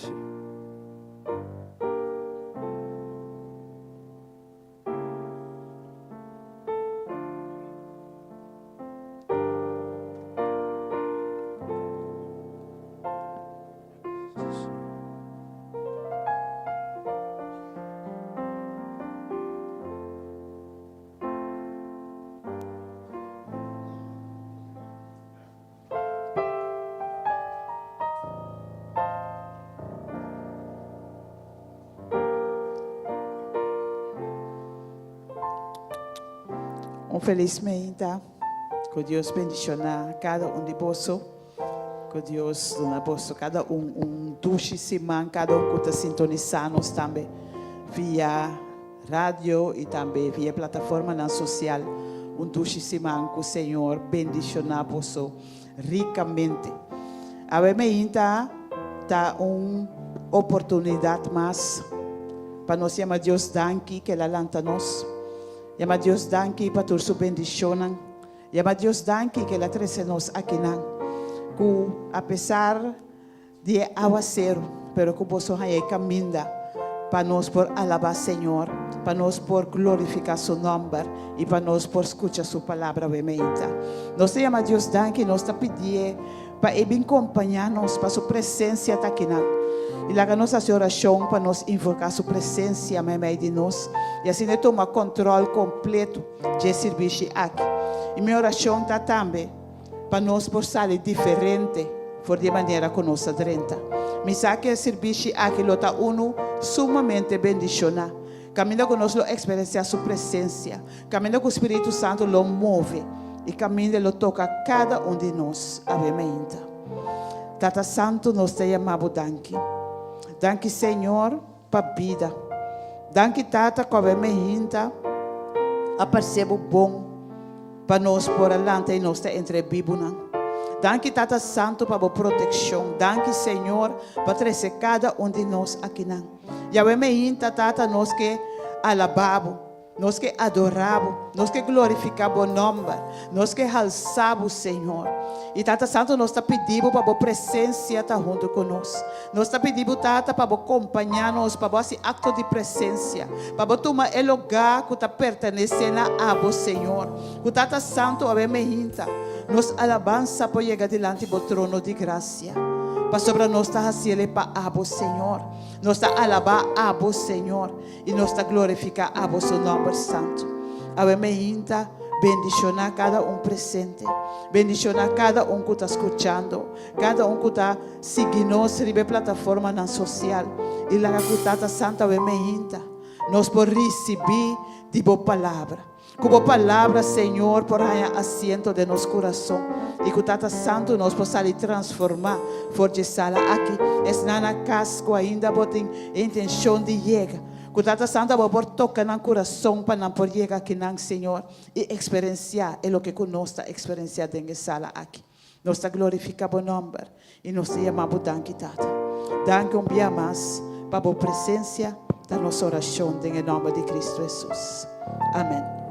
Sí. Un felis meinta. Ku Dios bendishoná kada un di boso. Ku Dios duna boso kada un un dushi siman, kada un ku ta sintonisá nos tambe via radio i tambe via plataformanan sosial. Un dushi siman ku Señor bendishoná boso rikamente. Awe meinta ta un oportunidat mas pa nos yama Dios danki ku el a lanta nos. Yama Dios danki pa tur su bendishonnan. Yama Dios danki ku el a trese nos akinan, ku apesar di e awaseru, pero ku boso haña e kaminda pa nos por alabá Señor, pa nos por glorifiká Su nòmber i pa nos por skucha Su palabra awe meinta. Nos ta yama Dios danki, nos ta pidié pa e bin kompañá nos, pa Su presensia ta akinan. I laga nos hasi orashon pa nos invoká Su presensia meimei di nos i asina e tuma kòntròl kompletu dje sirbishi aki. I mi orashon ta tambe pa nos por sali diferente for di e manera ku nos a drenta. Mi sa ku e sirbishi aki lo ta unu sumamente bendishoná, kaminda ku nos lo eksperensiá Su presensia, kaminda ku Spiritu Santu lo move i kaminda e lo toka kada un di nos. Awe mainta. Tata Santu, nos ta yama Bo danki. Danki, Señor, pa bida. Danki Tata ku awe mehinta a parse bo bon pa nos por a lanta i nos ta entre e bibunan. Danki Tata Santu pa bo protekshon. Danki Señor pa trese kada un di nos akinan. I awe mehinta Tata nos ke alabá bo. Nos ke adorá bo, nos ke glorifiká bo nòmber, nos ke halsá bo, Señor. I Tata Santu, nos ta pidi bo pa bo presensia ta huntu ku nos. Nos ta pidi bo, Tata, pa bo kompañá nos, pa bo hasi akto di presensia, pa bo tuma e lugá ku ta pertenesé na abo, Señor. Ku Tata Santu awe mehinta, nos alabansa por yega dilanti bo trono di grasia, pasobra nos ta hasiel e pa abo, Señor. Nos ta alabá abo, Señor. I nos ta glorifiká abo su nòmber santu. Awe meinta, bendishoná kada un presente. Bendishoná kada un ku ta skuchando, kada un ku ta sigui nos riba e plataformanan sosial. I laga ku Tata Santu awe meinta nos por risibí di bo Palabra. Ku bo palabra, Señor, por haña asiento den nos kurason i ku Tata Santu nos por sali transformá for dje sala aki. Esnan na kas ku ainda bo tin e intenshon di yega, ku Tata Santu abo por toka nan kurason pa nan por yega akinan, Señor, i eksperensiá e loke ku nos ta eksperensiá den e sala aki. Nos ta glorifiká bo nòmber i nos ta yama bo danki, Tata. Danki un bia mas pa bo presensia ta nos orashon den e nòmber di Kristu Hesus. Amèn.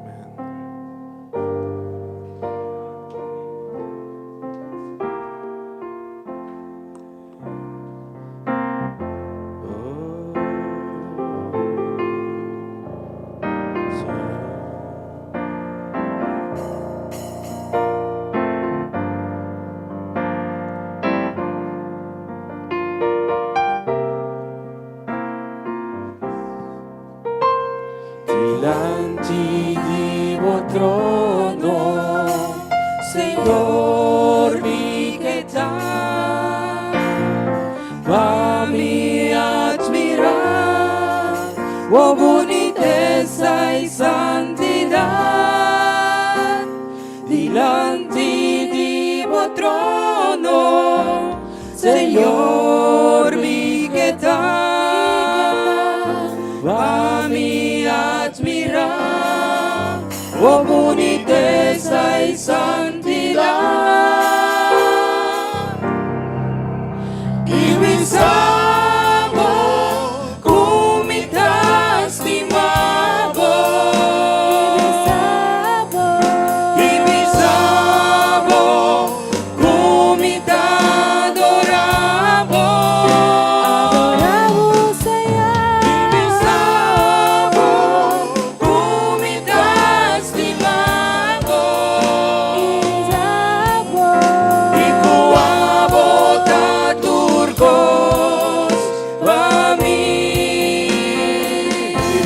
Dilanti di bo trono, Señor, mi ke ta pa mi admirá bo bunitesa i santidat. Dilanti di bo trono, Señor, mi ke ta pa mi admirá bo bunitesa i santidat. I bisa bo ku mi ta stima bo. I bisa bo ku mi ta adora bo.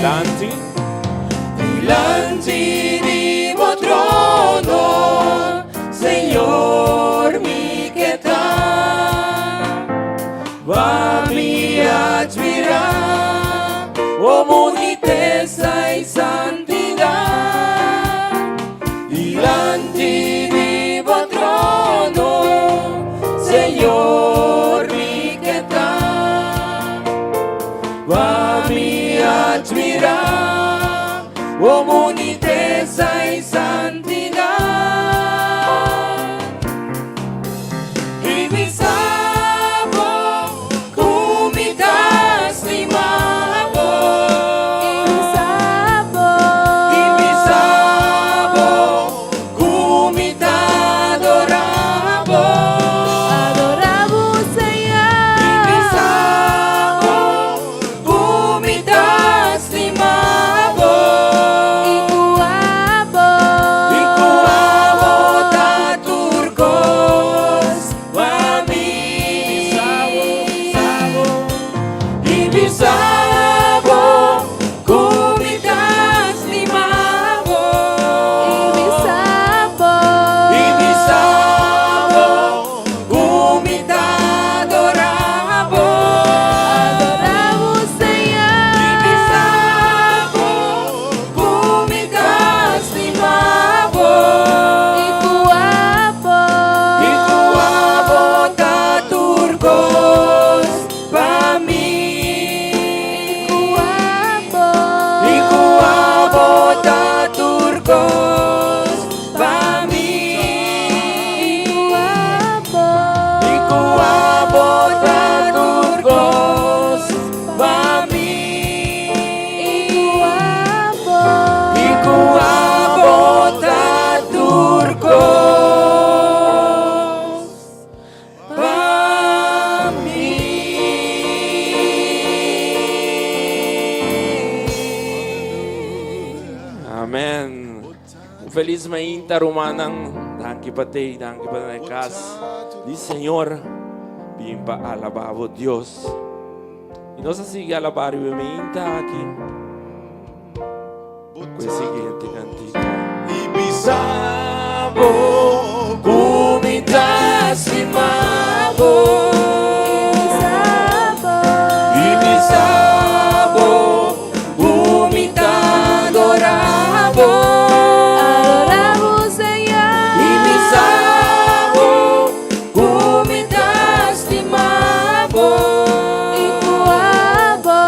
Dilanti. Dilanti di bo trono, Señor, mi ke ta. Pa mi admirá bo bunitesa i santidat. Dilanti di bo trono, Señor, mi ke ta. Pa mi admirá bo bunitesa i santidat. I bisa bo ku mi ta stima bo. I bisa bo ku mi ta adorá bo. Adorá bo, Señor. I bisa bo ku mi ta stima bo. I ku abo. I ku abo ta tur kos pa mi. I bisa bo ku mi ta stima bo. I bisa bo. I bisa bo ku mi ta adorá bo. Adorá bo, Señor. I bisa bo ku mi ta stima bo. I ku abo. I ku abo ta tur kos pa mi. I ku abo. I ku abo ta tur kos pa mi. I ku abo. I ku abo ta tur kos pa mi. I ku abo. I ku abo ta tur kos pa mi. Amen. Un felis mainta, rumannan. Danki pa t'ei, danki pa na kas di Señor. Bin pa alabá Dios. I nos ta sigui alabá e mainta aki. Ku e siguiente kantika. I bisa bo ku mi ta stima bo. I bisa bo ku mi ta adorá bo. Adorá bo, Señor. I bisa bo ku mi ta stima bo. I ku abo.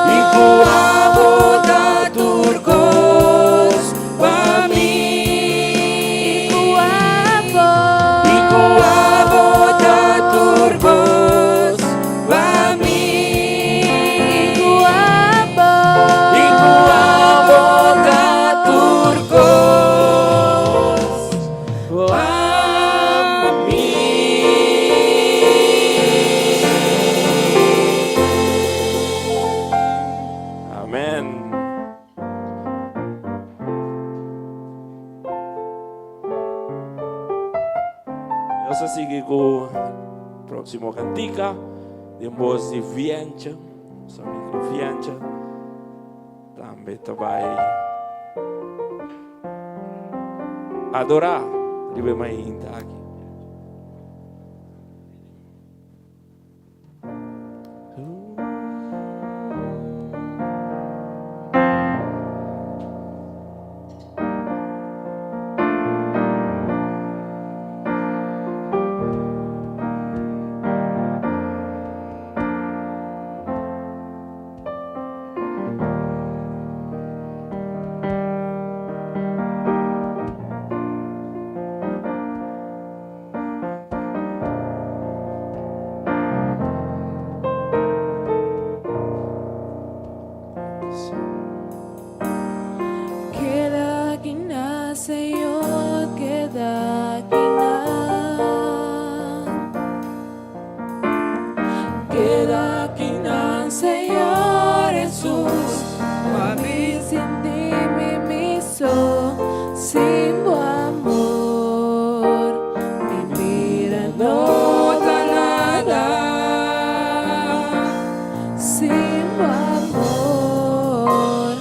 I ku abo ta tur kos pa mi. I ku abo. I ku abo ta tur kos pa mi. I ku abo. I ku abo ta tur kos pa mi. Amen. Nos ta sigui ku próksimo kantika di bos di Fiancha. Amigu Fiancha. Tambe ta bai adorá riba mainta aki. Keda akinan, Señor, keda akinan. Keda akinan, Señor Jesus, pa mi sinti mi mi so, sin bo amor, mi bida no ta nada. Sin bo amor.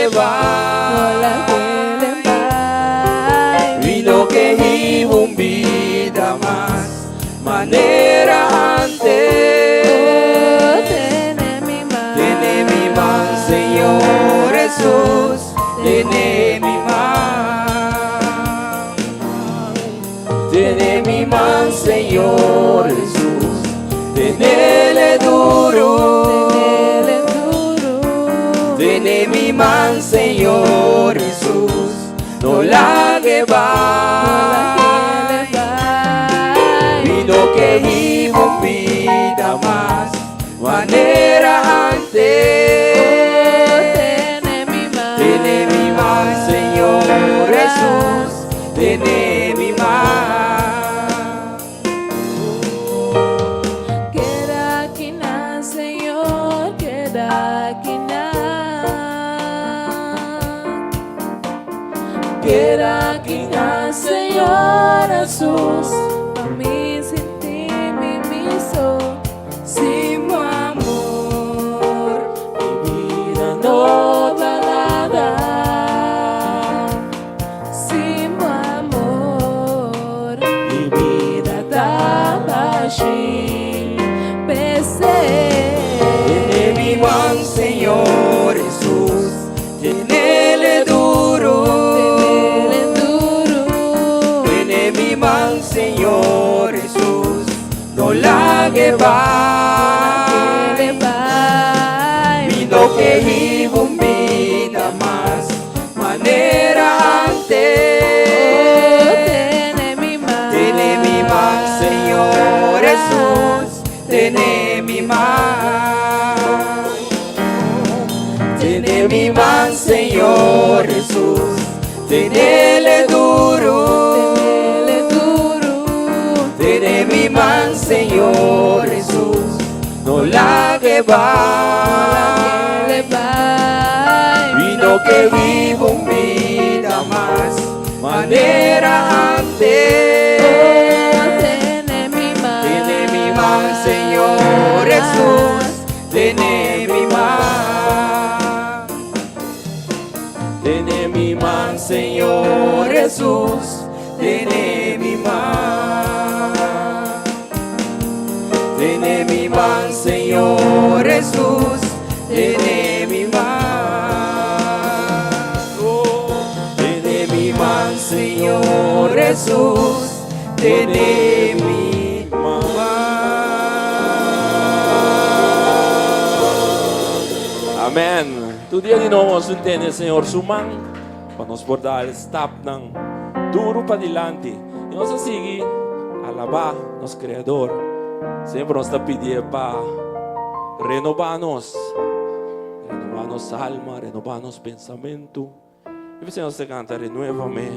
lag'e bai. Mi no ke hiba un bida mas manera antes. Tene mi man, Señor Hesus, tene mi man. Tene mi man, Señor Hesus, tenele duro. Tene mi man, Señor Hesus, no lag'e bai. Mi no ke hiba un bida mas manera antes. Tene mi man, Señor Hesus, tene mi man. Keda akinan, Señor, keda akinan. Keda akinan, Señor Hesus, pa mi sinti mi mi so. Sin bo amor, mi bida no ta nada. Sin bo amor, mi bida ta bashi. P'esei. Tene mi man, Señor Hesus, tenele duro. Tenele duro. Tene mi man, Señor Hesus, no lag'e bai. Mi no ke hiba un bida mas manera antes. Tene mi man. Tene mi man, Señor Hesus, tene mi man. Tene mi man, Señor Hesus, tenele duro. Tenele duro. Tene mi man, Señor Hesus, no lag'e bai. Mi no ke hiba un bida mas manera antes. Tene mi man. Tene mi man, Señor Hesus, tene mi man. Tene mi man, Señor Hesus, tene mi man. Tene mi man, Señor Hesus, tene mi man. Oh, tene mi man, Señor Hesus, tene mi man. Amen. Tur dia di nobo nos tene Señor su man pa nos por dal stapnan duro padilanti. I nos a sigui alabá nos Kreador. Semper nos ta pidi pa renobá nos, renobá nos alma, renobá nos pensamentu. I p'esei nos ta kanta Renuévame.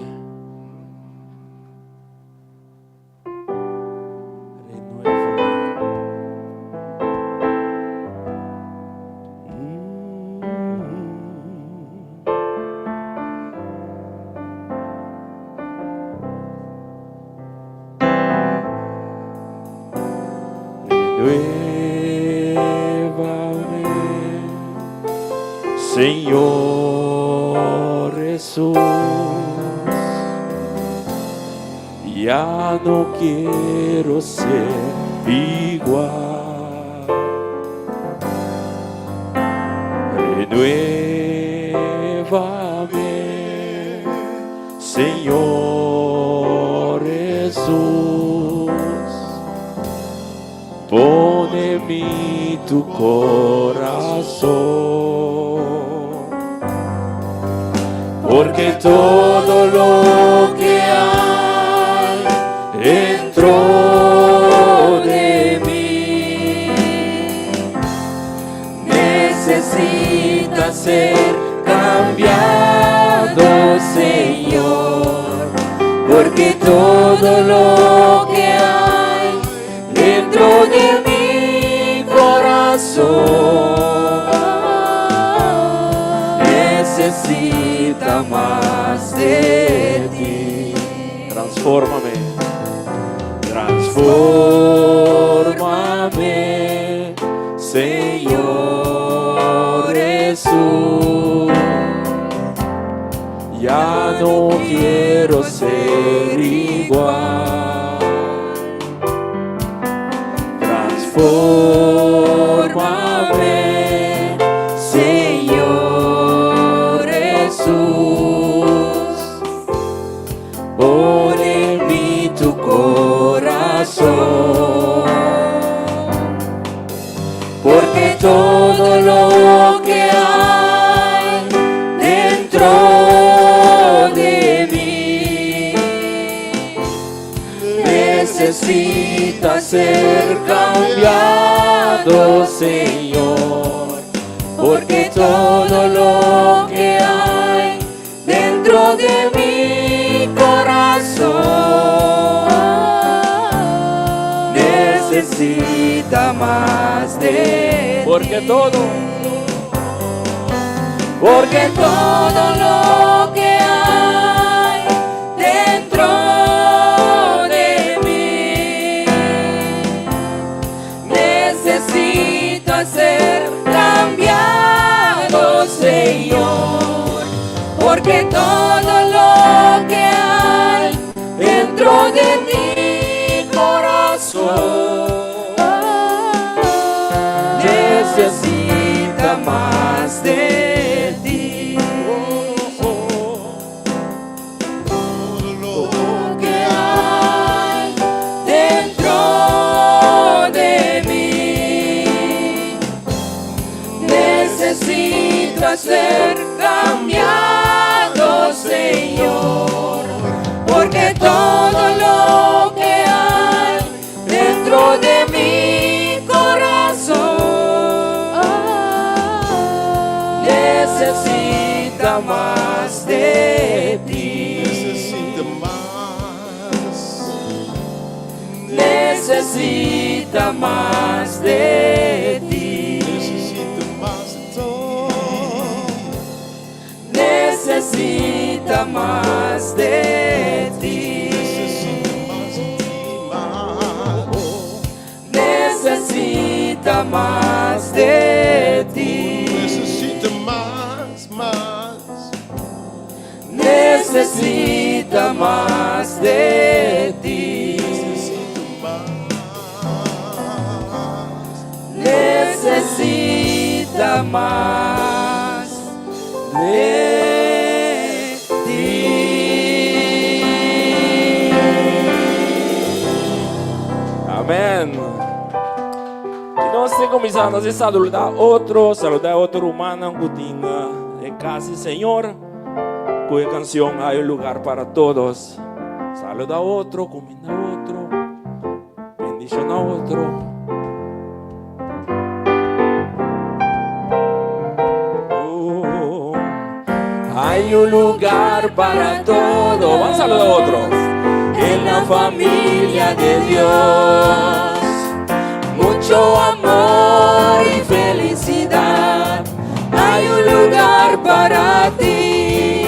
Renuévame, Señor Jesús. Ya no quiero ser igual. Renuévame, Señor Jesús. Pon en mí tu corazón. Porque todo lo que hay dentro de mí necesita ser cambiado, Señor. Porque todo lo que hay dentro de mi corazón necesita mas de ti. Transfórmame, transfórmame, Señor Jesús. Ya no quiero ser igual. Transfórmame, Señor Jesús. Pon en mí tu corazón. Porque todo lo que hay dentro de mí necesita ser cambiado, Señor. Porque todo lo que hay dentro de mi corazón necesita más de Porque ti. todo, Porque todo lo que hay dentro de mí necesita ser cambiado, Señor. Porque todo lo que hay dentro de mi corazón necesita más de ti. Todo lo Que hay dentro de mí necesita ser cambiado, Señor, porque todo lo que hay dentro de mi corazón necesita más de ti. Necesita más. Necesita más de ti. Necesita más de todo. Necesita más de ti. Necesita más de ti, más. Necesita más de ti. Necesita más, más. Necesita más de ti. Necesita más. Necesita más de ti. Amèn. I nos ta kuminsá na saludá otro, saludá otro ruman ku tin den kas di Señor. Ku e kansion "Hay un lugar para todos". Saludá otro, kuminda otro, bendishoná otro. Oh, hay un lugar para todos. Vamos a saludar a otro. En la familia de Dios. Mucho amor y felicidad. Hay un lugar para ti.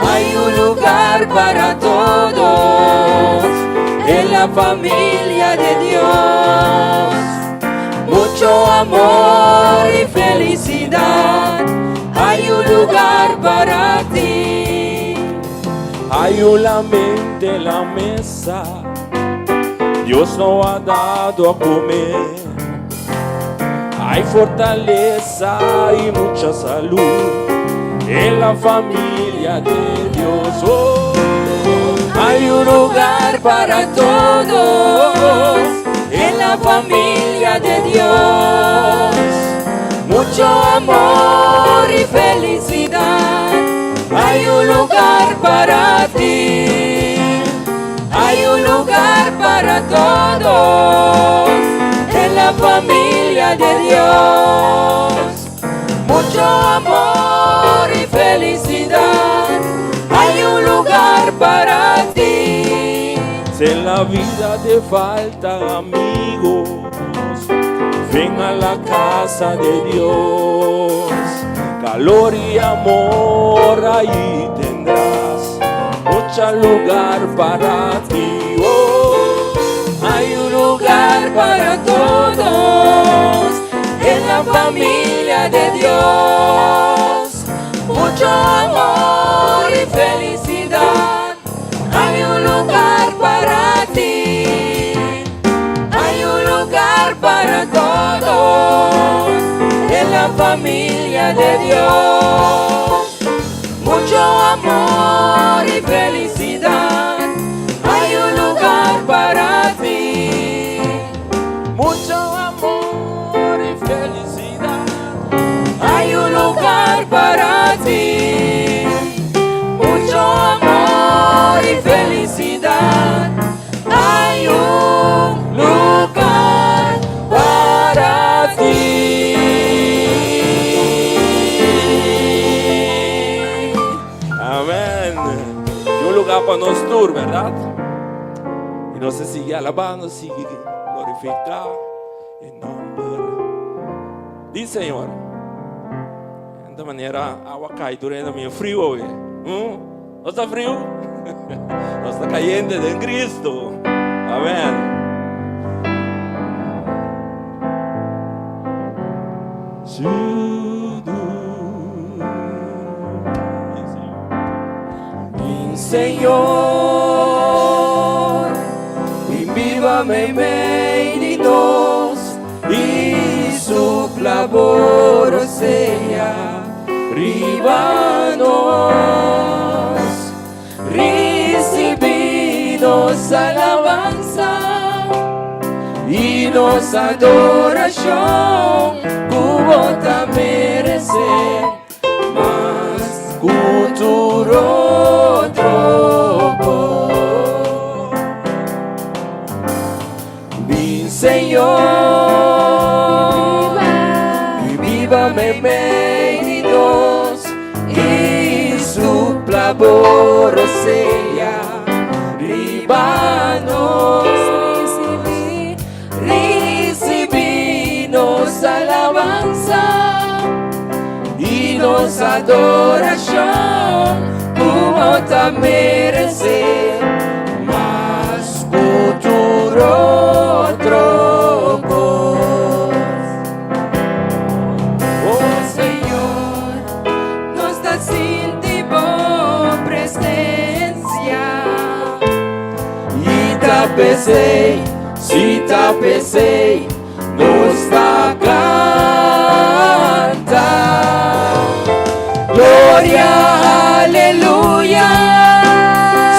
Hay un lugar para todos en la familia de Dios. Mucho amor y felicidad. Hay un lugar para ti. Hay un lamento en la mesa. Dios no ha dado a comer. Hay fortaleza y mucha salud en la familia de Dios. Oh, Hay un lugar para todos en la familia de Dios. Mucho amor y felicidad. Hay un lugar para ti. Hay un lugar para todos en la familia de Dios. Mucho amor y felicidad. Hay un lugar para ti. Si en la vida te faltan amigos, ven a la casa de Dios. Calor y amor ahí tendrás, mucho lugar para ti. Oh, Hay un lugar para todos en la familia de Dios. Mucho amor y felicidad. lugar para ti. Hay un lugar para todos en la familia de Dios. Mucho amor y felicidad. Hay un lugar para ti. Mucho amor y felicidad. Hay un lugar para ti. Mucho amor y felicidad. Hay un lugar para ti. Amèn. Tin un lugá pa nos tur, bèrdat? I nos ta sigui alabá, nos sigui glorifiká e nòmber di Señor. Di manera awa kai tur hende mi friu awe. No ta friu? Nos ta kayente den Cristo. Amèn. Mi Señor, bin biba meimei di nos i supla bo rosea riba nos. Risibí nos alabansa i nos adorashon ku bo ta meresé mas ku tur otro kos. Bin Señor, biba meimei di nos i supla bo rosea riba nos. Risibí, risibí nos alabansa i nos adorashon ku bo ta meresé mas ku tur otro kos. Oh Señor, nos ta sinti bo presensia. I ta p'esei, si ta p'esei, nos ta kanta. Gloria, aleluya,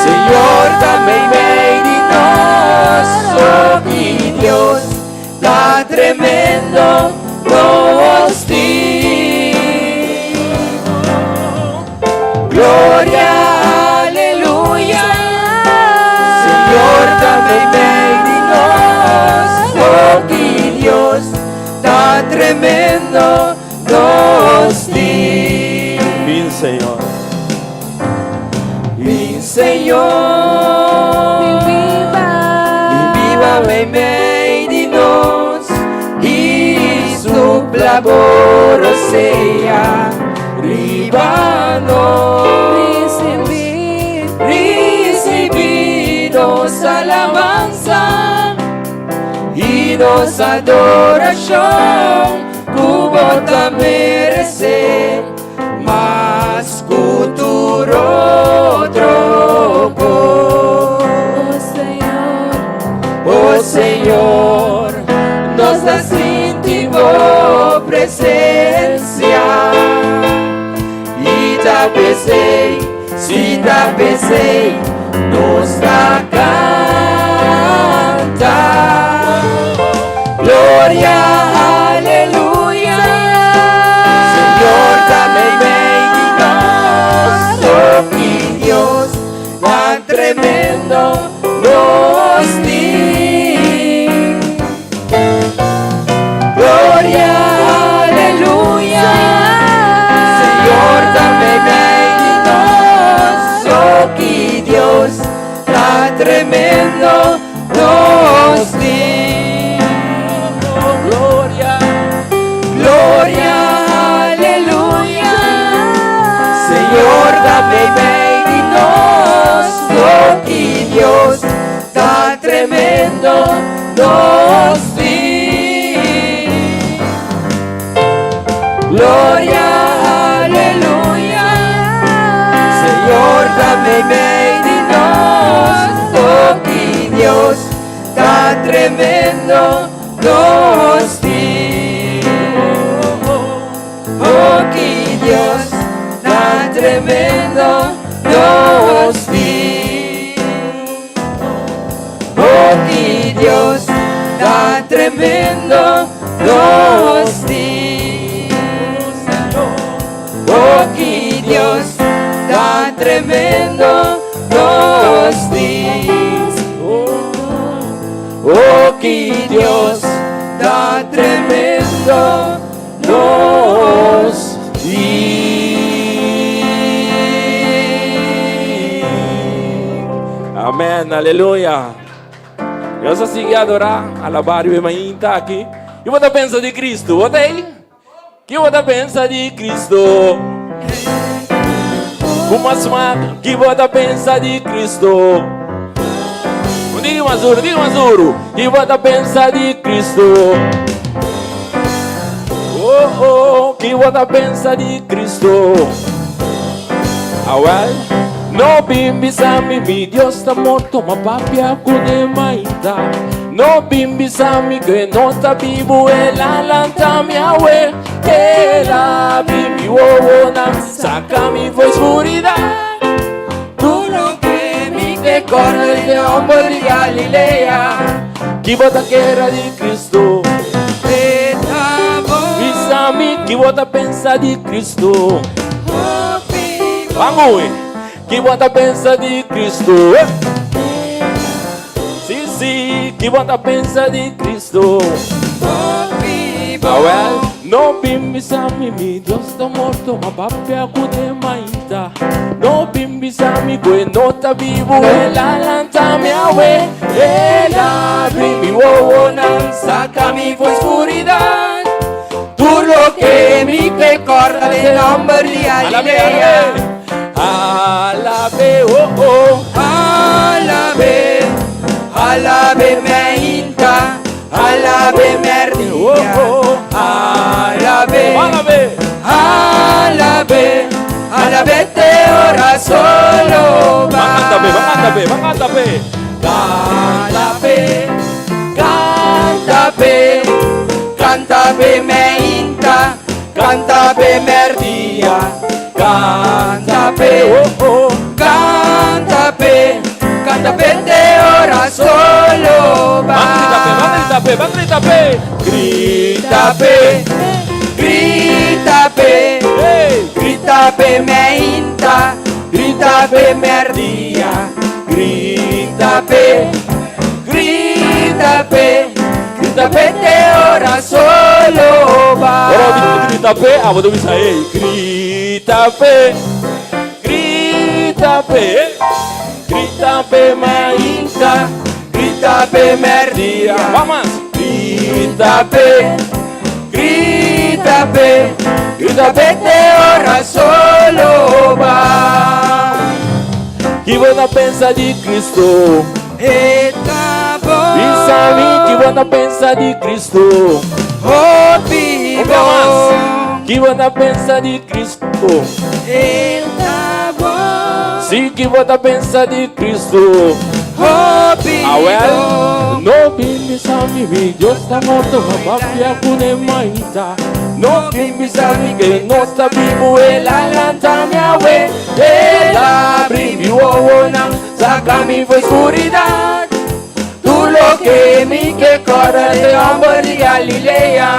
Señor ta meimei di nos, oh mi Dios, ta tremendo nos tin. Gloria, aleluya, Señor ta meimei di nos, oh mi Dios, ta tremendo nos tin. Bin Señor. Bin Señor, Biba, biba meimei di nos i supla bo rosea riba nos. Risibí, Risibí nos alabansa i nos adorashon ku bo ta meresé mas ku tur otro kos. Oh Señor, Oh Señor, nos ta sinti bo presensia. I ta p'esei, si ta p'esei, nos ta kanta. Gloria, aleluya, Señor ta meimei di nos, oh mi Dios, tan tremendo nos tin. Gloria, aleluya, Señor ta meimei di nos, oh mi Dios, tan tremendo nos tin. Gloria, gloria, aleluya, Señor ta meimei di nos, oh mi Dios, tan tremendo nos tin. Gloria, aleluya, Señor ta meimei di nos. Ta tremendo nos tin. Oh, ki Dios tan tremendo nos tin. Oh, ki Dios tan tremendo nos tin. Oh, ki Dios tan tremendo nos tin. Oh, ki Dios tan tremendo nos tin. Amèn, aleluya. Nos a sigui adorá, alabá riba e mainta aki. I bo ta pensa di Cristo? Bo ta ei? Ki bo ta pensa di Cristo? Ku mas smak, ki bo ta pensa di Cristo? Un diki mas duru, un diki mas duru. Ki bo ta pensa di Cristo? Oh, oh, ki bo ta pensa di Cristo? Awel, no bin bisa mi, mi Dios ta morto, ma papia ku ne mainta. No bin bisa mi ke no ta bibu, el a lanta mi awe. El a abri mi wowonan, saka mi fo'i skuridat. Tur loke mi ke kòrda di e hòmber di Galilea. Ki bo ta kere di Kristu? E ta bon. Bisa mi ki bo ta pensa di Kristu. Hopi bon. Ban hui. Ki bo ta pensa di Kristu? Sí, sí, ki bo ta pensa di Kristu? Hopi bon. Awel, no bin bisa mi mi Dios ta morto, ma papia ku te mainta. No bin bisa mi ku e no ta bibu, el a lanta mi awe. El a abri mi wowonan, saka mi fo'i skuridat. Tur loke mi ke kòrda den nòmber di Galilea. Alabe, oh oh. Alabe, alabe meinta, alabe merdia. Oh oh. Alabe, Alabe, alabe, alabe te ora solo va. va. Canta pe, va canta pe, va canta pe. Canta pe, canta pe, canta pe meinta, canta pe merdia. Canta pe, Oh oh. canta pe, canta pe te ora solo Va grita pe, va va. grita pe, va grita pe. Grita pe, grita pe, Hey. grita pe meinta, grita pe merdia. Grita pe, grita pe, grita pe te ora solo va. Ora grita pe, abo ta bisa hey. Grita pe, grita pe, grita pe mainta, Grita pe merdia. Vamos. Grita pe, grita pe, grita pe te ora solo va. Ki bo ta pensa di Cristo? E ta bon. Bisa mi ki bo ta pensa di Cristo? Hopi Un bia mas. bon. Ki bo ta pensa di Cristo? E ta bon. Si ki bo ta pensa di Cristo? Hopi Awel, bon. no bin bisa mi mi Dios ta morto, ma papia ku ne mainta. No bin bisa mi ke no ta bibu, el a lanta mi awe. El a abri mi wowonan, saka mi fo'i skuridat. Tur loke mi ke kòrda di e hòmber di Galilea.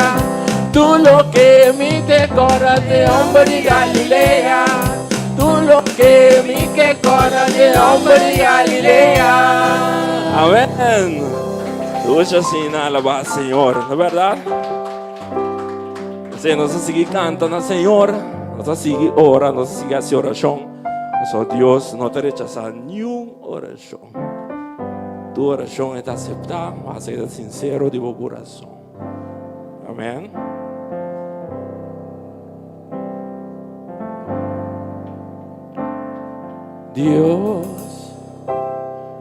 Tur loke mi ke kòrda di e hòmber di Galilea. Tur loke mi ke kòrda di e hòmber di Galilea. Amèn. Dushi asina alabá Señor, no bèrdat? P'esei nos a sigui kanta na Señor, nos a sigui ora, nos a sigui hasi orashon. Pasobra Dios no ta rechasá niun orashon. Tur orashon e ta aseptá, basta e ta sinsero di bo kurason. Amèn. Dios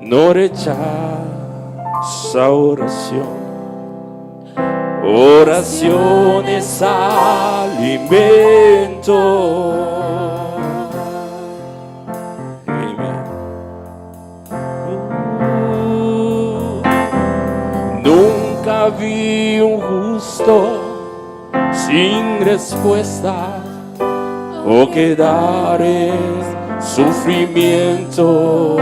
no rechasa oracion. Oracion es alimento. Amen. Nunca vi un justo sin respuesta o quedar en sufrimiento.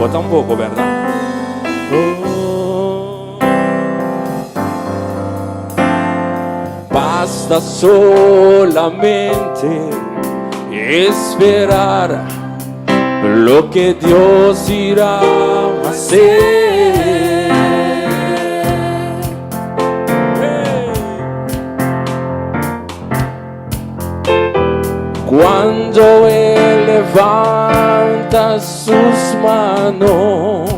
O tampoco, ¿verdad? Oh. Basta solamente esperar lo que Dios irá a hacer. Cuando Él levanta sus manos,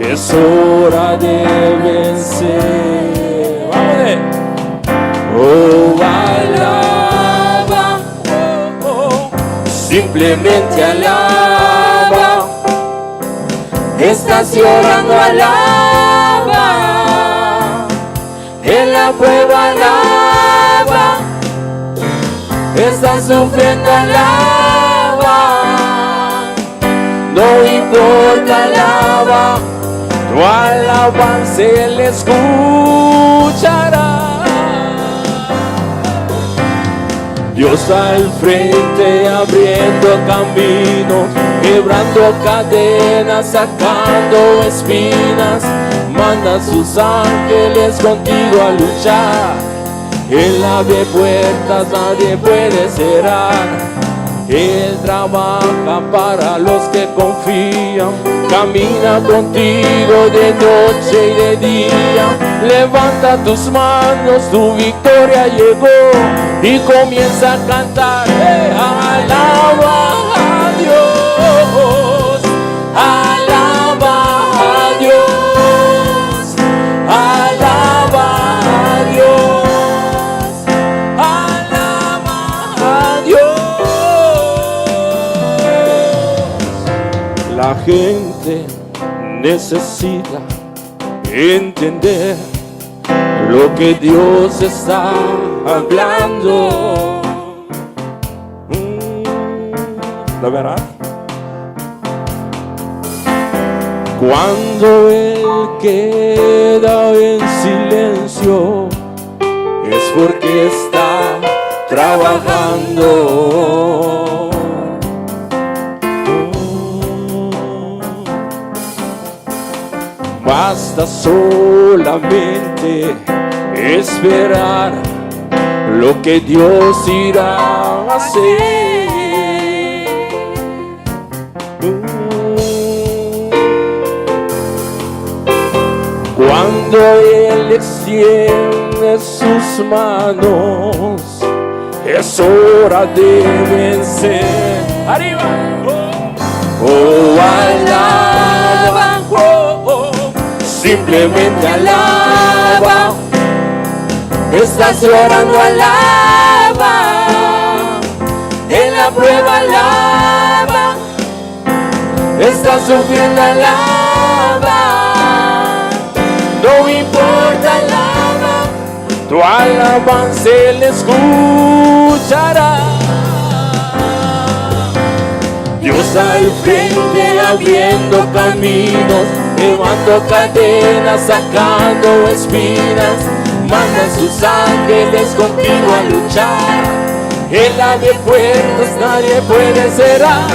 es hora de vencer. Vámonos. Oh, alaba, oh, oh, simplemente alaba. Estás llorando, alaba. En la prueba, alaba. Estás sufriendo, alaba. No importa, alaba. Tu alabanza Él escuchará. Dios al frente abriendo camino, quebrando cadenas, sacando espinas, manda sus ángeles contigo a luchar. Él abre puertas, nadie puede cerrar. Él trabaja para los que confían, camina contigo de noche y de día. Levanta tus manos, tu victoria llegó y comienza a cantar. ¡Eh! Alaba a Dios, alaba a Dios, alaba a Dios, alaba a Dios. La gente necesita entender lo que Dios está hablando. ¿La verdad? Cuando Él queda en silencio, es porque está trabajando. Basta solamente esperar lo que Dios irá a hacer. Cuando Él extiende sus manos, es hora de vencer. Arriba. Oh, alaba, oh, oh, simplemente alaba. Estás llorando, alaba. En la prueba, alaba. Estás sufriendo, alaba. No importa, alaba. Tu alabanza Él escuchará. Dios al frente abriendo caminos, llevando cadenas, sacando espinas, manda sus ángeles contigo a luchar. Él abre puertas, nadie puede cerrar.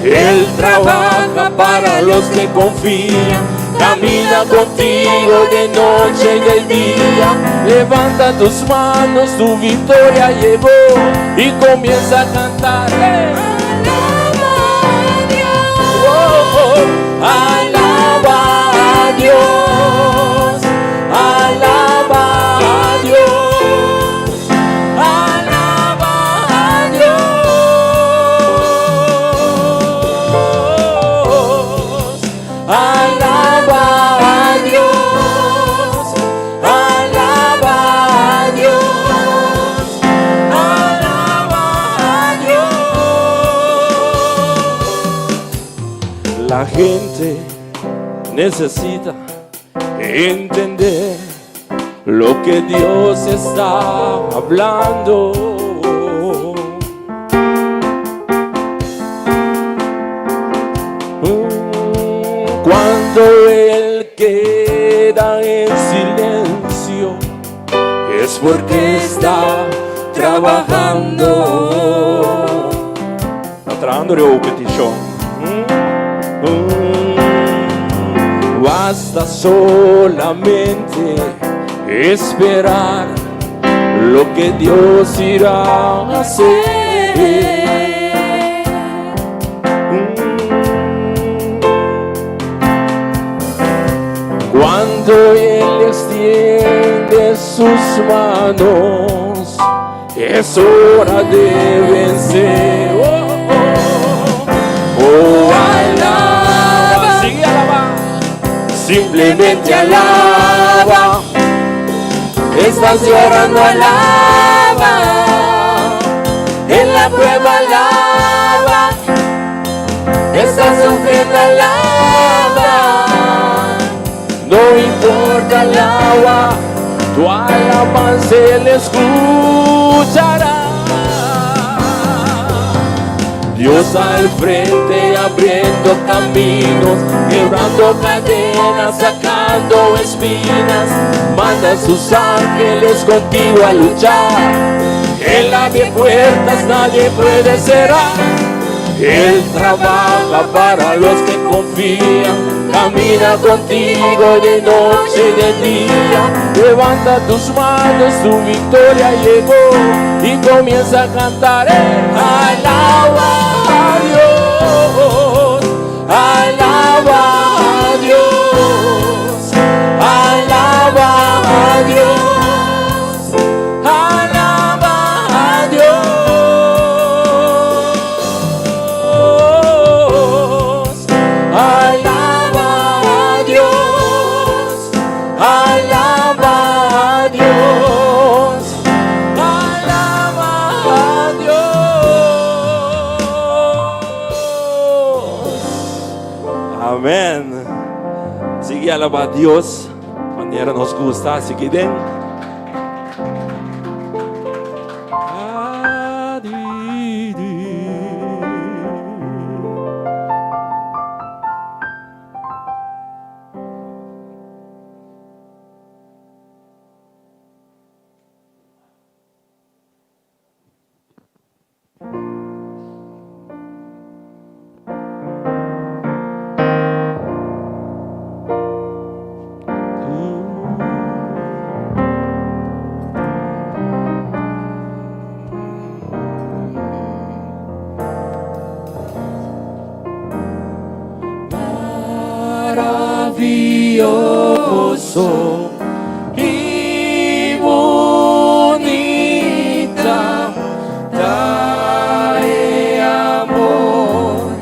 Él trabaja para los que confían, camina contigo de noche y de día. Levanta tus manos, tu victoria llegó y comienza a cantar. ¡Hey! Alaba a Dios. Oh, oh, alaba a Dios, alaba a Dios, alaba a Dios, alaba a Dios, alaba a Dios, alaba a Dios. La gente necesita entender lo que Dios está hablando. Cuando Él Él queda en silencio, es porque está trabajando. Ta trahando riba bo peticion. Basta solamente esperar lo que Dios irá a hacer. Cuando Él extiende sus manos, es hora de vencer. Oh, oh, oh, alaba, sigue alaba, simplemente alaba. Estás llorando, alaba. En la prueba, alaba. Estás sufriendo, alaba. No importa el agua, tu alabanza Él escuchará. Dios al frente abriendo caminos, quebrando cadenas, sacando espinas, manda sus ángeles contigo a luchar. Él abre puertas, nadie puede cerrar. Él trabaja para los que confían, camina contigo de noche y de día. Levanta tus manos, tu victoria llegó y comienza a cantar. Alaba a Dios, alaba a Dios, alaba a Dios, alaba a Dios, alaba a Dios, alaba a Dios, alaba a Dios. Amén. Sigui alabá Dios, manera nos gusta, sigui den. Maravioso i bunita ta e amor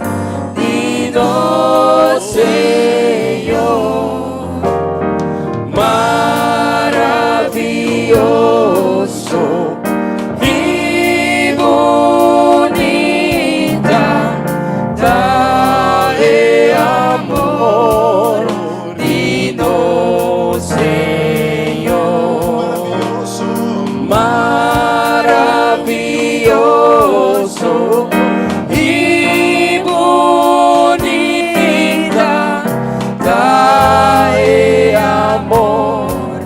di nos Señor. Maravioso i bunita ta e amor di nos Señor. Maravioso i bunita ta e amor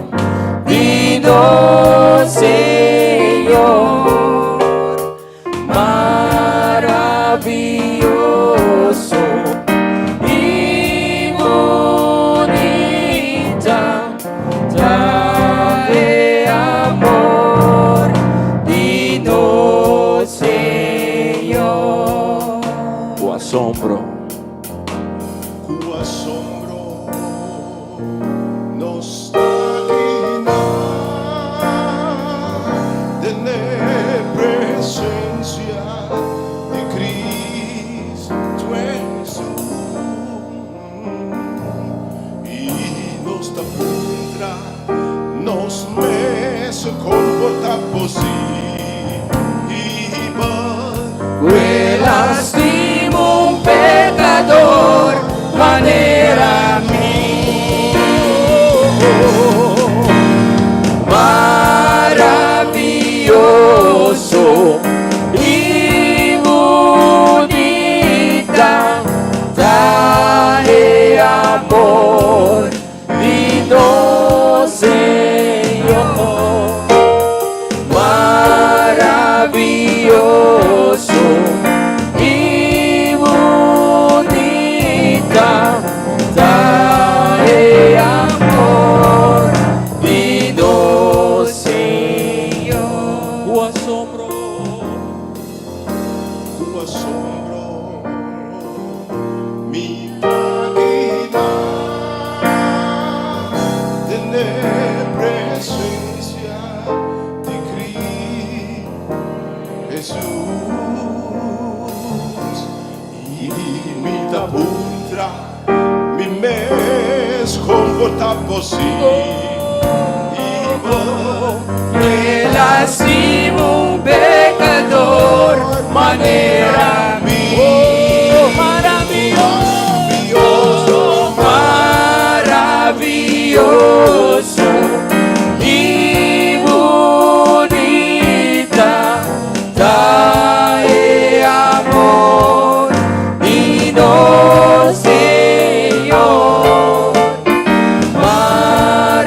di nos Señor. Maravioso i bunita ta e amor di nos Señor. Ku asombro. Ku asombro nos ta kina den e presensia di Cristo Hesus i nos ta puntra nos mes kon por ta posibel. Ku el a stima un pekador manera mi. Maravioso i bunita ta e amor. mes kon por ta posibel. El a stima un pekador manera mi. Oh, maravioso, maravioso i bunita ta e amor di nos Señor. Maravioso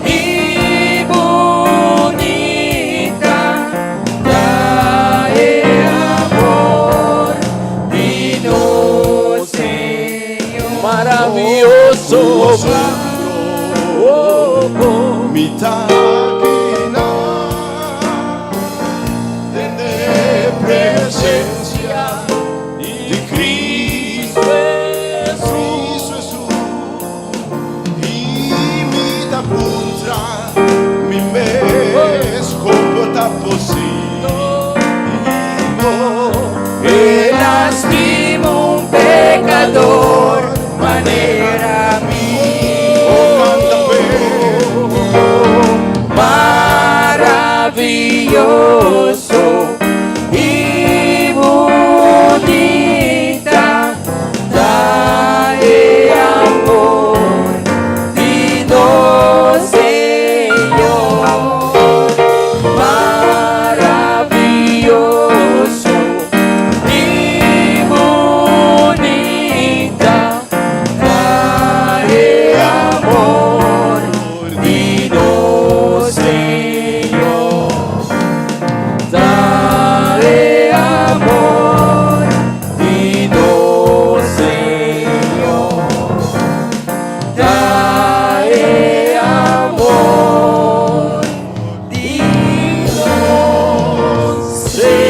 i bunita ta e amor di nos Señor. Maravioso. Oh, oh. Mi ta akinan den e presensia di Kristu Hesus i mi ta puntra mi mes kon por ta posibel. El a stima un pekador manera mi. Oh, kanta p'e. Maravioso i bunita ta e amor di nos Señor. Maravioso i bunita ta e amor di nos Señor. Ta e amor di nos Señor. Ta e amor di nos Señor.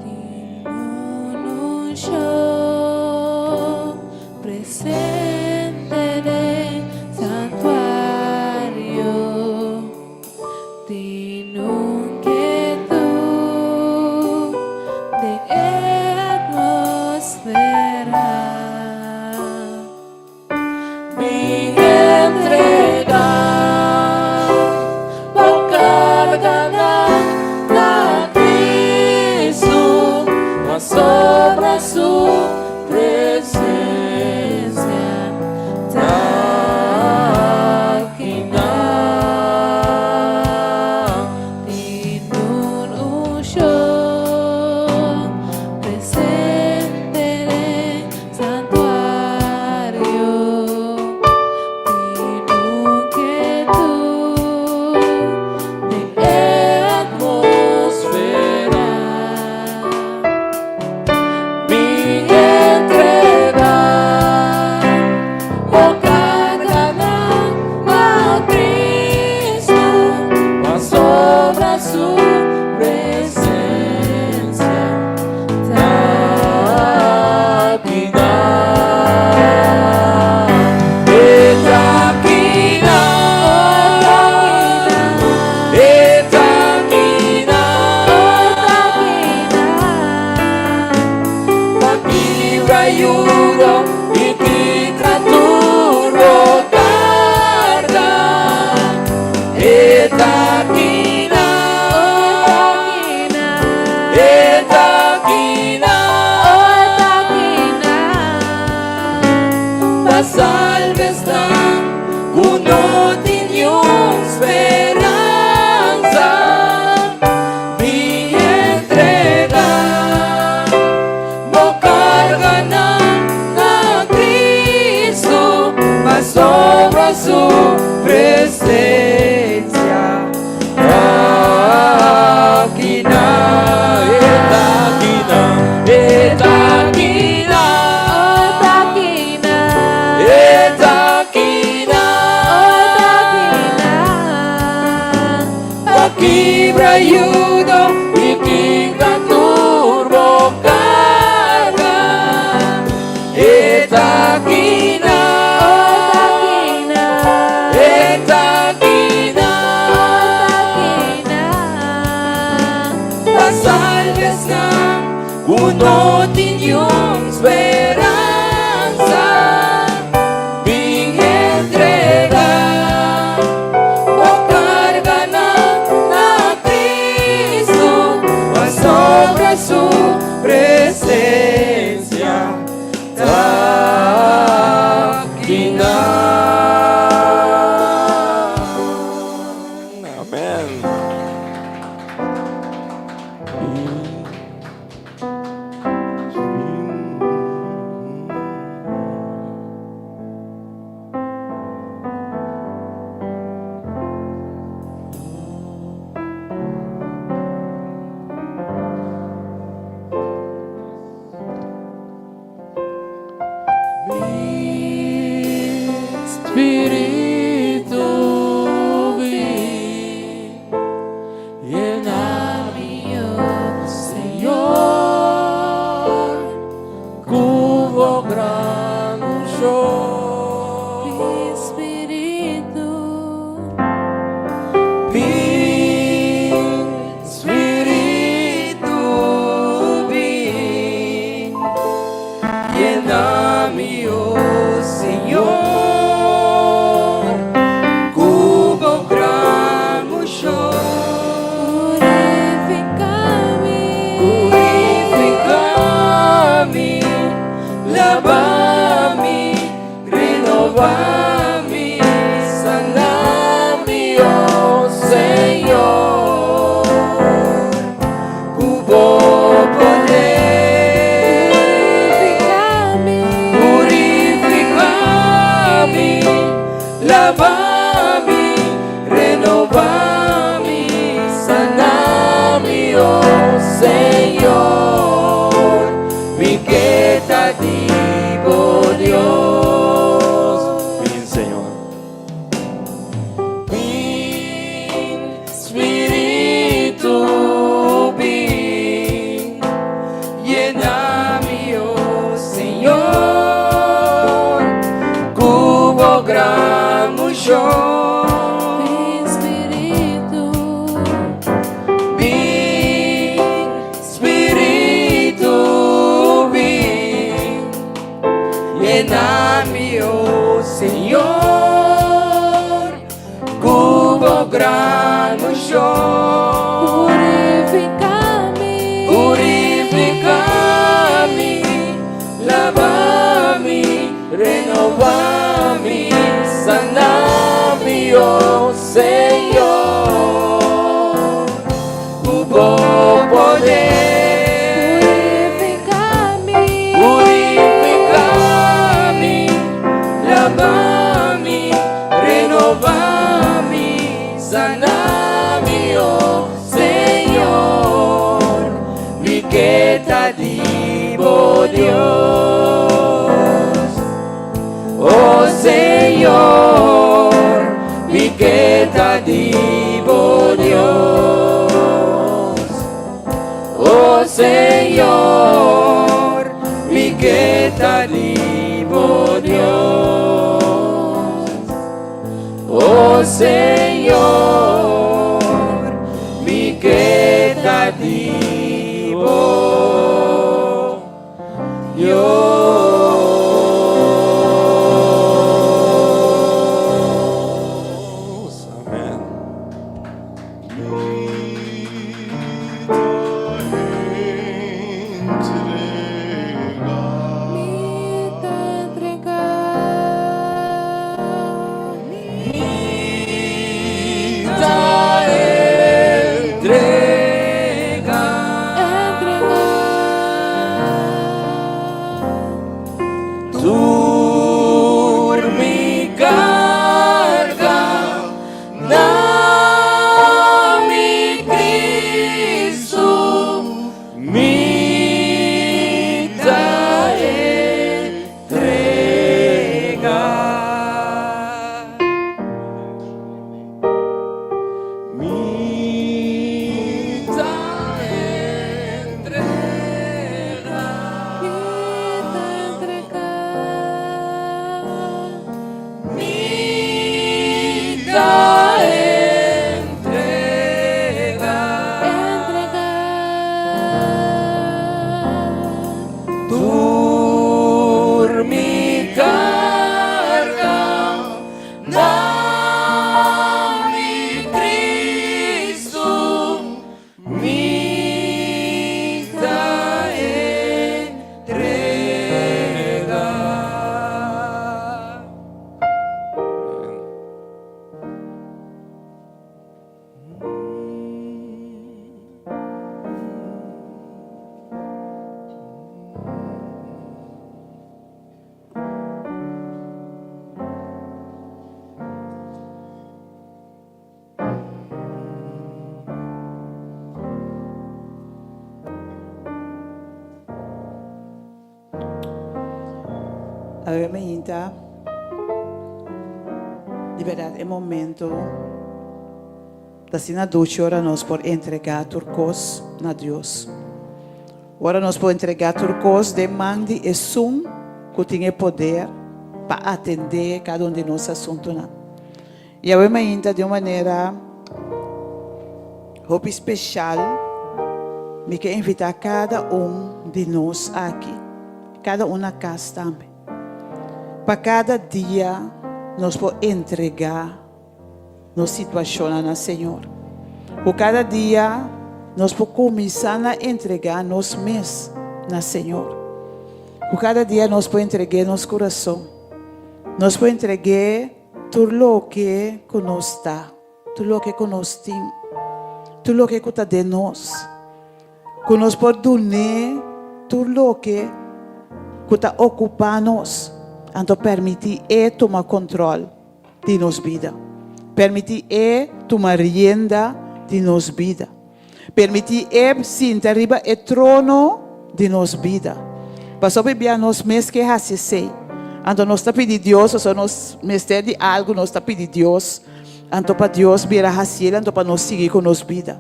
Tin un unshon presente den santuario. Tin un kietud den e atmosfera. Mi entregá bo karganan na Kristu, pasobra su presensia ta akinan. Tin un unshon presente den santuario. Tin un kietud den e atmosfera. Mi entregá bo karganan na Kristu, pasobra su presensia ta akinan. E ta akinan, e ta akinan. Pa kibra yugo i kita tur bo karga. E ta akinan, e ta akinan. Pa salba esnan ku no tin niun speransa. Mi entregá bo karganan na su presencia ta akinan. E ta akinan, E ta akinan. Oh, ta akinan. E ta akinan. Oh, ta akinan. Pa kibra yugo i kita tur bo karga. E ta akinan. Oh, ta akinan. E ta akinan. Oh, ta akinan. Pa salba esnan ku no tin niun speransa. Bin entregá bo karganan na Kristu, pasobra su presensia ta akinan. Amèn. Mi spiritu bin, yena mi, oh Señor, ku bo gran unshon. Mi spiritu, Mi spiritu bin, yena mi, oh Señor, ku bo gran unshon. Purifiká mi, Purifiká mi, laba mi, renobá mi, sana mi, oh Señor. Ku bo poder. Purifiká mi, Purifiká mi, laba mi, renobá mi, sana mi, oh Señor. Mi ke ta di bo Dios. Bin, Señor. Bin, Spiritu bin, yena mi, oh Señor, ku bo gran unshon. Mi spiritu, Bin, Spiritu bin, yena mi, oh Señor, ku bo gran unshon. Purifiká mi, Purifiká mi, laba mi, renobá mi, sana mi, oh Señor. Ku bo poder. Purifiká mi, Purifiká mi, laba mi, renobá mi, sana mi, oh Señor. Mi ke ta di bo Dios. Oh Señor, mi ke ta di bo Dios. Oh Señor, mi ke ta di bo Dios. Oh Señor, mi ke ta di bo Dios. Amèn. Mi ta entregá. Mi ta entregá. Mi Awe mainta, di berdad e momento ta asina dushi ora nos por entrega tur cos na Dios. Ora nos por entrega tur cos den man di esun cu tin e poder pa atende cada un di nos asuntonan. Y awe mainta di un manera hopi special mi ke invita cada un di nos aki, cada un na cas tambe, pa cada dia nos por entrega nos situacionnan na Señor. Cu cada dia nos por cuminsa na entrega nos mes na Señor. Cu cada dia nos por entregue nos curason. Nos por entregue Tur loke ku nos ta, tur loke ku nos tin, tur loke ku ta den nos, ku nos por dun'é tur loke ku ta okupá nos, anto permití E tuma kontròl di nos bida. Permití E tuma rienda di nos bida. Permití E sinta riba e trono di nos bida. Pasobra bia nos mes ke hasi esei. Anto nos ta pidi Dios, pasobra nos mester di algu, nos ta pidi Dios, anto pa Dios bira hasiel, anto pa nos sigui ku nos bida.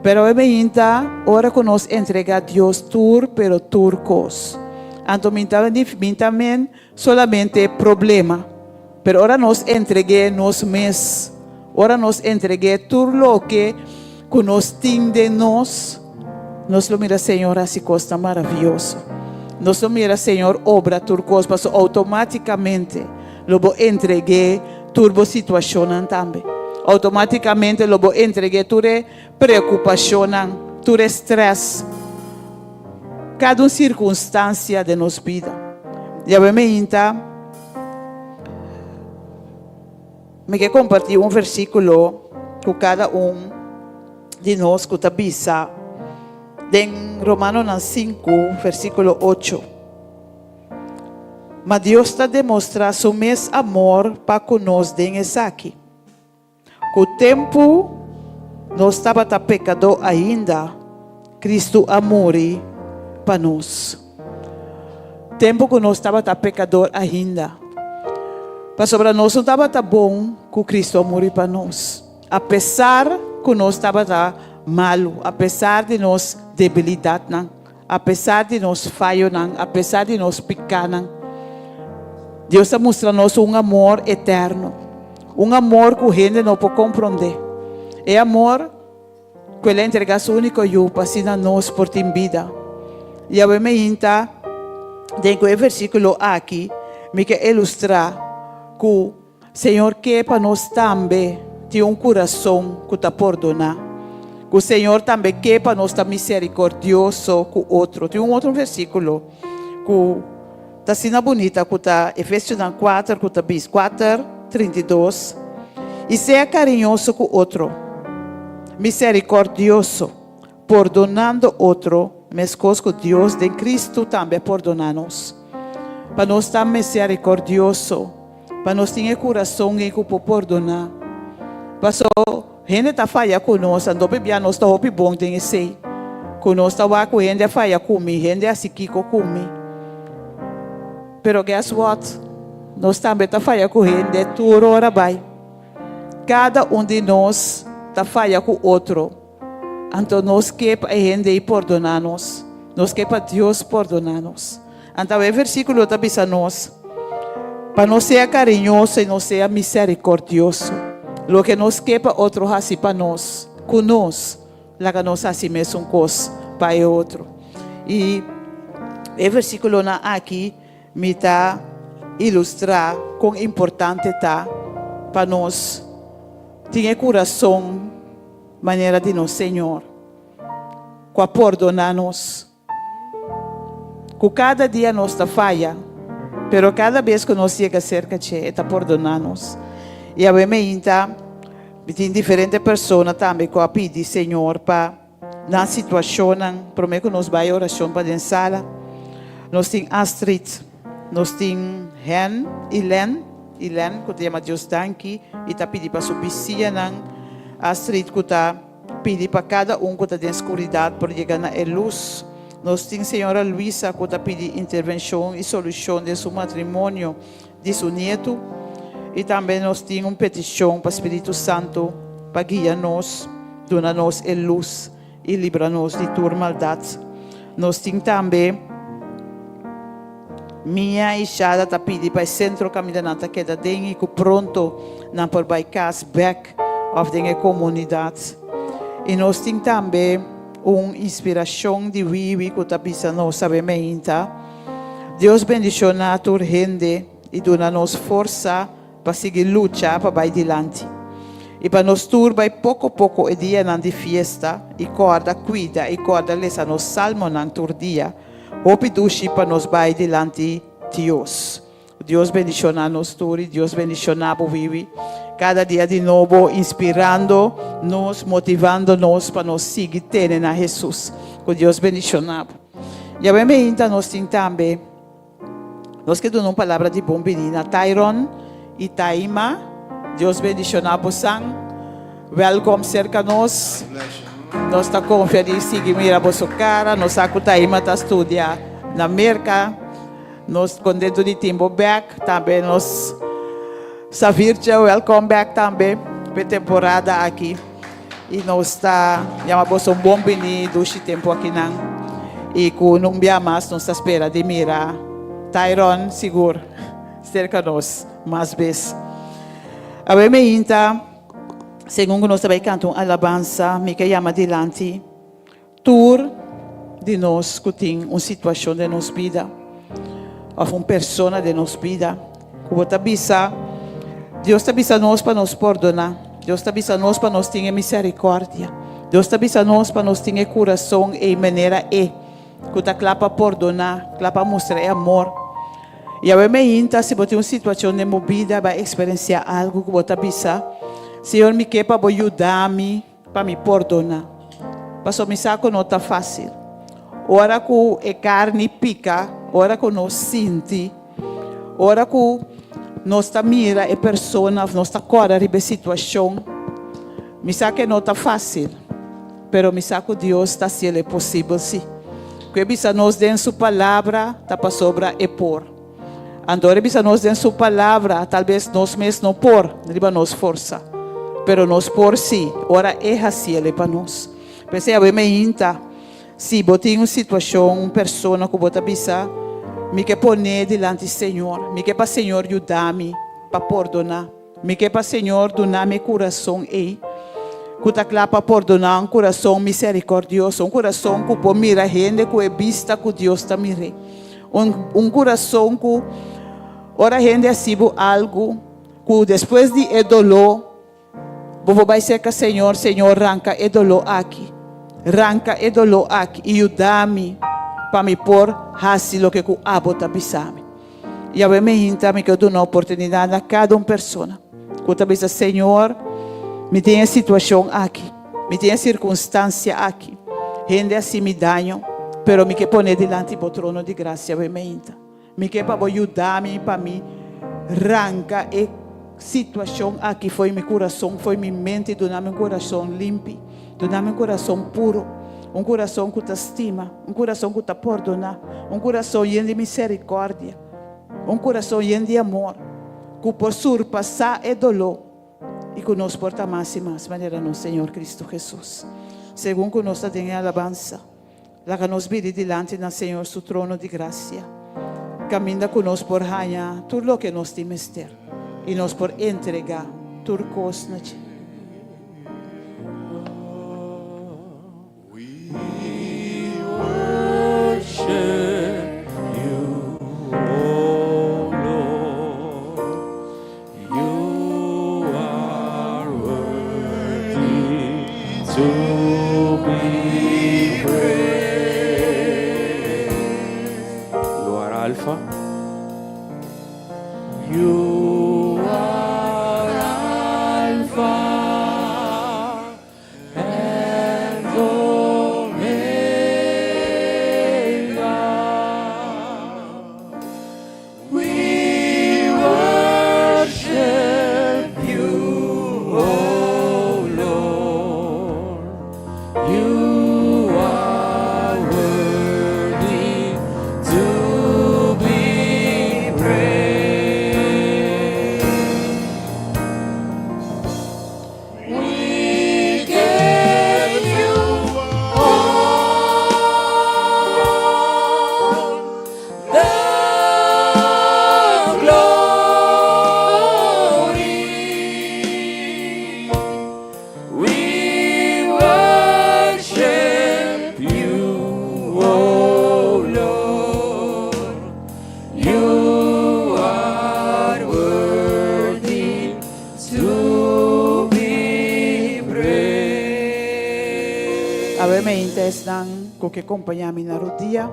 Pero awe meinta, ora ku nos entregá Dios tur, pero tur kos. Anto mi ta mi ta men solamente problema. Pero ora nos entreg'é nos mes, ora nos entreg'é tur loke ku nos tin den nos, nos lo mira Señor hasi kosnan maravioso. Nos lo mira Señor obra tur kos, pasobra outomátikamente lo bo entreg'é tur bo situashonnan tambe. Outomátikamente lo bo entreg'é tur e preokupashonnan, tur e strès, kada un sirkunstansia den nos bida. Yahweh meinta. Mi ke kompartí un versíkulo ku kada un di nos ku ta bisa den Romanonan 5, versíkulo 8. Ma Dios ta demostrá su mes amor pa ku nos den esaki. Ku tempu nos tabata pekadó ainda, Kristu a muri pa nos. Tempu ku nos tabata pekador ainda. Pasobra nos no tabata bon ku Kristu a muri pa nos. Apesar ku nos tabata malu, apesar di nos debilidatnan, apesar di nos fayonan, apesar di nos pikánan, Dios a mustra nos un amor eterno, un amor ku hende no por komprondé. E amor ku el a entregá su úniko Yu pa asina nos por tin bida. Yahweh meinta den ku e versíkulo aki mi ke ilustrá ku Señor ke pa nos tambe tin un kurason ku ta pordoná. Ku Señor tambe ke pa nos ta miserikordioso ku otro. Tin un otro versíkulo ku ta asina bunita ku ta Efesionan 4 ku ta bisa, 4, 32, I sea kariñoso ku otro, miserikordioso, pordonando otro, meskos ku Dios den Kristu tambe a pordoná nos. Pa nos ta miserikordioso. Pa nos tin e kurason ei ku por pordoná. Paso hende ta faya ku nos, anto pabia nos ta hopi bon den esei. Ku nos ta wak ku hende a faya ku mi, hende a hasi kiko ku mi. Pero guess what? Nos tambe ta faya ku hende tur ora bai. Kada un di nos ta faya ku otro. Anto nos ke pa e hende ei pordoná nos. Nos ke pa Dios pordoná nos. Anto e versíkulo ta bisa nos pa nos sea kariñoso i nos sea miserikordioso. Loke nos ke pa otro hasi pa nos, ku nos, laga nos hasi mesun kos pa e otro. I e versíkulonan aki mi ta ilustrá kon importante ta pa nos tin e kurason manera di nos Señor, ku a pordoná nos. Ku kada dia nos ta faya, pero kada bes ku nos yega serka dje, e ta pordoná nos. I awe meinta mi tin diferente persona tambe ku a pidi Señor pa nan situashonnan promé ku nos bai orashon pa den sala. Nos tin Astrid, nos tin Hen i Len, i Len ku ta yama Dios danki i ta pidi pa su bisiñanan, Astrid ku ta. Pidi pa kada un ku ta den skuridat por yega na e lus. Nos tin señora Luisa ku ta pidi intervenshon i solushon den su matrimonio di su nietu. I tambe nos tin un petishon pa Spiritu Santu pa guia nos, duna nos e lus i libra nos di tur maldat. Nos tin tambe Mia i Shada ta pidi pa e sentro kaminda nan ta keda den i ku pronto nan por bai kas bek òf den e komunidat. I nos tin tambe un inspirashon di Wiwi ku ta bisa nos awe meinta, Dios bendishoná tur hende i duna nos forsa pa sigui lucha pa bai dilanti. I pa nos tur bai poko poko e dianan di fiesta i kòrda kuida i kòrda lesa nos salmonan tur dia. Hopi dushi pa nos bai dilanti Dios. Dios bendiciona nos tur y Dios bendiciona bo Wiwi. Cada dia di nobo inspirando nos, motivando nos pa nos sigui tene na Jesus. Cu Dios bendiciona bo. Yahweh meinta nos tin tambe nos ke duna un palabra di bon bini na Tyron y Taima. Dios bendiciona bosan. Welkom serka nos. Nos ta konfia di sigui mira boso kara. Nos sa ku Taima ta studia na Merka. Nos kontentu di tin bo bek. Tambe nos Savirtje, welkom bek tambe p'e temporada aki. I nos ta yama boso un bon bini dushi tempu akinan. I ku nun bia mas nos ta spera di mira Tyron sigur serka nos mas bes. Awe meinta. Segun ku nos ta bai kanta un alabansa, mi ke yama dilanti tur di nos ku tin un situashon den nos bida òf un persona den nos bida ku bo ta bisa, Dios ta bisa nos pa nos pordoná, Dios ta bisa nos pa nos tin e miserikòrdia, Dios ta bisa nos pa nos tin e kurason ei manera e ku ta kla pa pordoná, kla pa mustra e amor. Yahweh meinta si bo tin un situacion den bo bida bai experencia algo cu bo ta bisa, Señor mi ke pa bo yuda mi pa mi pordona. Pasobra mi sa cu no ta facil. Ora cu e carni pica, ora cu nos sinti, ora cu nos ta mira e persona of nos ta corda riba e situacion, mi sa cu e no ta facil. Pero mi sa ku Dios ta hasiel e posibel, sí. Ku e bisa nos den su Palabra ta pasobra e por. Anto ora e bisa nos den su Palabra, tal bes nos mes no por riba nos forsa, pero nos por sí ora e hasiel e pa nos. P'esei awe meinta, si bo tin un situashon, un persona ku bo ta bisa, Mi ke pon'é dilanti Señor, mi ke pa Señor yuda mi pa pordoná. Mi ke pa Señor duna mi e kurason ei ku ta kla pa pordoná, un kurason miserikòrdioso, un kurason ku por mira hende ku e bista ku Dios ta mir'é, un un kurason ku ora hende hasi bo algu ku despues di e doló bo por bai serka Señor, Señor ranka e doló aki, ranka e doló aki i yuda mi pa mi por hasi loke ku abo ta bisa mi. Yahweh mi hinta mi ke duna oportunidat na kada un persona ku ta bisa, Señor, mi tin e situashon aki, mi tin e sirkunstansia aki, hende a hasi mi daño, pero mi ke pone dilanti bo trono di grasia, Yahweh mi hinta. Mi ke pa bo yuda mi pa mi ranka e situashon aki fo'i mi kurason, fo'i mi mente, duna mi un kurason limpi, duna mi un kurason puro, un kurason ku ta stima. Un kurason ku ta pordoná, un kurason yen di miserikòrdia, un kurason yen di amor ku por surpasá e doló i ku nos por ta mas i mas manera nos Señor Kristu Hesus. Segun ku nos ta den e alabansa, laga nos bini dilanti na Señor su trono di grasia, kaminda ku nos por haña tur loke nos tin mester i nos por entregá tur kos na dje. mainta esnan ku ke kompañá mi na rudia.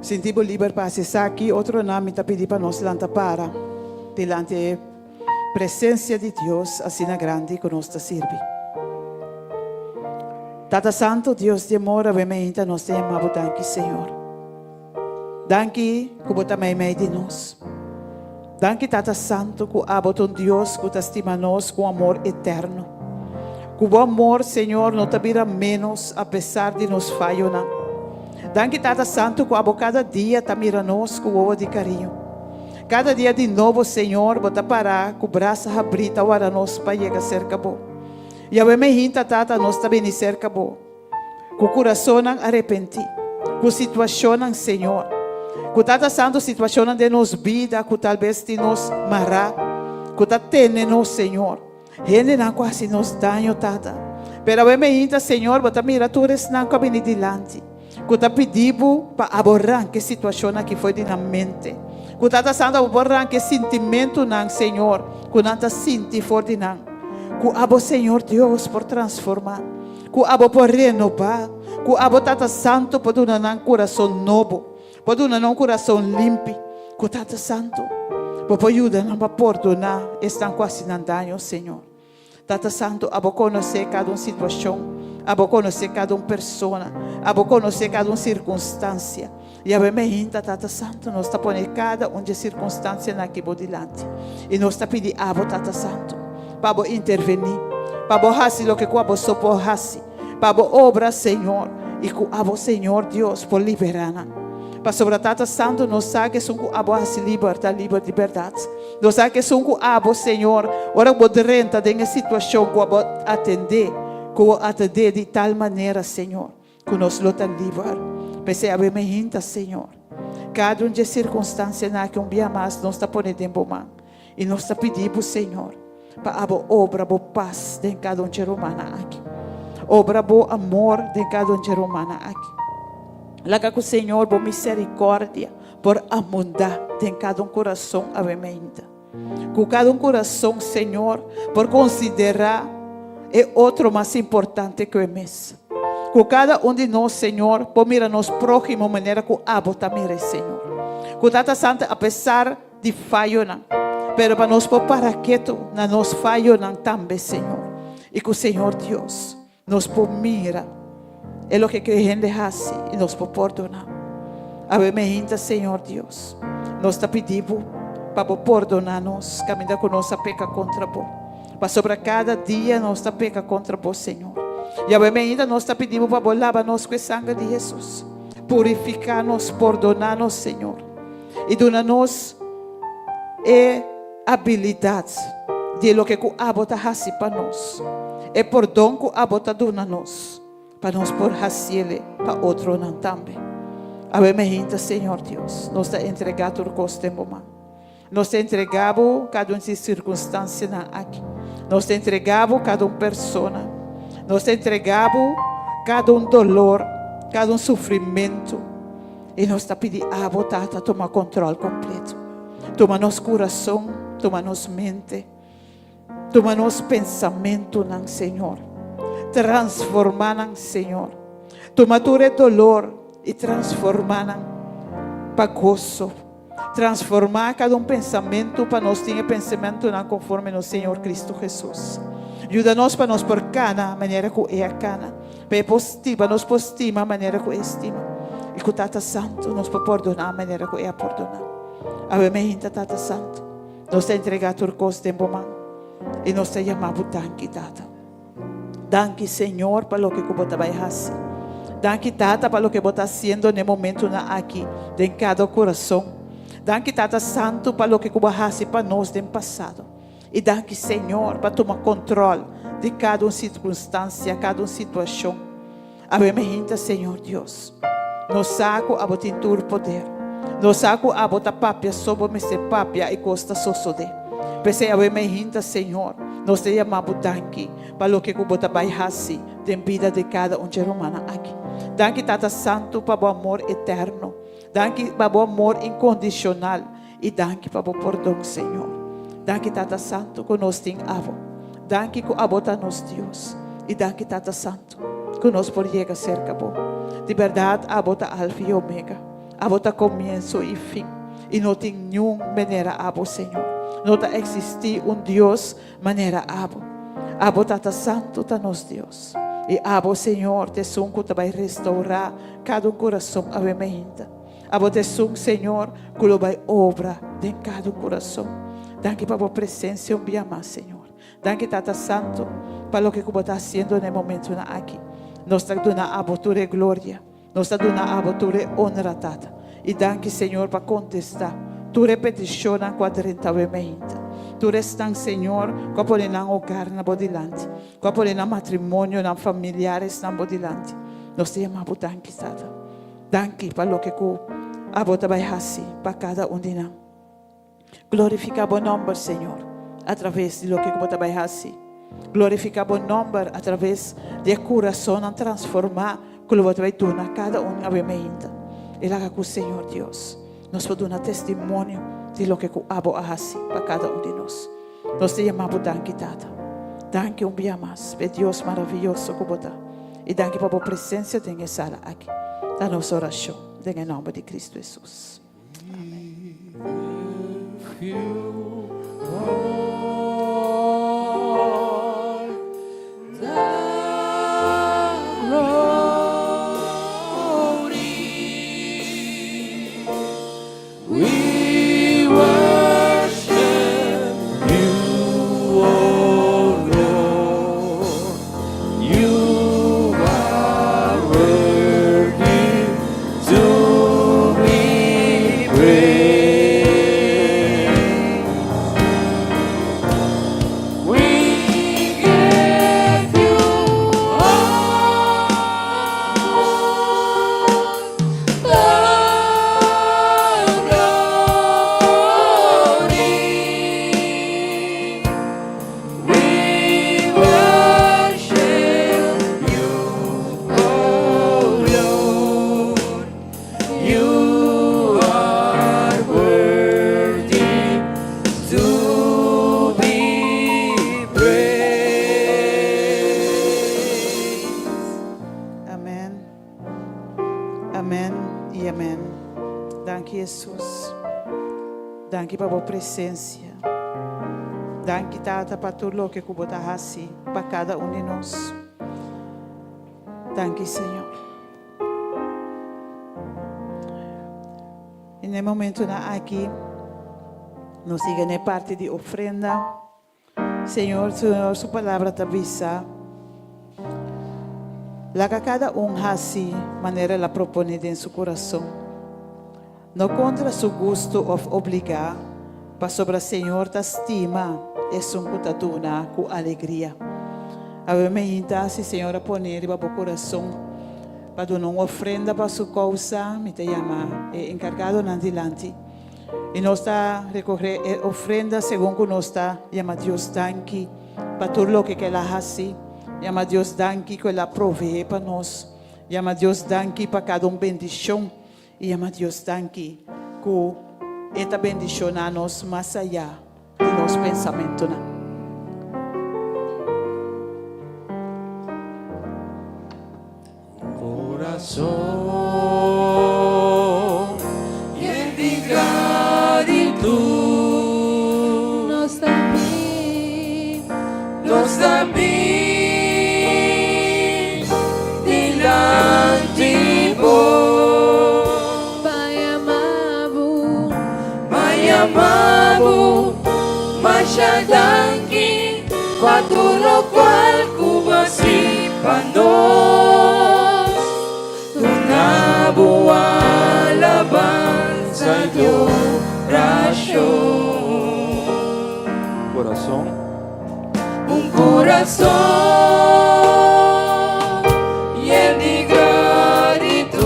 Sinti bo liber pa hasi esaki. Otronan mi ta pidi pa nos lanta para dilanti e presensia di Dios asina grandi ku nos ta sirbi. Tata Santu, Dios di amor, awe mainta nos ta yama bo danki, Señor. Danki ku bo ta meimei di nos. Danki Tata Santu ku abo ta un Dios ku ta stima nos ku un amor eterno. Ku bo amor, Señor, no ta bira ménos apesar di nos fayonan. Danki Tata Santu ku abo kada dia ta mira nos ku wowo di kariño. Kada dia di nobo, Señor, bo ta pará ku brasa habrí ta wara nos pa yega serka bo. Yahweh me hinta, Tata, nos ta bini serka bo. Ku kurasonnan arepentí. Ku situashonnan, Señor, ku ta tasando situashonnan den nos bida ku talbes tin nos mará, ku ta tene nos, Señor. Hendenan ku hasi nos daño, Tata. Pero awe meinta, Señor, Bo ta mira tur esnan ku a bini dilanti, ku ta pidi Bo pa abo ranka e situashon aki for di nan mente. Ku ta tasando abo por ranka e sintimentunan, Señor, ku nan ta sinti for di nan. Ku abo, Señor Dios, por transformá. Ku abo por renobá, ku abo Tata Santu por duna nan kurason nobo, por duna nan un kurason limpi. Ku Tata Santu, bo por yuda nan pa pordoná esnan ku hasi nan daño, Señor. Tata Santu, abo konosé kada un situashon, abo konosé kada un persona, abo konosé kada un sirkunstansia. I awe meinta, Tata Santu, nos ta pone kada un dje sirkunstansianan aki bo dilanti, i nos ta pidi abo, Tata Santu, pa bo intervení, pa bo hasi loke ku abo so por hasi, pa bo obra, Señor, i ku abo, Señor Dios, por liberá nan. Pasobra, Tata Santu, nos sa ku esun ku abo hasi liber ta liber di bèrdat. Nos sa ku esun ku abo, Señor, ora ku bo drenta den e situashon ku abo atendé, ku bo atendé di tal manera, Señor, Ku nos lo ta liber. P'esei awe mi hinta, Señor. Kada un dje sirkunstansianan aki un bia mas nos ta pone den Bo man. I nos ta pidi Bo, Señor, pa abo obra Bo pas den kada un dje rumannan aki. Obra Bo amor den kada un dje rumannan aki. Laga ku, Señor, Bo miserikòrdia por abundá den kada un kurason awe mi hinta. Ku kada un kurason, Señor, por konsiderá e otro mas importante ku e mes. Ku kada un di nos, Señor, por mira nos próhimo manera ku Abo ta mira e, Señor. Ku Tata Santu, apesar di fayonan, pero pa nos por para ketu na nos fayonan tambe, Señor. I ku Señor Dios, nos por mira e loke ku e hende hasi i nos por pordoná. Awe meinta, Señor Dios, nos ta pidi Bo pa Bo pordoná nos kaminda ku nos a peka kontra Bo. Pasobra kada dia nos ta peka kontra Bo, Señor. I awe meinta nos ta pidi Bo pa Bo laba nos ku e sanger di Hesus. Purifiká nos, pordoná nos, Señor, i duna nos e abilidat di e loke ku abo ta hasi pa nos, e pordon ku abo ta duna nos, pa nos por hasiele pa otronan tambe. Awe mehinta, Señor Dios, nos ta entregá tur kos den bo man. Nos ta entregá bo kada un di sirkunstansianan aki. Nos ta entregá bo kada un persona. Nos ta entregá bo kada un dolor, kada un sufrimentu. I nos ta pidi abo, Tata, tuma kontrol kompleto. Tuma nos kurason, tuma nos mente, tuma nos pensamentunan, Señor. Transformá nan, Señor. Tuma tur e dolor i transformá nan pa goso. Transformá kada un pensamentu pa nos tin e pensamentunan konforme nos Señor Kristu Hesus. Yuda nos pa nos por kana manera ku E a kana, pa E por stima, nos por stima manera ku E stima, i ku Tata Santu nos por pordoná manera ku E a pordoná. Awe meinta, Tata Santu, nos ta entregá tur kos den Bo man, i nos ta yama Bo danki, Tata. Danki Señor pa loke ku bo ta bai hasi. Danki Tata pa loke bo ta hasiendo n'e momentunan aki den kada kurason. Danki Tata Santu pa loke ku bo a hasi pa nos den pasado. I danki Señor pa tuma kontrol di kada un sirkunstansia, kada un situashon. Awe mi hinta Señor Dios. Nos sa ku abo tin tur poder. Nos sa ku abo ta papia so bo mester papia i kos ta sosodé. P'esei awe mi hinta Señor, nos ta yama bo danki pa loke ku bo ta bai hasi den bida di kada un dje rumannan aki. Danki Tata Santu pa bo amor eterno. Danki pa bo amor inkondishonal i danki pa bo pordon Señor. Danki Tata Santu ku nos tin abo. Danki ku abo ta nos Dios i danki Tata Santu. ku nos por yega serka bo. Di bèrdat abo ta Alfa i Omega, abo ta komienso i fin, i no tin niun manera abo, Señor. No ta eksistí un Dios manera abo. Abo Tata Santu ta nos Dios, i abo, Señor, ta esun ku ta bai restourá kada un kurason awe mainta. Abo ta esun, Señor, ku lo bai obra den kada un kurason. Danki pa bo presensia un bia mas, Señor. Danki Tata Santu pa loke ku bo ta hasiendo na e momentunan aki. Nos ta duna abo tur e gloria. Nos ta duna abo tur e honra, Tata. I danki, Señor, pa kontestá tur e petishonnan ku a drenta awe meinta. Tur esnan, Señor, ku a pone nan hogar na bo dilanti, ku a pone nan matrimonio, nan familiaresnan bo dilanti. Nos ta yama bo danki, Tata. Danki pa loke ku abo ta bai hasi pa kada un di nan. Glorifiká bo nòmber, Señor, atraves di loke ku bo ta bai hasi. Glorifiká bo nòmber atraves di e kurasonnan transformá ku lo bo ta bai duna kada un awe meinta. I laga ku Señor Dios nos por duna testimonio di loke ku abo a hasi pa kada un di nos. Nos ta yama bo danki, Tata. Danki un bia mas p'e Dios maravioso ku bo ta. I danki pa bo presensia den e sala aki. Ta nos orashon den e nòmber di Kristu Hesus. Amen. Amen y amen. Danki Jesus. Danki pa bo presencia. Danki Tata pa tur loke ku bo ta hasi pa kada un di nos. Danki Señor. I na e momentonan aki nos yega na e parti di ofrenda. Señor, Señor su palabra ta bisa, Laga kada un hasi manera el a proponé den su kurason, no kontra su gustu òf obligá, pasobra Señor ta stima esun ku ta duna ku alegria. Awe meinta, si Señor a pone riba bo kurason pa duna un ofrenda pa su kousa, mi ta yama e enkargadonan dilanti. I nos ta rekohé e ofrenda segun ku nos ta yama Dios danki pa tur loke ku el a hasi, yama Dios danki ku el a proveé pa nos, yama Dios danki pa kada un bendishon i yama Dios danki ku e ta bendishoná nos mas ayá di nos pensamentunan. Corazon yen di gratitud. Nos ta bin. Nos ta bin dilanti bo. Pa yama bo. Pa yama bo. Masha danki pa tur locual cu bo a haci pa nos. Duna bo alabansa y adoracion. Corazon. Un corazon yen di gratitud.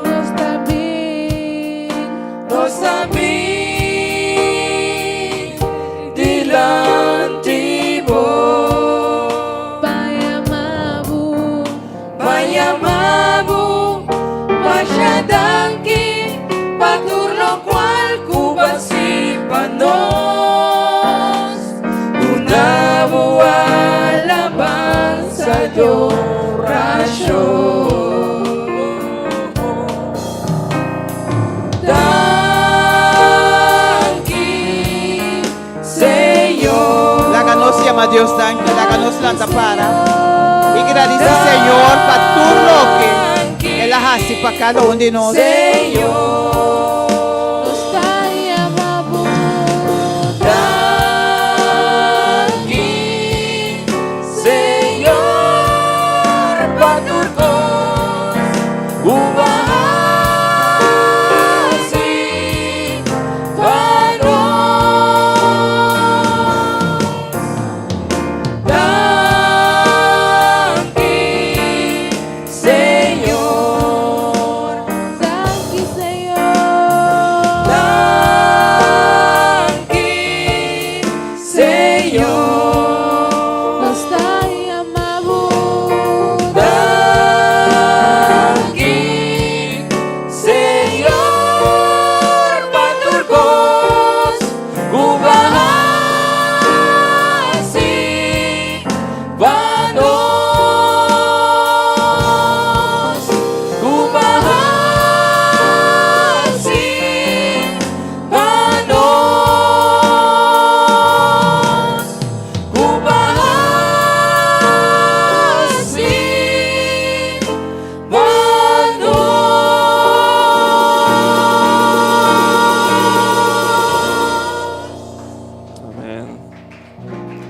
Nos ta bin. Nos ta bin dilanti bo. Pa yama bo. Pa yama bo. Masha danki pa tur locual cu bo a haci pa nos. Duna bo. yama Dios danki, laga nos lanta para i gradisi Señor pa tur loke El a hasi pa kada un di nos.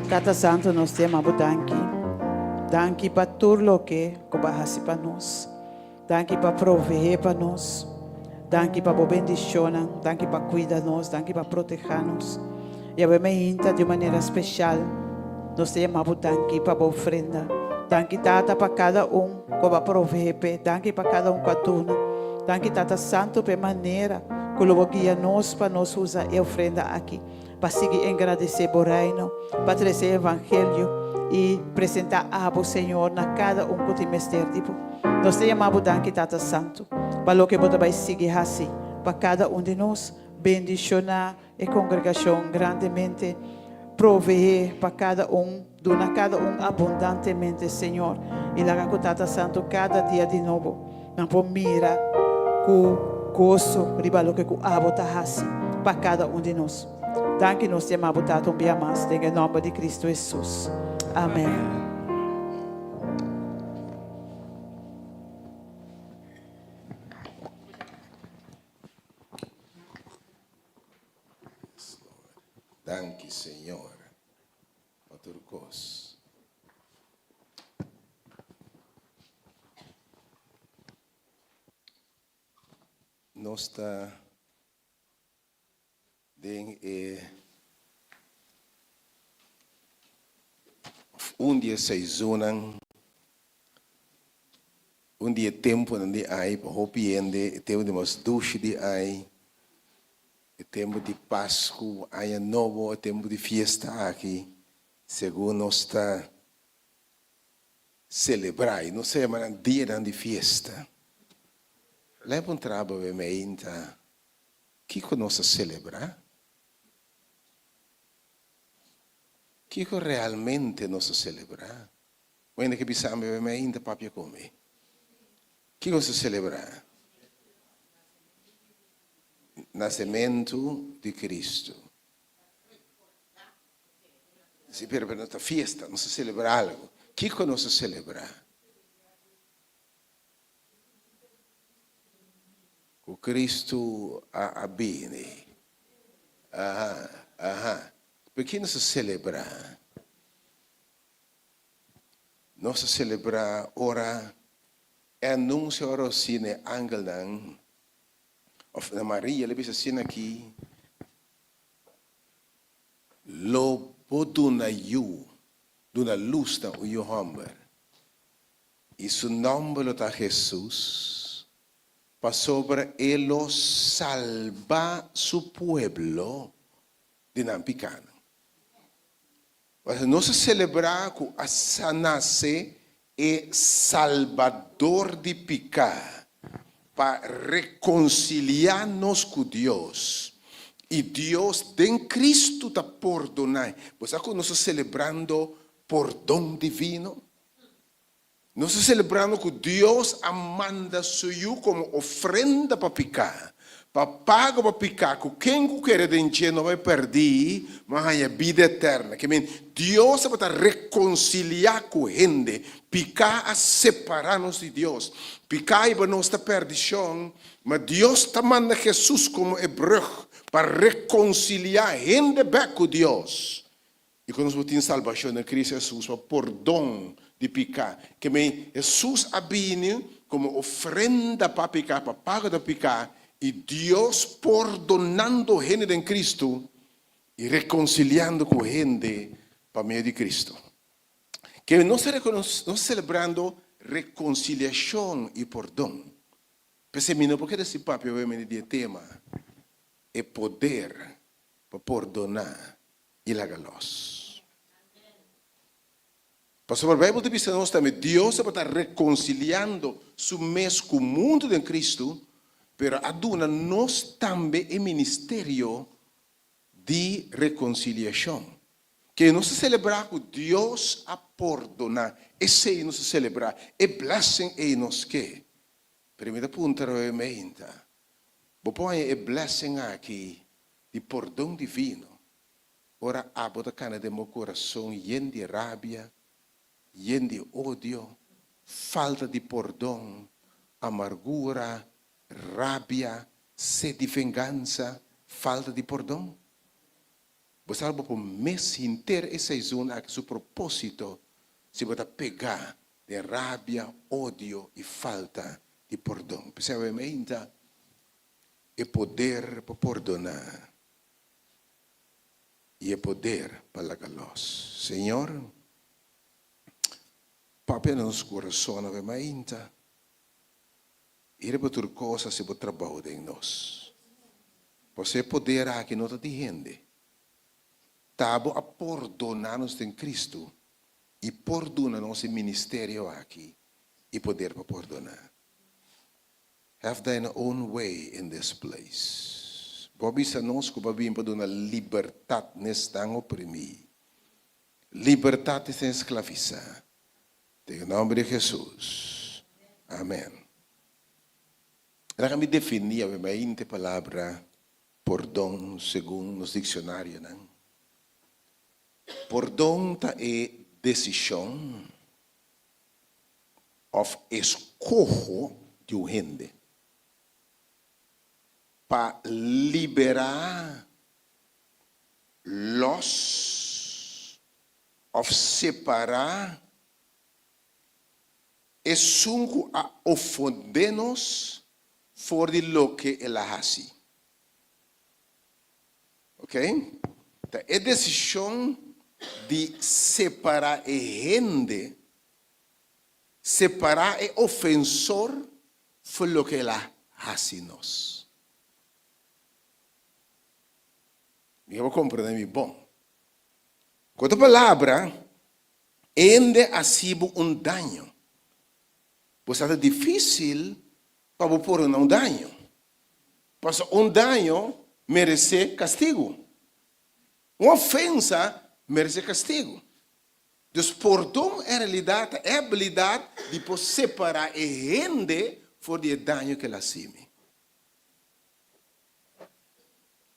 Tata Santo nos te ama bo danki. Danki pa tur loke ku bo a hasi pa nos. Danki pa proveé pa nos. Danki pa bo bendishonnan. Danki pa kuida nos. Danki pa protehá nos. Yahweh meinta di un manera speshal nos ta yama bo danki pa bo ofrenda. Danki Tata pa kada un ku bo a proveé p'e. Danki pa kada un ku a duna. Danki Tata Santu pa e manera ku lo bo guia nos pa nos usa e ofrenda aki pa sigui engradesé bo Reino, pa trese e Evangelio i presentá abo, Señor, na kada un ku tin mester di bo. Nos ta yama bo danki Tata Santu pa loke bo ta bai sigui hasi pa kada un di nos. Bendishoná E kongregashon grandemente proveé pa kada un, duna kada un abundantemente, Señor, i laga ku Tata Santu kada dia di nobo nan por mira ku goso riba loke ku Abo ta hasi pa kada un di nos. Danki nos yama Bo Tata un bia mas den e nòmber di Kristu Hesus. Amèn. Danki Señor pa tur kos. Nos ta den e un di e seizoennan, un di e tempunan di ai pa hopi hende, e tempu di mas dushi di ai, e tempu di Pasku, Aña Nobo, e tempu di fiesta aki, segun nos ta selebrá i nos ta yama nan dianan di fiesta. Lei puntra bo be meinta, kiko nos ta selebrá? Kiko realmente nos ta selebrá? Un hende ke bisa mi be meinta papia ku mi. Kiko nos ta selebrá? Nasementu di Kristu. Si, pero pero nos ta fiesta, nos ta selebrá algu. Kiko nos ta selebrá? Ku Kristu a a bini. Aha, aha. Pero ki nos ta selebrá? Nos ta selebrá ora e anunsio a rosí na e angelnan, òf na Maria, el a bisa asina aki, Lo bo duna yu, duna lus na un yu hòmber, I su nòmber lo ta Hesus, pasobra e lo salba su pueblo di nan pikánan. Pasobra nos a selebrá ku a nase e Salbador di piká pa rekonsiliá nos ku Dios, i Dios den Kristu ta pordoná. Bo sa ku nos ta selebrando pordon divino? Nos ta selebrando ku Dios a manda su Yu komo ofrenda pa piká, Pa pago pa piká ku ken ku kere den dje no bai pèrdí, ma haña bida eterna. Ke men, Dios tabata rekonsiliá ku hende. Piká a separá nos di Dios. Piká hiba nos ta pèrdishon, ma Dios ta manda Hesus komo e brùg pa rekonsiliá hende bèk ku Dios. I ku nos por tin salbashon den Kristu Hesus pa pordon di piká. Ke men, Hesus a bini komo ofrenda pa piká, pa pago di piká, i Dios pordonando hende den Kristu i rekonsiliando ku hende pa medio di Kristu. Ke men, nos ta nos ta selebrando rekonsiliashon i pordon. P'esei mi no por keda sin papia obviamente di e tema, e poder pa pordoná i laga los. Pasobra Bijbel ta bisa nos tambe, Dios tabata rekonsiliando su mes ku mundu den Kristu, pero a duna nos tambe e ministerio di rekonsiliashon. Ke nos ta selebrá ku Dios a pordoná, esei nos ta selebrá, e blessing ei nos ke. Pero mi ta puntra hoy meinta, bo por haña e blessing aki di pordon divino ora abo ta kana den bo kurason yen di rabia, yen di odio, falta di pordon, amargura, rabia, sed di vengansa, falta di pordon? Bo sa bo por mes hinter e seizoen aki su proposito si bo ta pega den rabia, odio i falta di pordon. P'esei awe meinta e poder pa pordoná i e poder pa laga lòs. Señor, papia na nos kurason awe mainta i riba tur kos hasi bo trabou den nos. Pasobra e poder aki no ta di hende. Ta bo a pordoná nos den Kristu i por duna nos e ministerio aki i poder pa pordoná. Have thine own way in this place. Bo a bisa nos ku bo a bin pa duna libertat n'esnan oprimí, libertat esnan esklavisá. Den e nòmber di Hesus. Amen. Laga mi definí awe mainta e palabra pordon segun nos dikshonarionan. Pordon ta e desishon òf eskoho di un hende pa liberá lòs òf separá esun ku a ofendé nos for di loke el a hasi. Ok? Ta e desishon di separá e hende, separá e ofensor for loke el a hasi nos. Mi bo komprendé mi bon. Ku otro palabra, hende a hasi bo un daño. Bo sa ta difísil pa bo pordona un daño. Pasobra un daño meresé kastigu. Un ofensa meresé kastigu. Dus pordon en realidat ta e abilidat di por separá e hende for di e daño ku el a hasi mi.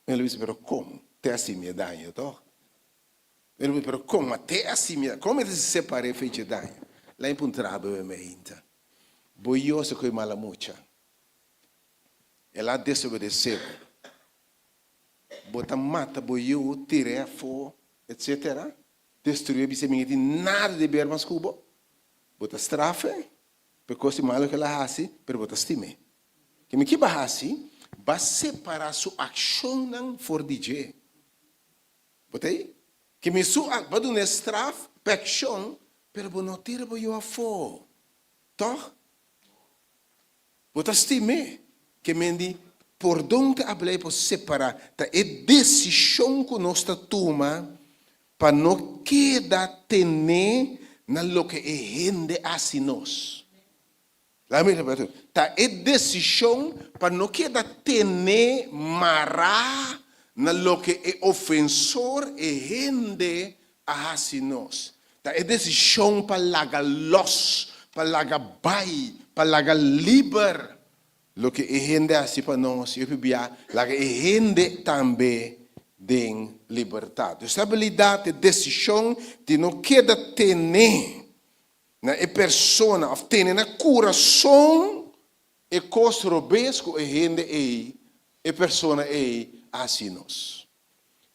Mi lo bisa, pero kon te hasi mi e daño tòg? Mi lo bisa, pero kon ma te hasi mi e daño? Kon mi ta separ'é for di e daño? Laña puntra bo e meinta. Bo Yose ku e mala mucha. El a desobedesé bo. Bo ta mata bo yu, tir'é afó, etsetera. Destruié, bis'é mi no tin nada di ber mas ku bo. Bo ta straf'é pa e kos di malu ku el a hasi, pero bo ta stim'é. Ke mi kiba hasi? Ba separá su akshonnan for di dje. Bo ta ei? Ke mi su ak, bo a dun'é straf pa e akshon, pero bo no tira bo yu afó. Tòg? Bo ta stim'é? Ke men di pordon ta ablei por separá. Ta e desishon ku nos ta tuma pa no keda tené na loke e hende hasi nos. Laga mi repetí. Ta e desishon pa no keda tené mará na loke e ofensor, e hende, a hasi nos. Ta e desishon pa laga lòs, pa laga bai, pa laga liber Loke e hende hasi pa nos, i hopi bia laga e hende tambe den libertat. Dus abilidat e desishon di no keda tene na e persona òf tene na kurason e kos robes ku e hende ei, e persona ei a hasi nos.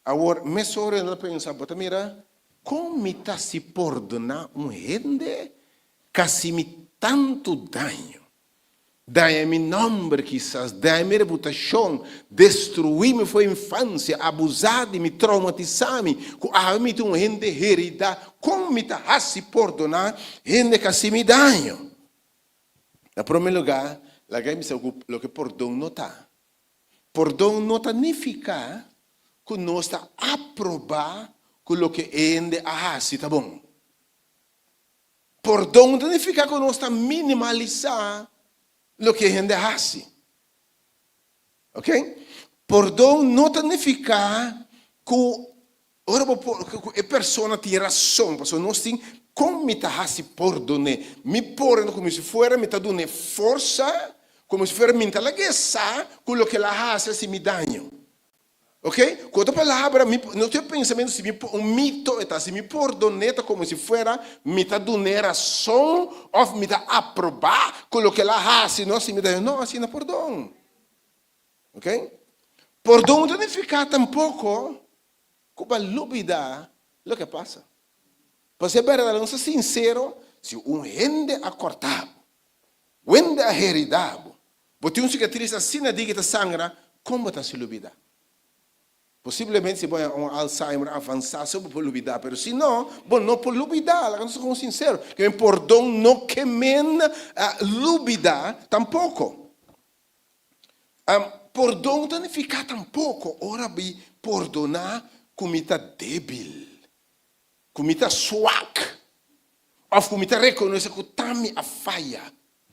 Awor, mesora el a pensa, Bo ta mira kon mi ta si pordoná un hende ku a hasi mi tantu daño? Daña mi nòmber kisas, daña mi reputashon, destruí mi for infansia, abusá di mi, traumatisá mi, ku awe mi ta un hende heridá. Kon mi ta hasi pordoná hende ku hasi mi daño? Na promé lugá, laga mi bisa ku loke pordon no ta. Pordon no ta nifiká ku nos ta aprobá ku loke hende a hasi ta bon. Pordon ta nifiká ku nos ta minimalisá loke hende a hasi. Ok? Pordon no ta nifiká ku ora bo por ku e persona tin rason, pasobra nos tin kon mi ta hasi pordon'é? Mi pordon'é komo si fuera mi ta dun'é forsa, komo si fuera mi ta lag'é sa ku loke el a hasi a hasi mi daño. Ok? Ku otro palabra, mi no tin e pensamentu si mi un mito e ta, si mi pordon'é ta komo si fuera mi ta dun'é rason òf mi ta aprobá ku loke el a hasi no a hasi mi daño. No, asina pordon. Ok? Pordon no ta nifiká tampoko ku bo a lubidá loke a pasa. Pasobra e bèrdat, nos ta sinsero, si un hende a kòrtá bo, un hende a heridá bo, bo tin un sikatris asina di ki ta sangra, kon bo ta hasi lubidá? Posiblemente si bo a un Alzheimer avansá so bo por lubidá, pero si no, bo no por lubidá. Laga nos ta kon sinsero, ke men pordon no ke men lubidá tampoko. Pordon ta nifiká tampoko ora mi pordoná ku mi ta débil, ku mi ta swak, òf ku mi ta rekonosé ku ta mi a faya.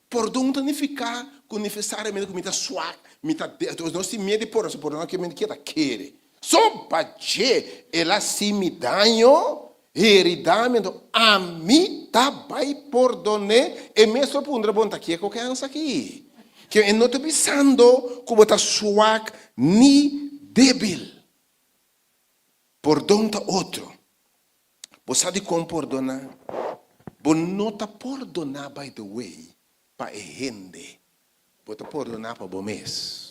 Pordon ta nifiká ku nesesariamente ku mi ta swak, mi ta débil. Nos tin miedu di pordoná, pasobra pordoná ke men keda kere. So pa dje el a hasi mi daño, heridá mi, anto ami ta bai pordon'é. E mes lo puntra bo, Nta kier ku kensa aki? Ke e no ta bisando ku bo ta swak ni débil. Pordon ta otro. Bo sa dikon pordoná? Bo no ta pordoná, by the way, pa e hende. Bo ta pordoná pa bo mes.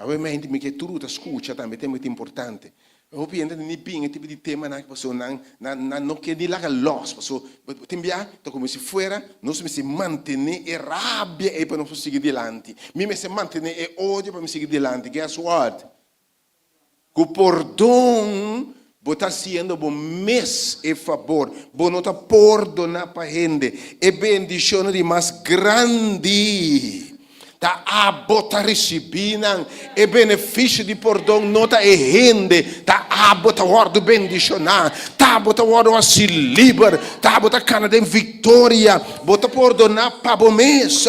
Awe mente mi ke tur ku ta skucha tambe tema ku ta importante. Hopi hende ta ni bin e tipo di temanan aki pasobra nan nan nan no ke ni laga lòs pasobra bo tin bia ta komo si fuera nos mester mantené e rabia ei pa nos por sigui dilanti. Mi mester mantené e odio pa mi sigui dilanti. Guess what? Ku pordon bo ta hasiendo bo mes e fabor. Bo no ta pordoná pa hende. E bendishonnan di mas grandi ta abo ta risibí nan. E benefisio di pordon no ta e hende, ta abo ta wòrdu bendishoná, ta abo ta wòrdu hasi liber, ta abo ta kana den viktoria. Bo ta pordoná pa bo mes.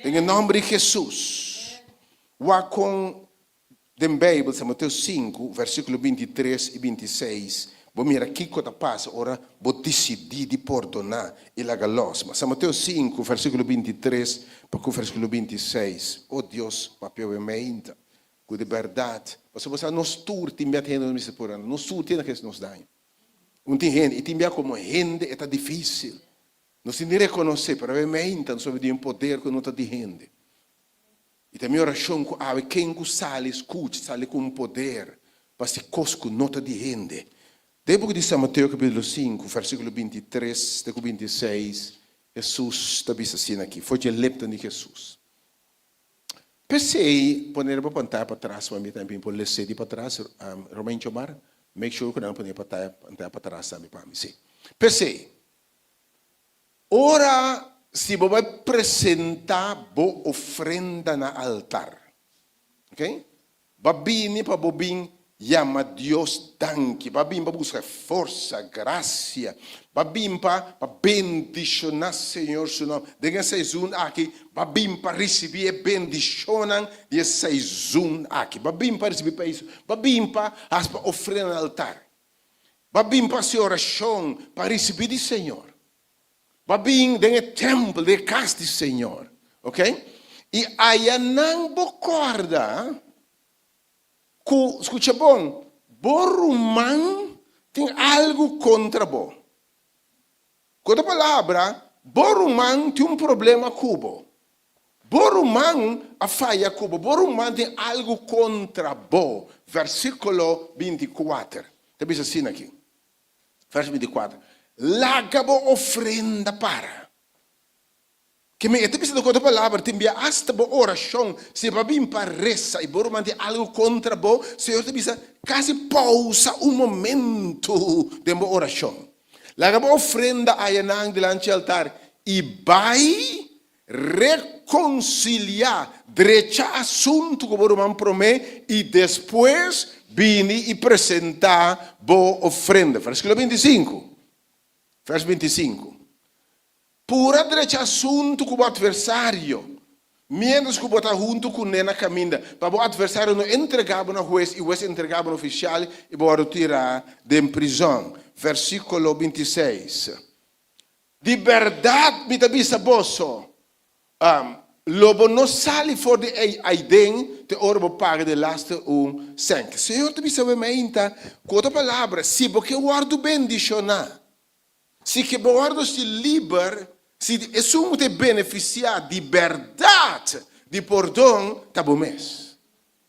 Den e nòmber di Hesus. Wak kon Den Bijbel, San Mateo sinku, versikulo 23 i 26, bo mira kiko ta pasa ora bo disidí di pordoná i laga lòs. Ma San Mateo sinku, versikulo 23 pa ku versikulo 26, O Dios, papia awe meinta ku di bèrdat, pasobra bo sa nos tur tin bia hende nos mester pordoná, nos tur tin a hasi nos daño. Un tin hende, i tin bia komo hende e ta difísil. Nos tin di rekonosé, pero awe meinta nos papia di un poder ku no ta di hende. I ta mi orashon ku awe ken ku sali skucha sali ku un poder pa hasi kos ku no ta di hende. Den buki di San Mateo kapitulo sinku vèrsikulo 23 te ku 26 Hesus ta bisa asina aki, for dje lepnan di Hesus. P'esei pone riba pantaya patras pa mi tambe por les'é di patras, Romain Chomar, make sure ku nan pone pantaya patras tambe pa mi, si. P'esei. Ora si bo bai presentá bo ofrenda na altar, ok, bo a bini pa bo bin yama Dios danki, bo a bin pa buska forsa, grasia, bo a bin pa pa bendishoná Señor su nòmber. Den e seizun aki, bo a bin pa risibí e bendishonnan di e seizun aki. Bo a bin pa risibí pa eso, bo a bin pa hasi pa ofrenda na altar. Bo a bin pa hasi orashon pa risibí di Señor. Bo a bin den e tèmpel, den e kas di Señor. Ok? I ayanan bo kòrda ku, skucha bon, bo ruman tin algu kontra bo. Ku otro palabra, bo ruman tin un problema ku bo. Bo ruman a faya ku bo. Bo ruman tin algu kontra bo. Versíkulo 24 ta bisa asina aki. Verso 24, Laga bo ofrenda para. Ke men e ta bisa ku otro palabra, tin bia asta bo orashon, si bo a bin pa resa i bo ruman tin algu kontra bo, Señor ta bisa, kasi pousa un momentu den bo orashon. Laga bo ofrenda ayanan dilanti altar i bai rekonsiliá, drecha asuntu ku bo ruman promé i despues bini i presentá bo ofrenda. Versíkulo 25. Vers 25. Pura drecha asuntu ku bo atversario, miéntras ku bo ta huntu kuné na kaminda, pa bo atversario no entregá bo na hues i hues entregá bo na ofisial i bo wòrdu tirá den prizòn. Versíkulo 26. Di bèrdat mi ta bisa boso, lo bo no sali for di ei aiden te ora bo paga di laste un sènt. Señor ta bisa bo meinta ku otro palabra, si bo ke wòrdu bendishoná, Si ke bo wòrdu si liber, si esun ku ta benefisiá di bèrdat di pordon ta bo mes.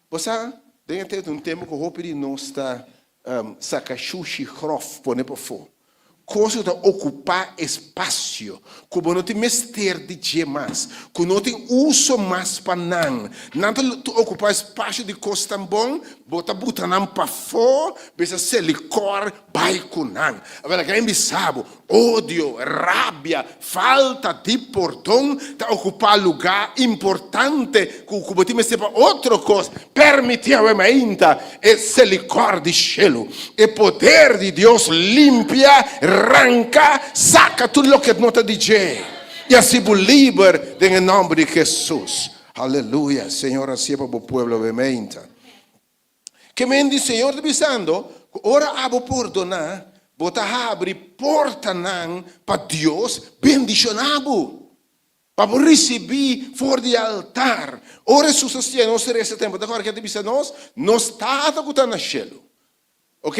Bo sa, den e tempu un tempu ku hopi di nos ta saka shushi gròf pone pafó, kos ku ta okupá espasio ku bo no tin mester di dje mas, ku no tin uso mas pa nan, nan ta okupá espasio di kos tan bon, bo ta buta nan pafó, bisa selikòr Bai ku nan. Awel a bisa bo, odio, rabia, falta di pordon ta okupá lugá importante ku ku bo tin mester pa otro kos. Permití awe mainta e selikòr di shelu, e poder di Dios limpia, ranka, saka tur loke no ta di dje i hasi bo liber den e nòmber di Hesus. Aleluya! Señor hasié pa bo pueblo awe mainta. Ke men di Señor ta bisando ku ora abo pordoná, bo ta habri portanan pa Dios bendishoná bo, pa bo risibí for di altar. Ora Hesus a siña nos resa tempu, ta kòrda ke a ta bisa nos? Nos Tata ku ta na shelu, ok,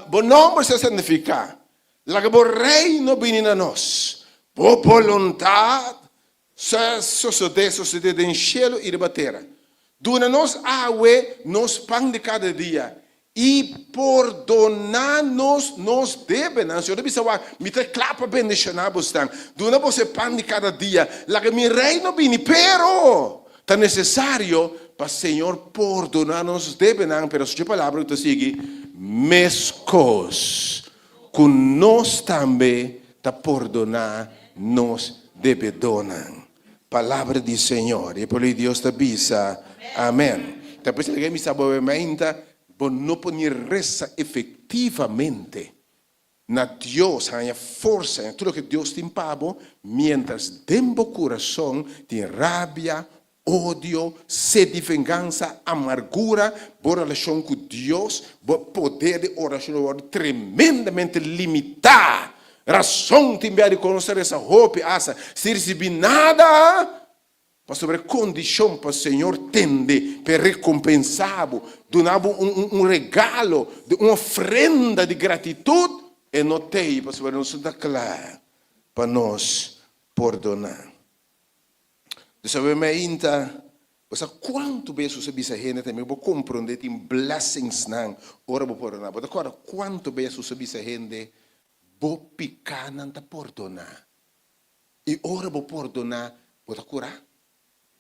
bo nòmber ser santifiká, laga bo reino bini na nos, bo boluntat Sa sosodé, sosodé den shelu i riba tera. Duna nos awe nos pan di kada dia, i pordoná nos nos debenan. Señor ta bisa wak, Mi ta kla pa bendishoná bosnan. Duna boso e pan di kada dia. Laga mi reino bini. Pero, ta nesesario pa Señor pordoná nos debenan. Pero escucha e palabra ku ta sigui, Meskos ku nos tambe ta pordoná nos debedónan. Palabra di Señor. I e pueblo di Dios ta bisa, Amèn. Ta por esei mi sa bo mainta, bo no por ni resa efektivamente na Dios, haña forsa, haña tur loke Dios tin pa bo, miéntras den bo kurason tin rabia, Odio, sed di vengansa, amargura, bo relashon ku Dios, bo poder di orashon lo wòrdu tremendamente limitá. Rason tin bia di kon nos ta resa hopi asta sin risibí nada, pasobra e kondishon pa Señor tende pa e rekompensá bo, duna bo un regalo, un ofrenda di gratitut, e no t'ei pasobra nos no ta kla pa nos pordoná. Dus awe mainta, bo sa kuantu bes Hesus a bisa hende tambe bo komprondé tin blessingsnan ora bo pordoná. Bo ta kòrda kuantu bes Hesus a bisa hende, Bo pikánan ta pordoná. I ora bo pordoná, bo ta kurá.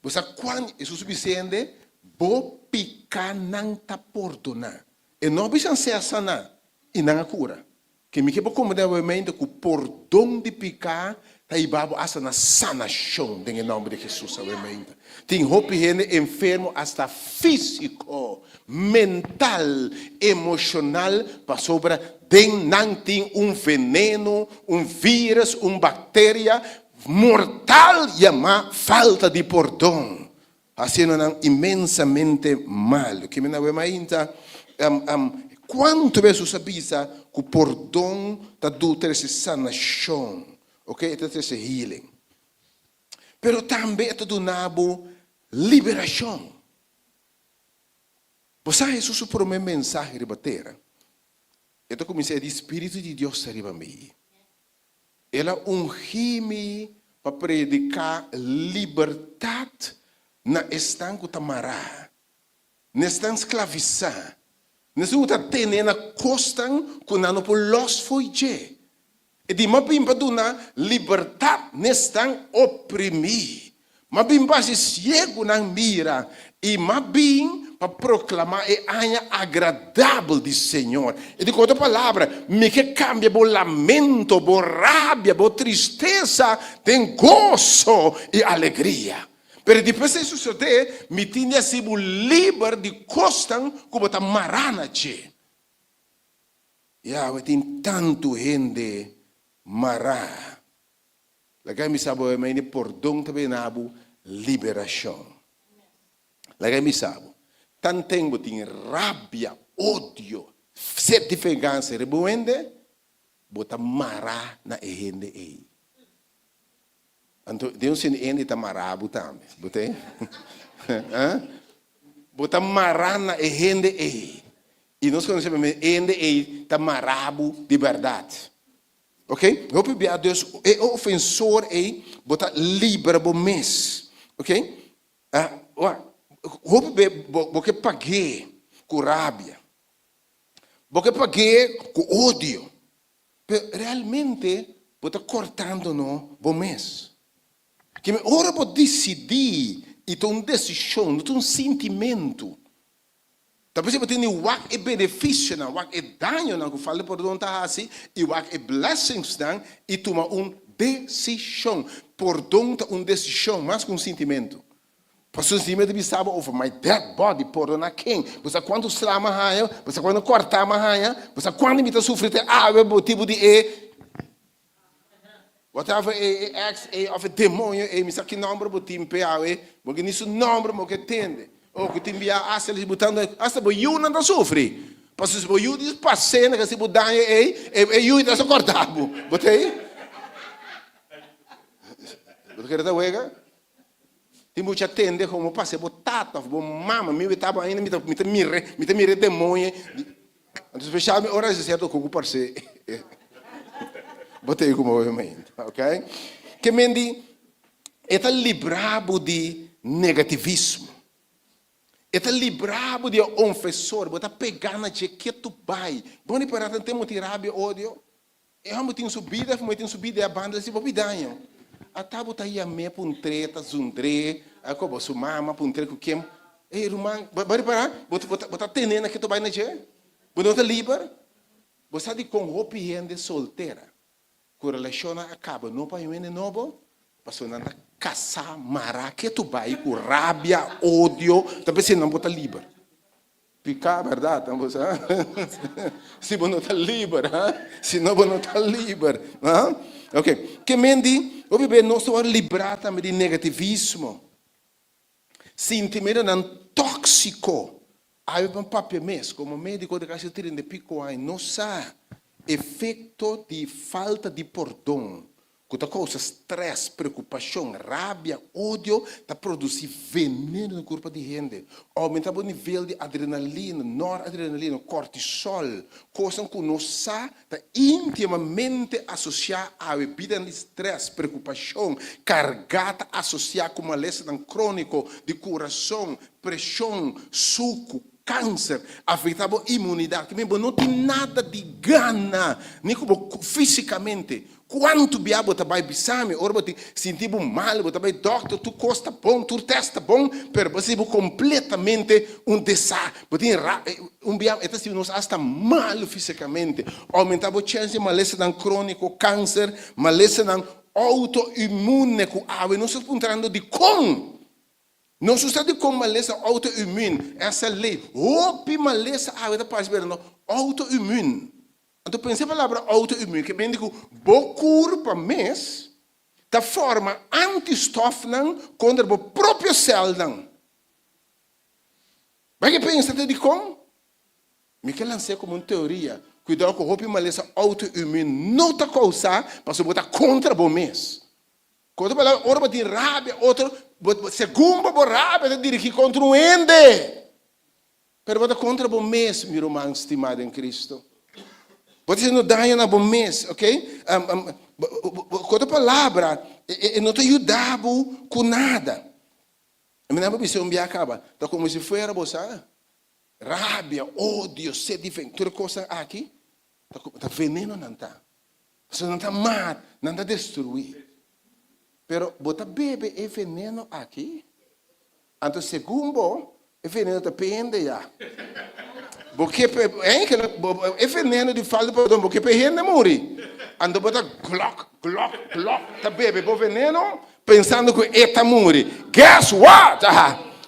Bo sa kuan Hesus a bisa hende, Bo pikánan ta pordoná. E no a bisa nan sea saná, i nan a kura. Ke mi ke bo komprendé awe mente ku pordon di piká ta hiba bo asta na sanashon den e nòmber di Hesus awe mente. Tin hopi hende enfermo asta físiko, mental, emoshonal pasobra den nan tin un veneno, un vírus, un bakteria mortal yamá falta di pordon, hasiendo nan inmensamente malu. Ke mi awe mainta, kuantu bes nos a bisa ku pordon ta du trese sanashon, ok, e ta trese healing. Pero tambe e ta duna bo. Liberashon. Bo sa Hesus su promé mensahe riba tera? E ta kuminsá e di, Spiritu di Dios ta riba mi. El a ungí mi pa prediká libertat na esnan ku ta mará, na esnan sklavisá, na esnan ku ta tene na kosnan ku nan no por lòs fo'i dje. E di, M'a bin pa duna libertat na esnan oprimí. M'a bin pa hasi siegunan mira, i m'a bin pa proklamá e aña agradabel di Señor. I di ku otro palabra, mi ke kambia bo lamento, bo rabia, bo tristesa den goso i alegria. Pero despues di sosodé, mi tin di hasi bo liber di kosnan ku bo ta mará na dje. Yahweh tin tantu hende mará. Laga mi sa bo e mei di pordon ta bini na bo liberashon. Laga mi sa bo, tanten bo tin rabia, odio, set di vengansa riba un hende, bo ta mará na e hende ei. Anto den un senti e hende ta mará bo tambe. Bo ta ei? Bo ta mará na e hende ei. I nos konosé e hende ei ta mará bo di bèrdat. Ok, hopi bia dus e ofensor ei bo ta libra bo mes. Ok, wak, hopi be bo ke pag'é ku rabia, bo ke pag'é ku odio, pero realmente bo ta kortando no bo mes. Keme ora bo disidí i ta un desishon, no ta un sintimentu. Ta p'esei bo tin di wak e benefisionan, wak e dañonan ku falta di pordon ta hasi i wak e blessingsnan i tuma un desishon. Pordon ta un desishon mas ku un sintimentu. Pasobra un sintimentu ta bisa bo over my dead body, pordoná ken? Bo sa kuantu sla mi a haña? Bo sa kuantu kòrtá mi a haña? Bo sa kuantu mi ta sufri te awe pa motibu di e whatever e ex ei of e demonio ei, mi sa ki nomber bo tin p'e awe, bo ke ni su nomber bo ke tende. Oh, ku tin bia hasta li butando, hasta bo yunan ta sufri. Pasobra si bo yu di pas'é na hasi bo daño ei, e yu ta soportá bo. Bo ta ei? Bo ta kere ta wega? Tin mucha tende komo pas'é bo tata of bo mama, mi wetá bo ainda mi ta mi ta mir'é, mi ta mir'é demonio. Anto spesialmente ora esei sierto koko parse bo ta ei ku movimento, ok? Ke men di e ta libra bo di negativismo, e ta libra bo di e ofensor, bo ta pega na dje ketu bai. Bo no para tantu tempu tin rabia, odio. E homber tin su bida, e muher tin su bida, e a banda si bo bidaño. Ata bo ta yam'é puntr'é, ta zundr'é, a koba su mama puntr'é ku ken. Ey ruman, bo a ripará? Bo bo ta tene na ke ta bai na dje? Bo no ta liber? Bo sa dikon hopi hende soltera ku relashonnan a kaba no pa un hende nobo? Pasobra nan ta kasá, mará, ketu bai ku rabia, odio, ta p'esei nan bo ta liber. Piká bèrdat, bo sa? Si bo no ta liber, ha? Si no bo no ta liber, ha? Ok, ke men di, hopi be nos ta wòrdu librá tambe di negativismo, sintimentonan tóksiko. Awe bo papia mes, komo médiko di kasi trinta i piko aña, nos sa efekto di falta di pordon ku ta kousa strès, preokupashon, rabia, odio, ta produsí veneno den kurpa di hende, oumentá bo nivel di adrenalina, noradrenalina, kortisòl, kosnan ku nos sa ta íntimamente asosiá awe bidanan di strès, preokupashon, kargá ta asosiá ku malesanan króniko di kurason, preshon, suku, Kanser afektá bo imunidat, ki bo no tin nada di gana ni ku bo físikamente. Kuantu bia bo ta bai bisa mi ora bo tin sinti bo mal, bo ta bai dòkter, tur kos ta bon, tur tèst ta bon, pero bo sinti bo kompletamente un desa, bo tin ra, un bia e ta sinti nos asta malu físikamente. Oumentá bo chèns di malesanan króniko, kanser, malesanan outoimmune ku awe nos ta puntrando dikon. Nos usa di kon malesa autoimmune, SLE. Hopi malesa awe ta parse bira no autoimmune. Anto pensa e palabra autoimmune ke bini di ku bo kurpa mes ta forma antistòfnan kontra bo propio sèlnan. Bo ke pensa ta dikon? Mi ke lans'é komo un teoria. Kuidou ku hopi malesa autoimmune no ta kousá pasobra bo ta kontra bo mes. Ku otro palabra, ora bo tin rabia otro, Bo, segun bo bo rabia ta dirigí kontra un hende, pero bo ta kontra bo mes, mi ruman stimá den Cristo. Bo ta hasiendo daño na bo mes, ok? Ku otro palabra, e no ta yuda bo ku nada. Mi nan por bisa un bia kaba, ta komo si fuera bo sa rabia, odio, sed di ven, tur e kosnan aki ta veneno nan ta. Pasobra nan ta mat, nan ta destruí. Pero bo ta bebe e veneno aki, anto segun bo, e veneno ta pende ya. Bo ke pa e veneno di falta di pordon, bo ke pa e hende muri. Anto bo ta glòk, glòk, glòk ta bebe bo veneno pensando ku e ta muri. Guess what?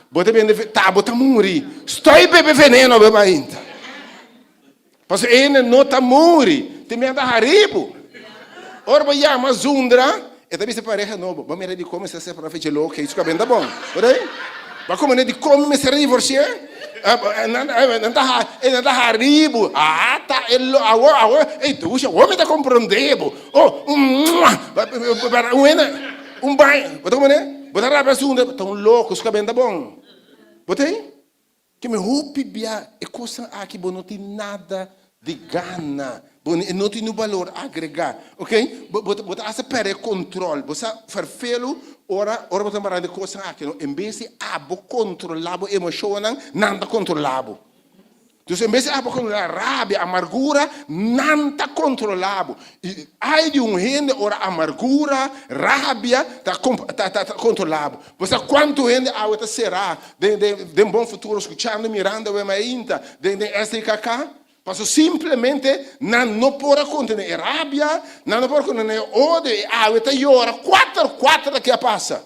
Bo ta bende, ta bo ta muri. Stòi bebe veneno awe mainta. Pasobra e hende no ta muri, tin miedu ta haribu. Ora bo yama zundra, e ta bisa e pareha nobo, bo mira dikon mester separa fecha loke, su kabenta ta bon. Bo ta Bo a komprende dikon mi mester a divorsiá? Nan ta nan ta haribu. Ata e lo awor awor ey dushi awor mi ta komprende bo. Oh un hende un baño, bo ta komprende? Bo ta rabia zundra, ta un loko, su kabenta ta bon. Bo ta Ke mi hopi bia e kosnan aki bo no tin nada di gana, bo no tin un balor agregá, ok? Bo bo bo ta hasta pèrdè e kontròl, bo sa ferfelu ora ora bo ta mará di kosnan aki no, en bes di abo kontrolá bo emoshonnan, nan ta kontrolá bo. Dus en bes di abo kontrolá rabia, amargura, nan ta kontrolá bo. I ai di un hende ora amargura, rabia ta ta ta kontrolá bo. Bo sa kuantu hende awe ta será den den den Bon Futuro skuchando mirando awe mainta den den SDKK? Paso simplemente nan no por a kontené e rabia, nan no por a kontené e odio i awe ta yora kuater kuater ta ke a pasa.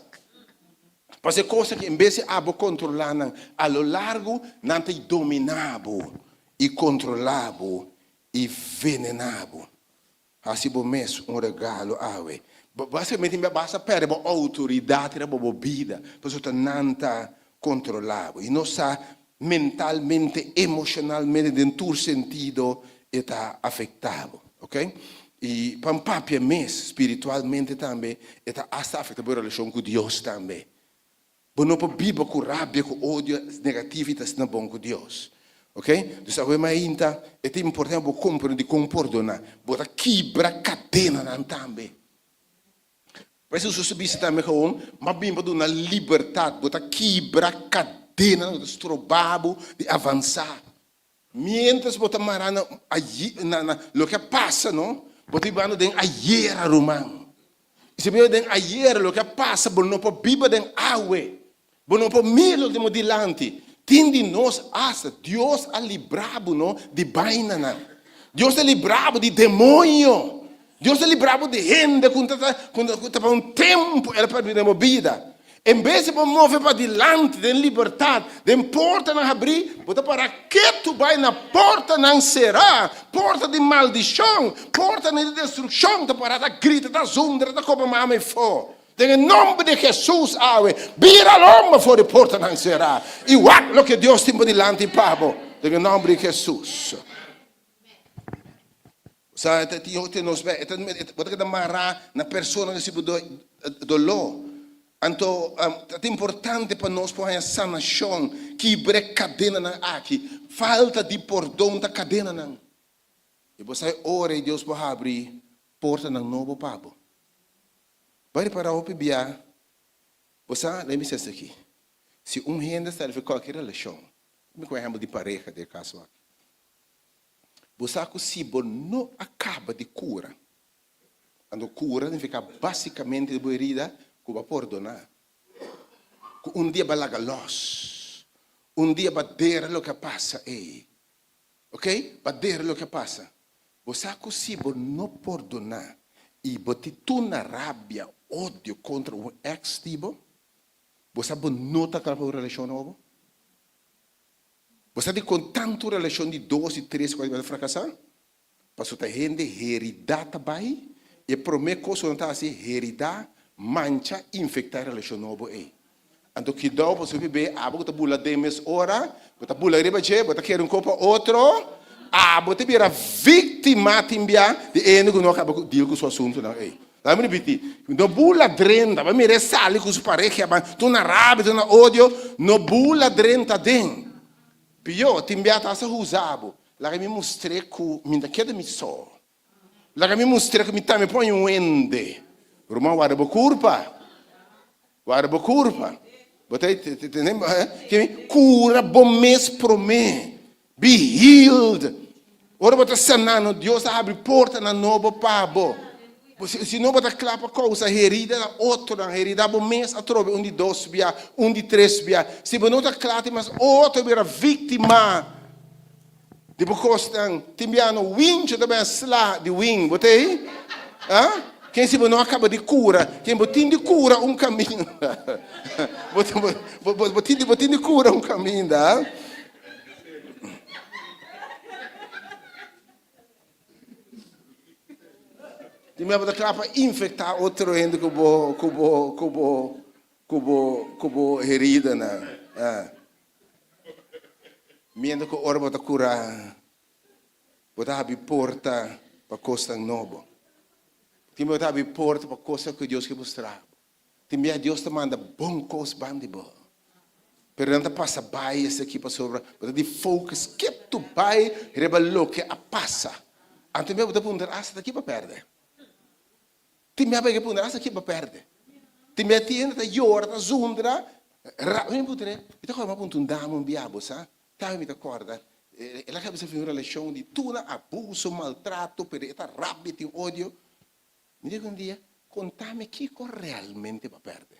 Paso e kos aki en bes di abo kontrolá nan a lo largu nan ta dominá bo i kontrolá bo i venená bo. Hasi bo mes un regalo awe. Básicamente mi a basta perde bo autoridad riba bo bida, pasobra ta nan ta controla bo. Y nos sa mentalmente, emocionalmente, den tur sentido e ta afecta bo. Ok? Y pa un papia mes, spiritualmente tambe, e ta hasta afecta bo relacion cu Dios tambe. Bo no por biba ku rabia, ku odio, negativo i ta asina bon ku Dios. Ok? Dus awe mainta e ta importante pa bo komprende dikon pordoná. Bo ta kibra kadenanan tambe. Por eso Hesus a bisa tambe gewoon, M'a bin pa duna libertat. Bo ta kibra kadenanan ku ta stroba bo di avansá. Miéntras bo ta mará na na na loke a pasa, no? Bo ta bibando den ayera, ruman. I si bo biba den ayera, loke a pasa, bo no por biba den awe. Bo no por mira loke tin bo dilanti. Tin di nos asta, Dios a libra bo, no, di bainanan. Dios a libra bo di demoño. Dios a libra bo di hende ku ta ku ta pa un tempu el a permití den bo bida. En bes di bo move padilanti den libertat, den portanan habrí, bo ta para ketu bai na portanan será, porta di maldishon, portanan di destrukshon, ta para ta grita, ta zundra, ta koba mama i fo. Den e nomber di Hesus awe, bira lomba for di portanan será i wak loke Dios tin padilanti pa bo, den e nomber di Hesus. Sa ta tin hopi nos be, bo ta keda mará na persona ku hasi bo doló. Anto ta importante pa nos por haña sanashon, kibra e kadenanan aki. Falta di pordon ta kadenanan. I bo sa e ora ei Dios por habri portanan nobo pa bo. Bo a ripará hopi bia, bo sa, lei mi bisa esaki, si un hende sali for kualke relashon, mi ku ehèmpel di pareha den e kaso aki, Bo sa ku si bo no a kaba di kura, anto kura signifiká básikamente di bo herida ku bo a pordoná, ku un dia bo a laga lòs, un dia bo a dera loke a pasa ei, oke, bo a dera loke a pasa. Bo sa ku si bo no pordoná i bo tin tur na rabia, odio kontra un èks di bo, bo sa bo no ta kla pa un relashon nobo? Bo sa dikon tantu relashon di dos i tres kuater ta frakasá? Pasobra ta hende heridá ta bai i e promé kos ku nan ta hasi heridá, mancha, infektá e relashon nobo ei. Anto kidou pasobra hopi be abo ku ta bula den mes ora, bo ta bula riba dje, bo ta kere un kos pa otro, abo ta bira víktima tin bia di e hende ku no a kaba ku deal ku su asuntunan ei. Laga mi ripití, no bula drenta, bai mira e sali ku su pareha, bai tur na rabia, tur na odio, no bula drenta den. Pió, tin bia ta hasta usa bo. Laga mi mustr'é ku mi ta keda mi so. Laga mi mustr'é ku mi tambe por un hende. Ruman, warda bo kurpa. Warda bo kurpa. Bo ta tende? Kura bo mes promé. Be healed. Ora bo ta saná, no Dios ta habri portanan nobo pa bo. Si no bo ta kla pa kousa herida na otronan, herida bo mes atrobe un di dos bia, un di tres bia. Si bo no ta kla tin mas otro bira víktima di bo kosnan. Tin bia no wincho ta bai a sla di win. Bo ta ei? Ha? Ken si bo no a kaba di kura? Ken bo tin di kura un kaminda? Bo tin di kura un kaminda? Di mi tabata kla pa infektá otro hende ku bo ku bo ku bo ku bo ku bo heridanan. Ah. Mientras ku ora bo ta kurá, bo ta habri porta pa kosnan nobo. Tin bo ta habri porta pa kosnan ku Dios ke mustra bo. Tin bia Dios ta manda bon kos ban di bo, pero nan ta pasa bai esaki pasobra bo ta di focus ketu bai riba loke a pasa. Anto tin bia bo ta puntra asta ta ki bo a perde? Tin bia bo ke puntra asta ki bo a perde? Tin bia tin hende ta yora ta zundra ra mi puntra mi ta kòrda mi a puntra un dama un bia bo sa tambe mi ta kòrda el a kabesa fin un relashon di tur nan abuso maltrato pero e ta rabia tin odio. Mi di un dia, Contame kico realmente bo a perde.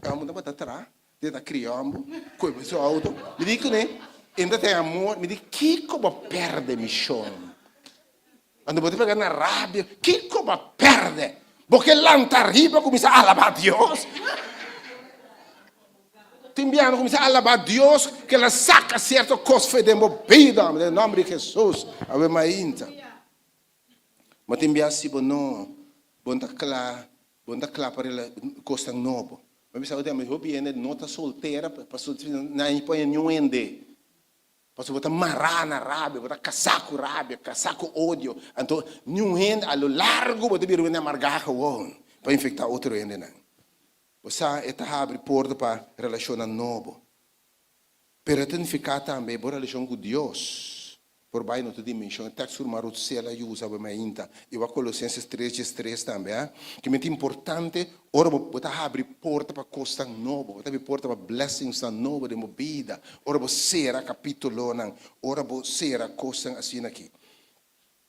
Amo tabata tra, te ta cria amo, coe su auto. Mi di cune, E no ta ten amor. Mi di, Kico bo a perde, mi shon? Anto bo ta pega na rabia, Kico bo a perde? Bo ke lanta ariba cuminsa alaba Dios? Tin biaha no cuminsa alaba Dios ke el a saca cierto cos fe den bo bida, den nomber di Jesus. Awe mainta. Ma tin bia si bo no bo no ta kla bo no ta kla pa rela kosnan nobo. Mi a bisa bo tambe hopi hende no ta soltera pasobra nan a pone niun hende. Pasobra bo ta mará na rabia, bo ta kasá ku rabia, kasá ku odio. Anto niun hende a lo largo bo ta bira un hende amargá gewoon pa infektá otro hendenan. Bo sa e ta habri porta pa relashonnan nobo. Pero e ta nifiká tambe bo relashon ku Dios por bai na otro dimenshon. E tekst ku Ruman Rutsel a yusa bo mainta i wak Kolosenses tres diestres tambe a. Kimen ta importante ora bo bo ta habri porta pa kosnan nobo, bo ta habri porta pa blessingsnan nobo den bo bida, ora bo sera kapitulonan, ora bo sera kosnan asina aki.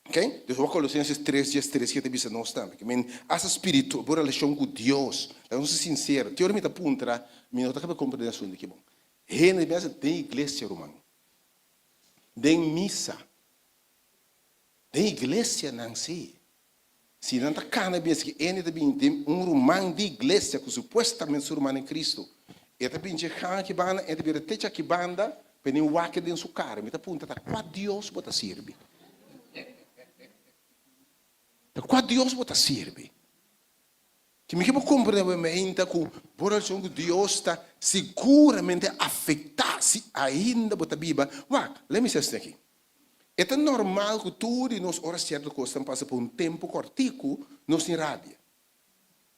Ok, dus wak Kolosenses tres diestres ke ta bisa nos tambe, ke men asta spiritu, bo relashon ku Dios, laga nos ser sinsero, te ora mi ta puntra, mi no ta kaba komprende asuntu aki bon. Hende mi hasi den iglesia ruman, den misa, den iglesianan si, si nan ta kana bin esaki hende ta bin den un ruman di iglesia ku supuestamente su ruman den Kristu, e ta bin dje han aki banda, e ta bira techi aki banda, P'e nin wak den su kara. Mi ta puntra, ta kua Dios bo ta sirbi? Ta kua Dios bo ta sirbi? Ki mi ke bo komprende bo meinta ku bo relashon ku Dios ta siguramente afektá si ainda bo ta biba. Wak, lei mi sa esaki aki. E ta normal ku tur di nos ora sierto kosnan pasa pa un tempu kòrtiku nos tin rabia.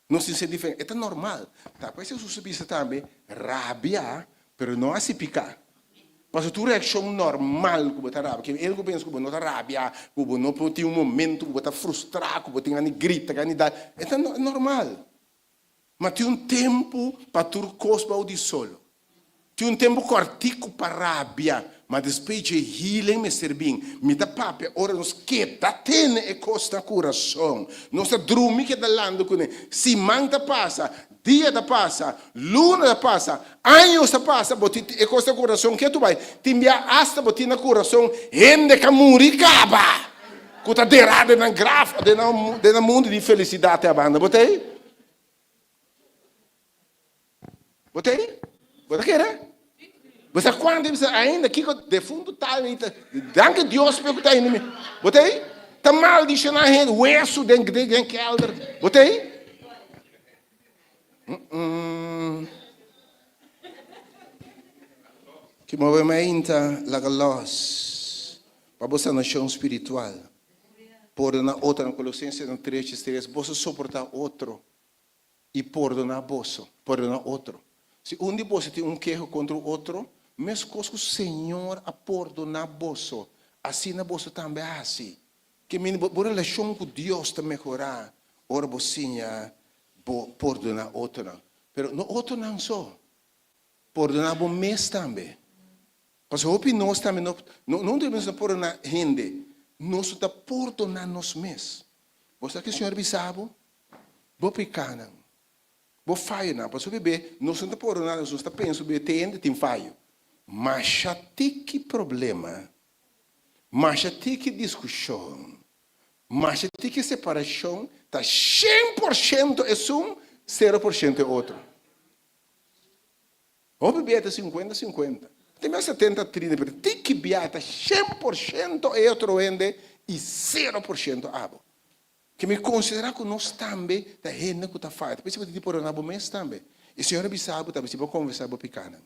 Nos tin ser diferente. E ta normal. Ta pues Hesus a bisa tambe, rabia, pero no hasi piká. Pasobra tur reakshon normal ku bo ta rabia, ke el ku pensa ku bo no ta rabia, ku bo no por tin un momento ku bo ta frustrá, ku bo tin gana di grita, gana di dal, e ta normal. Ma tin un tempu pa tur kos bou di sol. Tin un tempu kòrtiku pa rabia, ma despues dje healing mester bin. Mi ta papia ora nos keda tene e kos na kurason. Nos ta drumi keda landa kuné. Siman ta pasa, dia ta pasa, luna ta pasa, años ta pasa, bo tin e kos na kurason ketu bai. Tin bia asta bo tin na kurason hende ka muri kaba, ku ta derá den nan graf, den nan mundu di felisidat e a banda. Bo ta ei? Bo ta eri? Bo ta kere? Bo sa kuantu bisa ainda kiko defuntu tal i ta danki Dios p'e ku ta ainda mi. Bo ta eri? Ta maldishoná hende wesu den den kelder. Bo ta eri? Ki movemento laga los pa bo sanashon spiritual. Pordoná otronan, Kolosensenan tres diestres, Boso soportá otro i pordoná boso, pordoná otro. Si un di boso tin un keho kontra un otro, meskos ku Señor a pordoná boso, asina boso tambe hasi. Ke mini bo relashon ku Dios ta mehorá ora bo siña bo pordoná otronan. Pero no otronan so, pordoná bo mes tambe. Pasobra hopi nos tambe no no no nos ta pordoná hende, nos no ta pordoná nos mes. Bo sa ke Señor a bisa bo? Bo pikánan, bo fayonan. Pasobra bebe nos no ta pordoná nos, nos ta pensa bebe te hende tin fayo. Masha tiki problema, masha tiki diskushon, masha tiki separashon ta 100% esun, 0% e otro. Hopi bia ta sinkuenta sinkuenta. Tin bia setenta trinta pero tiki bia ta 100% e otro hende i 0% abo. Ke mi konsiderá ku nos tambe ta hende ku ta faya. Ta p'esei bo tin di pordoná bo mes tambe. E Señor a bisa bo tambe si bo konfesá bo pikánan,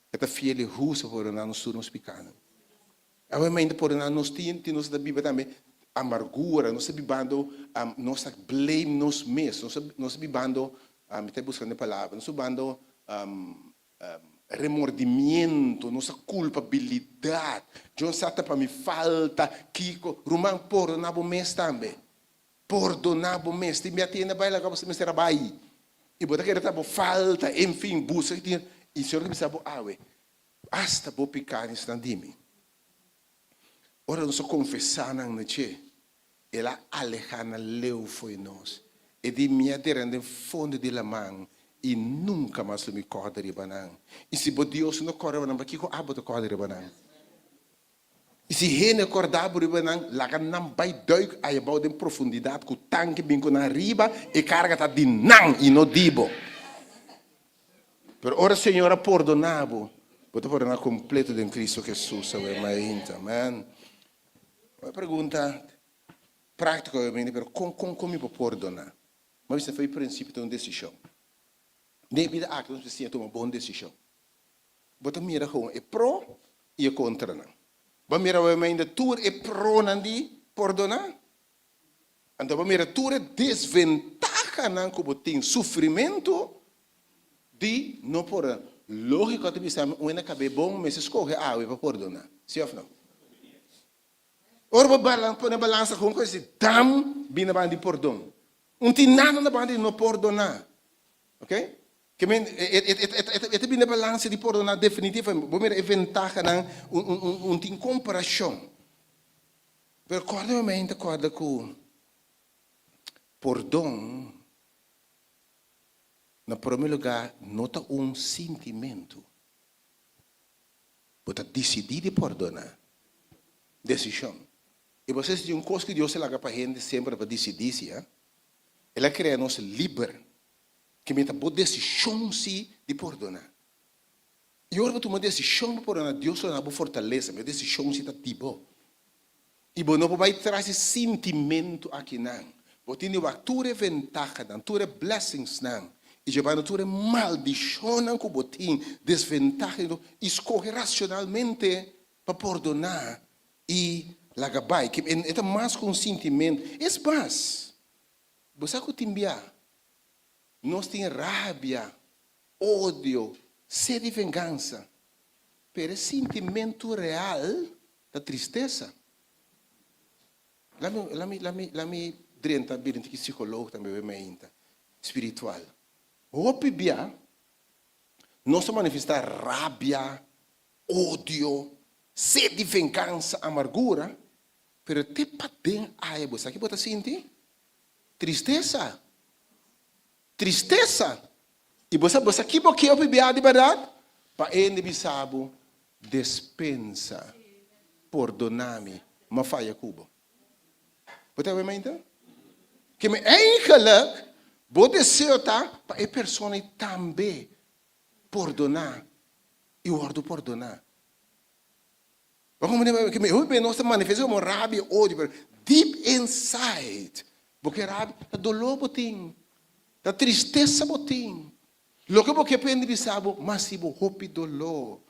E ta fiel i hustu pa pordoná nos tur nos pikánan. Awe mainta pordoná nos tin tin nos ta biba tambe amargura, nos ta bibando nos ta blame nos mes, nos ta nos ta bibando mi ta buskando e palabra, nos ta bibando remordimiento, nos ta kulpabilidat, Dios sa ta pa mi falta kiko, ruman pordoná bo mes tambe, pordoná bo mes, tin bia tienda bai laga bo mester a bai i bo ta kere ta bo falta, enfin buska i Señor ta bisa bo awe. Asta bo pikánan di mi. Ora nos a konfesá nan na dje, el a alehá nan leu fo'i nos. E di mi a dera den fondo di laman i nunka mas lo mi kòrda riba nan. I si bo Dios no kòrda riba nan, pakiko abo ta kòrda riba nan? I si hende kòrda bo riba nan, laga nan bai dùik ayabou den profundidat ku tanke bin ku nan riba, e karga ta di nan i no di bo. Pero ora Señor a pordoná bo, bo ta pordoná kompleto den Cristo Jesus awe mainta. Amen. Un pregunta práktiko awe mainta, pero kon kon kon mi por pordoná? Mi a bisa for di prinsipio ta un desishon. Den e bida aki nos mester siña tuma bon desishon. Bo ta mira gewoon e pro i e kontranan. Bo a mira awe mainta tur e pronan di pordoná? Anto bo mira tur e desventahanan ku bo tin, sufrimentu di no pordona. Lógiko ta bisa mi un hende kab'é bon mester skohe awe pa pordona, si òf no? Ora bo pone balansa kon ku esei dam bin na banda di pordon. Un tin nada na banda di no pordona. Ok? Ke men e ta bin na balansa di pordona definitivamente. Bo mira e ventahanan un tin komparashon. Pero kòrda mi mente kòrda ku pordon na promé lugá no ta un sintimentu. Bo ta disidí di pordoná. Desishon. I bo sa si tin un kos ku Dios a laga pa hende semper pa disidí si, ha? El a krea nos liber. Ke mi ta bo desishon si di pordoná. I ora bo tuma desishon pa pordona, Dios lo duna bo fortalesa, ma e desishon si ta di bo. I bo no por bai tras di sintimentu akinan. Bo tin di wak tur e ventahanan, tur e blessingsnan, i djebando tur e maldishonnan ku bo tin, desventahanan, i skohe rasionalmente pa pordona i laga bai. E ta mas ku un sintimentu. Es mas, bo sa ku tin bia nos tin rabia Odio, sed di vengansa. Pero e sintimentu real ta tristesa. Lami, lami, lami, lami drenta bira un tiki psicoloog tambe wei mainta, spiritual. Hopi bia nos ta manifesta rabia, odio, sed di vengansa, amargura, pero te paden aya bo sa ki bo ta sinti? Tristesa. Tristesa! I bo sa bo sa ki bo ke hopi bia di bèrdat? Pa hende bisa bo, Despensa, pordona mi, m'a faya ku bo. Bo ta wak mainta? Ke mi eigenlik bo deseo ta pa e persona ei tambe pordoná i wòrdu pordoná. Bo comprende? Ke mi hopi bia nos ta manifesta komo rabia, odio, pero deep inside bo ke rabia, ta doló bo tin, ta tristesa bo tin. Loke bo ke prende bisa bo, mas si bo hopi doló,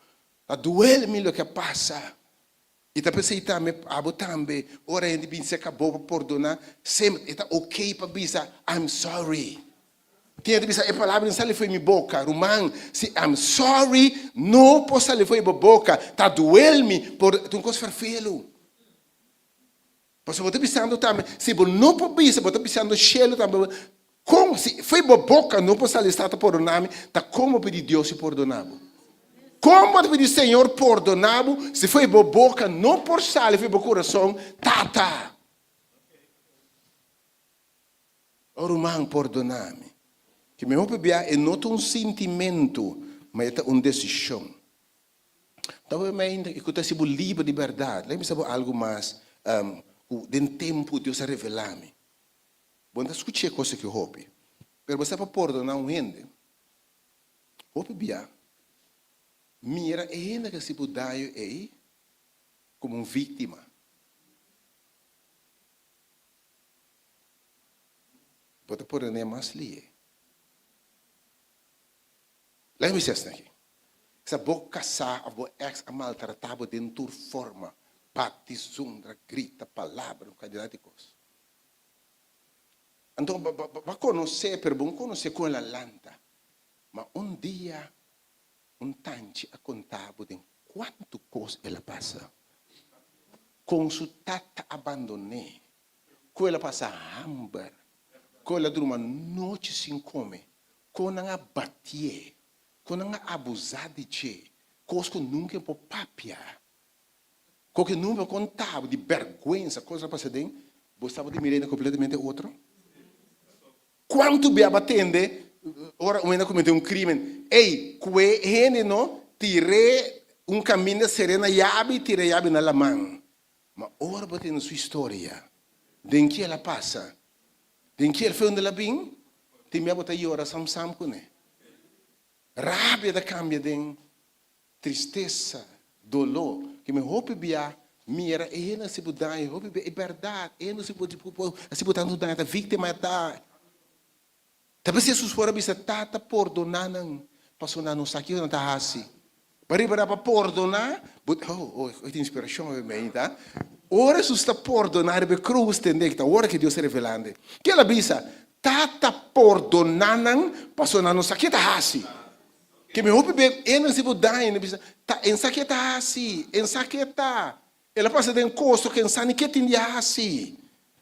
ta duel mi loke a pasa. I ta p'esei tambe abo tambe ora hende bin serka bo pa pordoná, semper e ta ok pa bisa, I'm sorry. Tin hende bisa, e palabra no sali fo'i mi boka. Ruman, si I'm sorry no por sali fo'i bo boka, ta duel mi, por ta un kos ferfelu. Pasobra bo ta bisando tambe, si bo no por bisa, bo ta bisando shelu tambe, kon, si fo'i bo boka no por sali sa ta pordoná mi, ta kon bo pidi Dios si pordoná bo? Kon bo ta pidi Señor pordoná bo si fo'i bo boka no por sali fo'i bo kurason, Tata, o ruman pordoná mi? Ki mi hopi bia e no ta un sintimentu, ma e ta un desishon. Ta hopi mente ku ta hasi bo liber di bèrdat. Lei mi sa bo algu mas ku den tempu Dios a revelá mi. Bo no ta skuch'é kos aki hopi, pero bo sa pa pordoná un hende. Hopi bia, mira e hende ku a hasi bo daño ei komo un víktima. Bo ta pordon'é mas lihe. Lei mi sesnan aki. Sa bo kasá òf bo èks a maltratá bo den tur forma, bati, zundra, grita, palabra, un kantidat di kos. Anto bo a konosé, pero bo no konosé kon el a lanta. Ma un dia un tanchi a konta bo den kuantu kos el a pasa, kon su tata a bandon'é, kon el a pasa hamber, kon el a druma nochi sin kome, kon nan a batié, kon nan a abusá di dje, kos ku nunka e por papia, kos ku nunka e por konta bo di bèrgwensa, kos a pasa den, bo staba ta mira hende kompletamente otro? Kuantu bia bo a tende ora un hende a kometé un krímen, Ey, kue hende no, tir'é un kaminda ser'é na yabi, tir'é yabi na laman. Ma ora bo tende su historia, den ki el a pasa, den ki el fe unda el a bin, tin bia bo ta yora sam sam kuné. Rabia ta kambia den tristesa, doló. Ke mi hopi bia mira e hende a hasi bo daño, hopi bia e bèrdat, e hende a hasi bo tantu daño, ta víktima e ta. Ta p'esei Hesus por a bisa, Tata, pordoná nan, pasobra nan no sa kiko nan ta hasi. Pa riba pa pordoná, bo, oh, oh, tin inspirashon awe mei, ta? Ora Hesus ta pordoná riba e krus, tende, ta ora ku Dios ta revelando. Ke el a bisa? Tata, pordoná nan, pasobra nan no sa ke ta hasi. Ke mi hopi be, e nan si bo daño, nan bisa, Ta, e sa ke ta hasi, e sa ke ta. El a pasa den kosto ku e sa ni ke tin di hasi.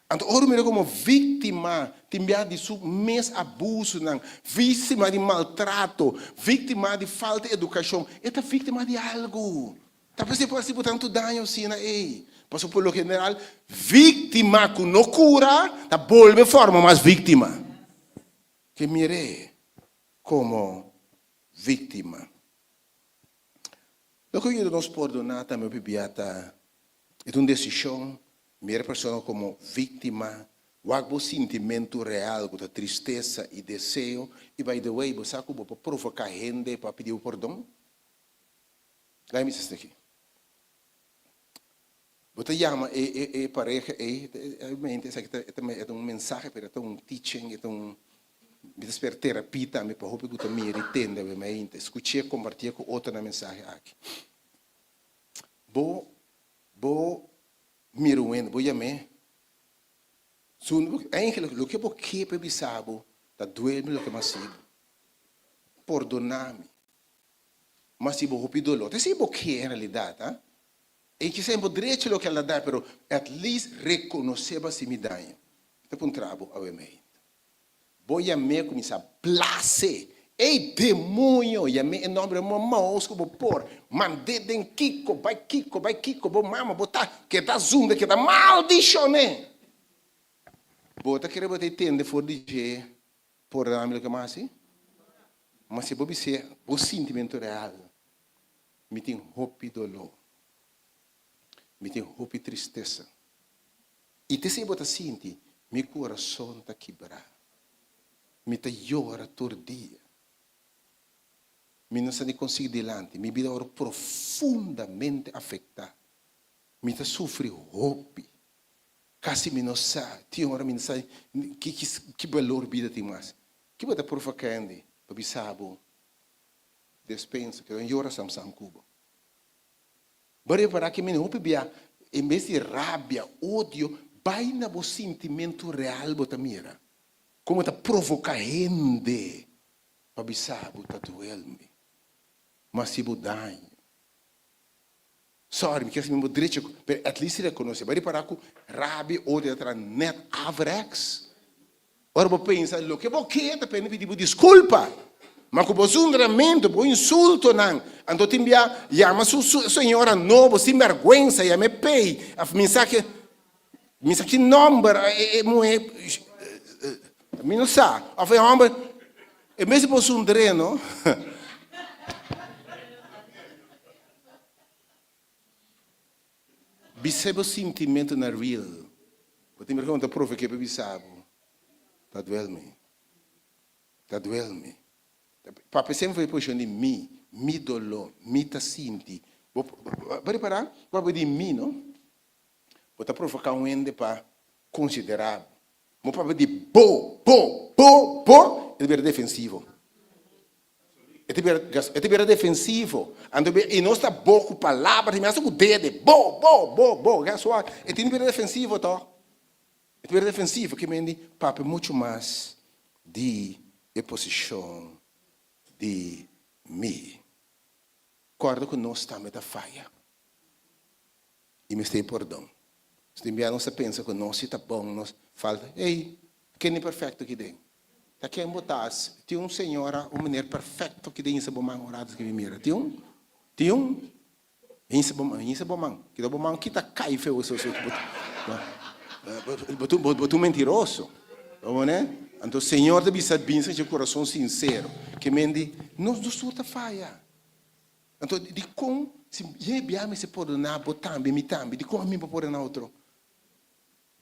Anto ora mira komo víktima tin bia di su mes abusunan, víktima di maltrato, víktima di falta di edukashon, e ta víktima di algu. Ta p'esei por hasi bo tantu daño asina ei. Pasobra por lo general víktima ku no kura ta bolbe forma mas víktima. Ke mir'é komo víktima. Loke yuda nos pordoná tambe hopi bia ta e ta un desishon, mira e persona komo víktima, wak bo sintimentu real ku ta tristesa i deseo, i by the way bo sa ku bo por provoká hende pa pidi bo pordon? Laga mi bisa esaki, bo ta yama e e e pareha ei, obviamente esaki ta e ta un mensahe pero e ta un teaching, e ta un Mi ta spera terapia tambe pa hopi ku ta mira i tende awe mainta. Skuch'é, kompartié ku otronan e mensahe aki. Bo bo mira un hende, bo yam'é. Su eigenlijk loke bo ke pa e bisa bo ta duel mi loke mi a hasi bo. Pordoná mi. Mi a hasi bo hopi doló. Ta esei bo ke en realidat, ha? E kisa bo drechi loke el a da, pero at least rekonosé bo a hasi mi daño. Mi ta puntra bo awe mainta. Bo yam'é kuminsá blase. Ey demoño! Yam'é e nòmber e maos ku bo por. Mand'é den kiko, bai kiko, bai kiko, bo mama, bo ta keda zunda, keda maldishon'é. Bo ta kere bo ta tende for di dje pordoná mi loke mi a hasi? Ma si bo bis'é bo sintimentu real, Mi tin hopi doló. Mi tin hopi tristesa. I te si bo ta sinti, Mi kurason ta kibrá. Mi ta yora tur dia. Mi no sa ni kon sigui dilanti. Mi bida awor profundamente afektá. Mi ta sufri hopi. Kasi mi no sa, tin ora mi no sa ki ki balor bida tin mas. Ki bo ta provoká hende pa bisa bo despensa, keda yora sam sam ku bo? Bo repará ki mi hopi bia. En bes di rabia, odio, bai na bo sintimentu real bo ta mira kon bo ta provoká hende pa bisa bo ta duel mi, ma si bo daño. Sorry, mi kier hasi mi bo drechi, pero at least rekonosé. Bai ripará ku rabia, odio ta traha nèt averechts. Ora bo pensa loke bo ke ta pende pidi bo diskulpa, ma ku bo zundramentu, bo insultonan, anto tin bia yama su señora nobo sin bèrgwensa, yam'é pei, òf mi sa ke, mi sa ki nòmber e muhé, mi no sa, òf e hòmber, en bes di bo zundr'é no. Bisa bo sintimentu na real. Bo tin bergwensa ta provoke pa bisa bo, ta duel mi. Ta duel mi. Papia semper for e posishon di mi, mi doló, mi ta sinti. Bo bo ripará? Bo papia di mi no. Bo ta provoká un hende pa konsiderá bo. Bo papia di bo, bo, bo, bo, e ta bira defensivo. E ta bira, e ta bira defensivo. Anto i nos ta bo ku palabra, mi hasta ku dede, bo, bo, bo, bo. Guess what? E tin bira defensivo tòg. E ta bira defensivo, ke men di papia muchu mas di e posishon di mi. Kòrda ku nos tambe ta faya. I mester pordon. Tin bia nos ta pensa ku nos si ta bon, nos falta, ey, ken e perfekto aki den? Ta ken bo ta? Tin un señora, un meneer perfekto aki den hisa bo man un rato ki mi mira. Tin un? Tin un? Hisa bo man, hisa bo man. Kita bo man kita kai feo so so. Bo bo ta un mentiroso. Bo ne? Anto Señor ta bisa binse cu kurason sinsero. Ke men di, nos nos tur ta faya. Anto, dikon si hende bia mester pordoná bo tambe, mi tambe, dikon ami por pordoná otro?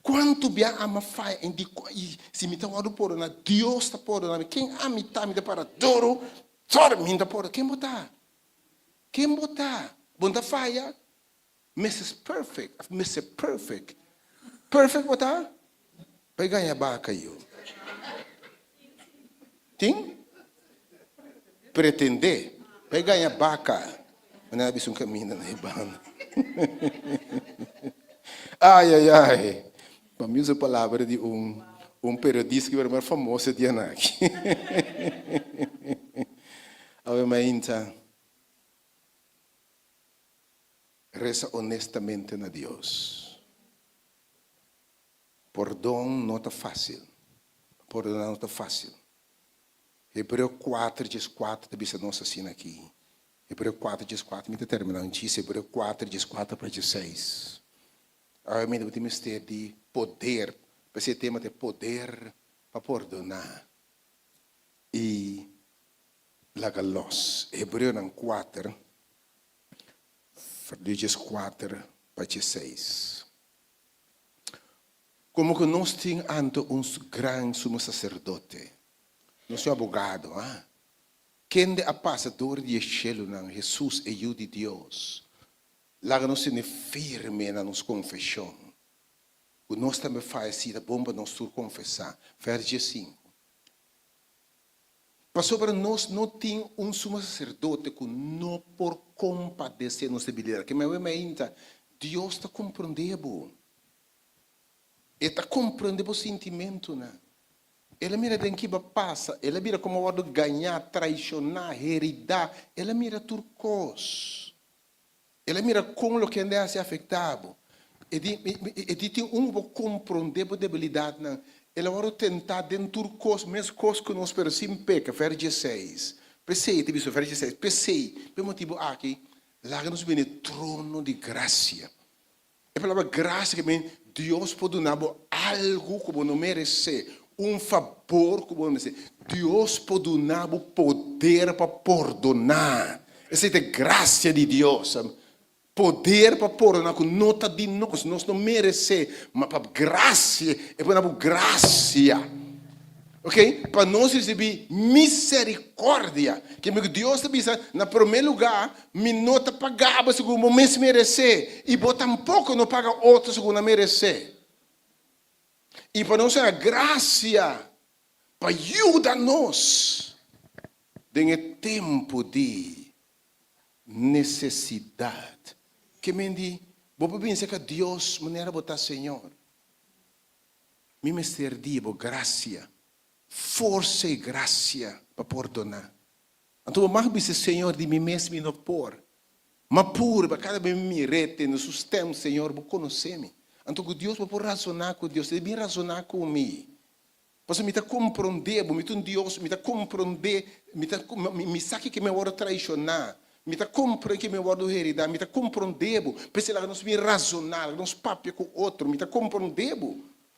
Kuantu bia ami a faya i dikon i si mi ta wòrdu pordoná, Dios ta pordoná mi. Ken ami ta? Mi ta para duru, sòri, mi no ta pordoná. Ken bo ta? Ken bo ta? Bo no ta faya? Mister Perfect of Mister Perfect. Perfect bo ta? Bai gaña baka yo. Tin? Pretende. Bai gaña baka. Manera bisa un caminda na e banda. Ay ay ay. Pa mi usa palabra di un un periodista ki bira famoso e dianan aki. Awe mainta. Resa honestamente na Dios. Pordon no ta fácil. Pordoná no ta fácil. Hebreo kuater djes kuater ta bisa nos asina aki. Hebreo kuater djes kuater, mi ta terminá un chis. Hebreo kuater djes kuater pa djes seis. Awe mi ta mester di poder, p'esei e tema ta e poder pa pordoná i laga lòs. Hebreonan kuater. Di djeskuater pa djeseis. Komo ku nos tin anto un gran sumo saserdote, nos un abogado, ha? Kende a pasa dor di e shelunan, Hesus, e Yu di Dios, laga nos tene firme na nos konfeshon, ku nos tambe faya si ta bon pa nos tur konfesá. Vèrs diesinku. Pasobra nos no tin un sumo saserdote ku no por kompadesé nos debilidat. Ke mei mainta, Dios ta komprondé bo. E ta komprondé bo sintimentunan. El a mira den ki bo a pasa. El a mira komo bo a wòrdu gañá, traishoná, heridá. El a mira tur kos. El a mira kon loke hende a hasi afektá bo. E di, e di tin un ku por komprondé bo debilidatnan. El a wòrdu tentá den tur kos, meskos ku nos, pero sin peka. Vèrs dieseis. P'esei, e ta bisa, vèrs dieseis, p'esei, p'e motibu aki, laga nos bini e trono di grasia. E palabra grasia ke men Dios por duna bo algu ku bo no meresé, un fabor ku bo no meresé. Dios por duna bo poder pa pordoná. Esei ta e grasia di Dios. Poder pa pordoná ku no ta di nos, nos no meresé, ma pa grasia, e por duna bo grasia. Ok, pa nos risibí misericordia. Ke mi ku Dios ta bisa, na promé lugá, mi no ta paga bo segun bo mes meresé, i bo tampoko no paga otro segun nan meresé. I pa nos haña grasia pa yuda nos den e tempu di nesesidat. Ke men di. Bo por bin serka Dios manera bo ta, Señor, mi mester di bo grasia, forsa i grasia pa pordoná. Anto bo mag bisa, Señor, di mi mes mi no por. Ma purba, kada bes mi mir'é, tende su stèm, Señor, bo konosé mi. Anto ku Dios bo por rasoná ku Dios, e bin rasoná ku mi. Pasobra mi ta komprondé bo, mi ta un Dios, mi ta komprondé, mi ta, mi sa kiko mi a wòrdu traishoná, mi ta komprondé kiko mi a wòrdu heridá, mi ta komprondé bo. P'esei laga nos bin razoná, laga nos papia ku otro, mi ta komprondé bo.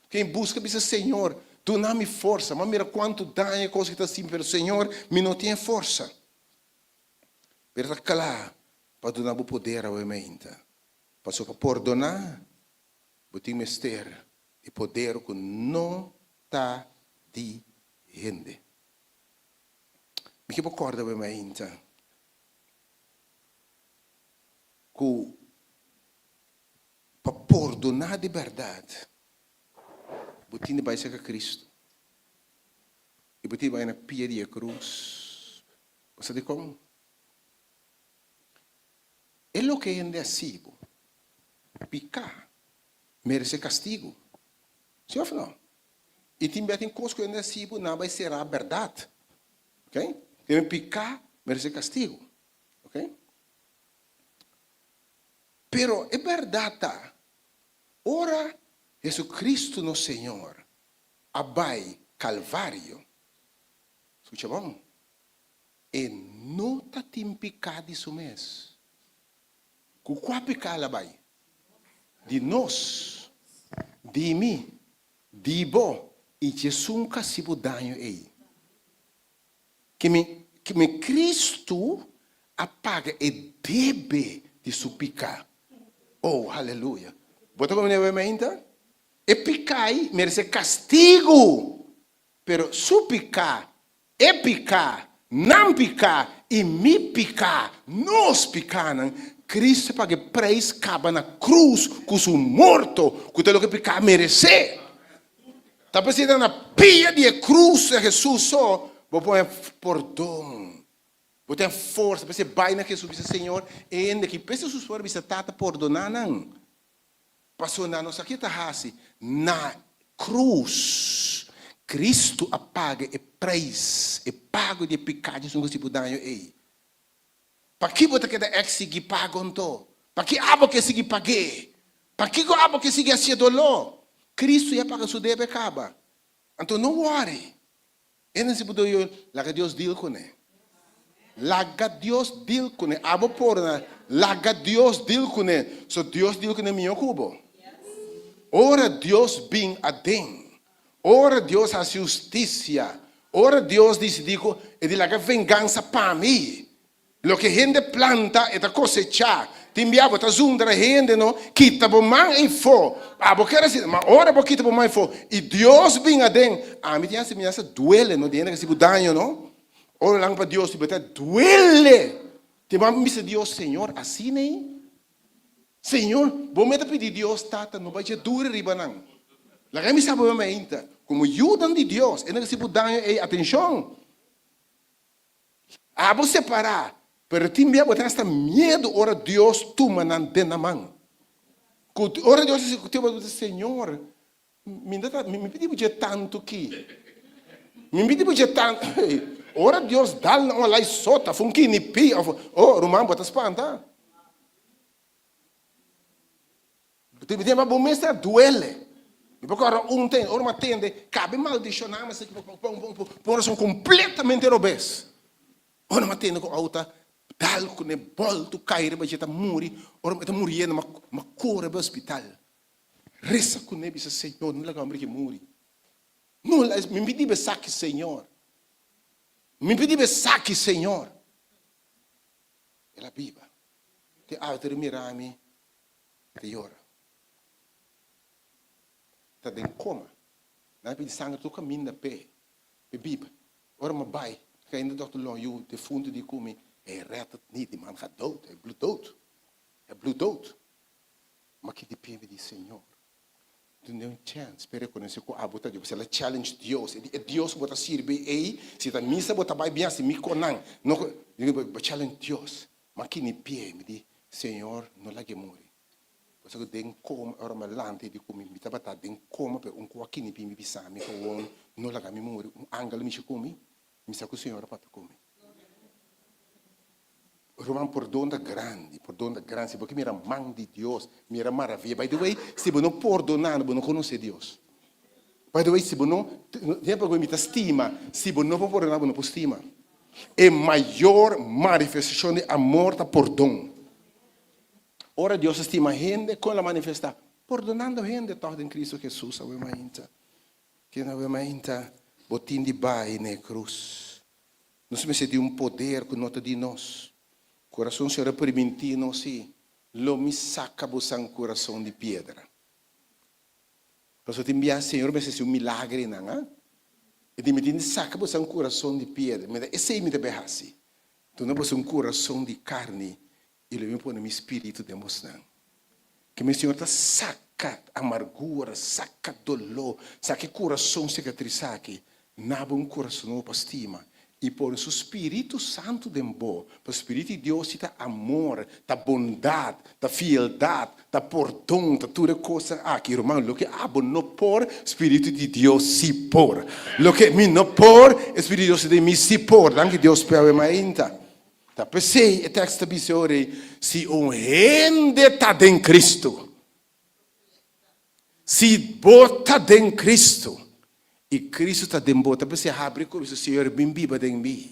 Ken buska bisa, Señor, duna mi forsa. M'a mira kuantu daño e kos aki ta hasi mi, pero Señor, mi no tin e forsa. Pero ta kla pa duna bo poder awe meinta. Pasobra pa pordoná, bo tin mester di poder ku no ta di hende. Mi ke bo kòrda awe mainta ku pa pordoná di bèrdat bo tin di bai serka Kristu i bo tin di bai na pia di e krus. Bo sa dikon? E loke hende hasi bo, piká, merese kastigu. Si òf no? I tin bia tin kos ku hende hasi bo, nan bai será bèrdat. Ok? Tin piká merese kastigu. Ok? Pero e bèrdat ta, ora Jesucristo nos Señor a bai Kalvario, skucha bon, E no ta tin piká di su mes. Ku kua piká el a bai? Di nos, di mi, di bo i djesun ku hasi bo daño ei. Ke mi, ke mi Kristu a paga e debe di su piká. Oh, haleluya! Bo ta komprendé awe mainta? E piká ei meresé kastigu, pero su piká E piká, nan piká, i mi piká, nos pikánan, Cristo a paga e prijs kaba na krus ku su morto, ku ta loke piká meresé. Ta p'esei ta na pia di e krus di Hesus so bo por haña pordon, bo tin forsa. P'esei bai na Hesus bisa, Señor, e hende aki, p'esei Hesus por a bisa, Tata, pordoná nan. Pasobra nan no sa ke ta hasi. Na krus, Kristu a paga e preis, e pago di e piká dje esun ku hasi bo daño ei. Pakiko bo ta keda eksigí pago anto? Paki abo ke sigui pag'é? Pakiko abo ke sigui hasié doló? Kristu ya paga su debe kaba. Anto no wòri. E nan si bo doyo, laga Dios deal kuné. Laga Dios deal kuné. Abo por na laga Dios deal kuné. So Dios deal kuné mihó ku bo. Ora Dios bin aden, ora Dios hasi hustisia, ora Dios disidí ku e di laga vengansa pa mi, Loke hende planta e ta kosechá. Tin bia bo ta zundra hende no, kita bo man eifó. Abo ker hasi, ma ora bo kita bo man eifó i Dios bin aden, ami tin hasi mi hasta duele no, di hende ke hasi bo daño no. Ora nan pa Dios bo ta duele. Tin bo a bisa Dios, Señor, asina ei? Señor, bo mester pidi Dios, Tata, no bai dje dure riba nan. Laga mi sa bo mainta, komo yudan di Dios, e nan ke hasi bo daño ei, atenshon! Abo separá, pero tin bia bo tin hasta miedu ora Dios tuma nan den nan man. Ku ora Dios hasi ku bo ta Señor, mi no ta mi pidi bo dje tantu ki. Mi pidi bo dje tantu. Ora Dios dal nan un alai sota, of un kinipi, of oh ruman bo ta spanta. Tin bia bo mester a duele. Mi por kòrda un ten, ora mi a tende, kabe maldishoná mi asina pa un rason kompletamente robes. Ora mi a tende ku outo ta dal kuné bòltu kai riba dje ta muri, ora e ta muriendo mi a kore bai hospital. Resa kuné bisa Señor no laga homber aki muri. No laga, mi pidi bo esaki Señor. Mi pidi bo esaki Señor. El a biba. Te outo di mira mi. Ta yora. Ta den coma. Nan a pidi sanger tur caminda p'e, p'e biba. Ora mi a bai, kainda dokter Long yu defunto di cu mi, Hij redt het niet, die man gaat dood, hij bloedt dood. Hij bloedt dood. Mi a kiti pie mi di, Señor, dun'e un chance p'e reconoce cu abo ta Dios. Pasobra el a challenge Dios. E di, e Dios cu bo ta sirbi ei, si ta misa bo ta bai bien haci mi con nan. No cu, bo challenge Dios. Mi a kini pie mi di, Señor, no lag'e muri. Pasobra ku den koma ora mi a lanta i di ku mi mi tabata den koma pero un kua kini bin mi bisa mi gewoon no laga mi muri un angel a mishi ku mi mi sa ku Señor a papia ku mi. Ruman pordon ta grandi pordon ta grandi si bo ke mira man di Dios mira maravia by the way si bo no pordona bo no konosé Dios by the way si bo no tempo ku mi ta stima si bo no por pordona bo no por stima e mayor manifestashon di amor ta pordon. Ora Dios a stima hende, kon el a manifestá? Pordonando hende tòg den Cristo Jesus awe mainta. Ken awe mainta bo tin di bai na e krus? Nos mester di un poder ku no ta di nos. Kurason Señor a primintí nos si, Lo mi saka bosan kurason di piedra. Pasobra tin bia Señor mester hasi un milagrenan, a. E di mi tin di saka bosan kurason di piedra. Mi ta esei mi ta bai hasi. Duna boso un kurason di karni I lo mi pone mi spiritu den bosnan. Ke mi Señor ta saka amargura, saka doló, saka e kurason sikatrisá aki, na bo un kurason nobo pa stima, i pone su Spiritu Santu den bo, pa Spiritu di Dios si ta amor, ta bondat, ta fieldat, ta pordon, ta tur e kosnan aki. Ruman, loke abo no por, Spiritu di Dios si por. Loke mi no por, e Spiritu di Dios den mi si por. Danki Dios p'e awe mainta. Ta p'esei e tekst ta bisa ora ei, Si un hende ta den Kristu, si bo ta den Kristu i Kristu ta den bo, ta p'esei habri ku bisa, Señor, bin biba den mi.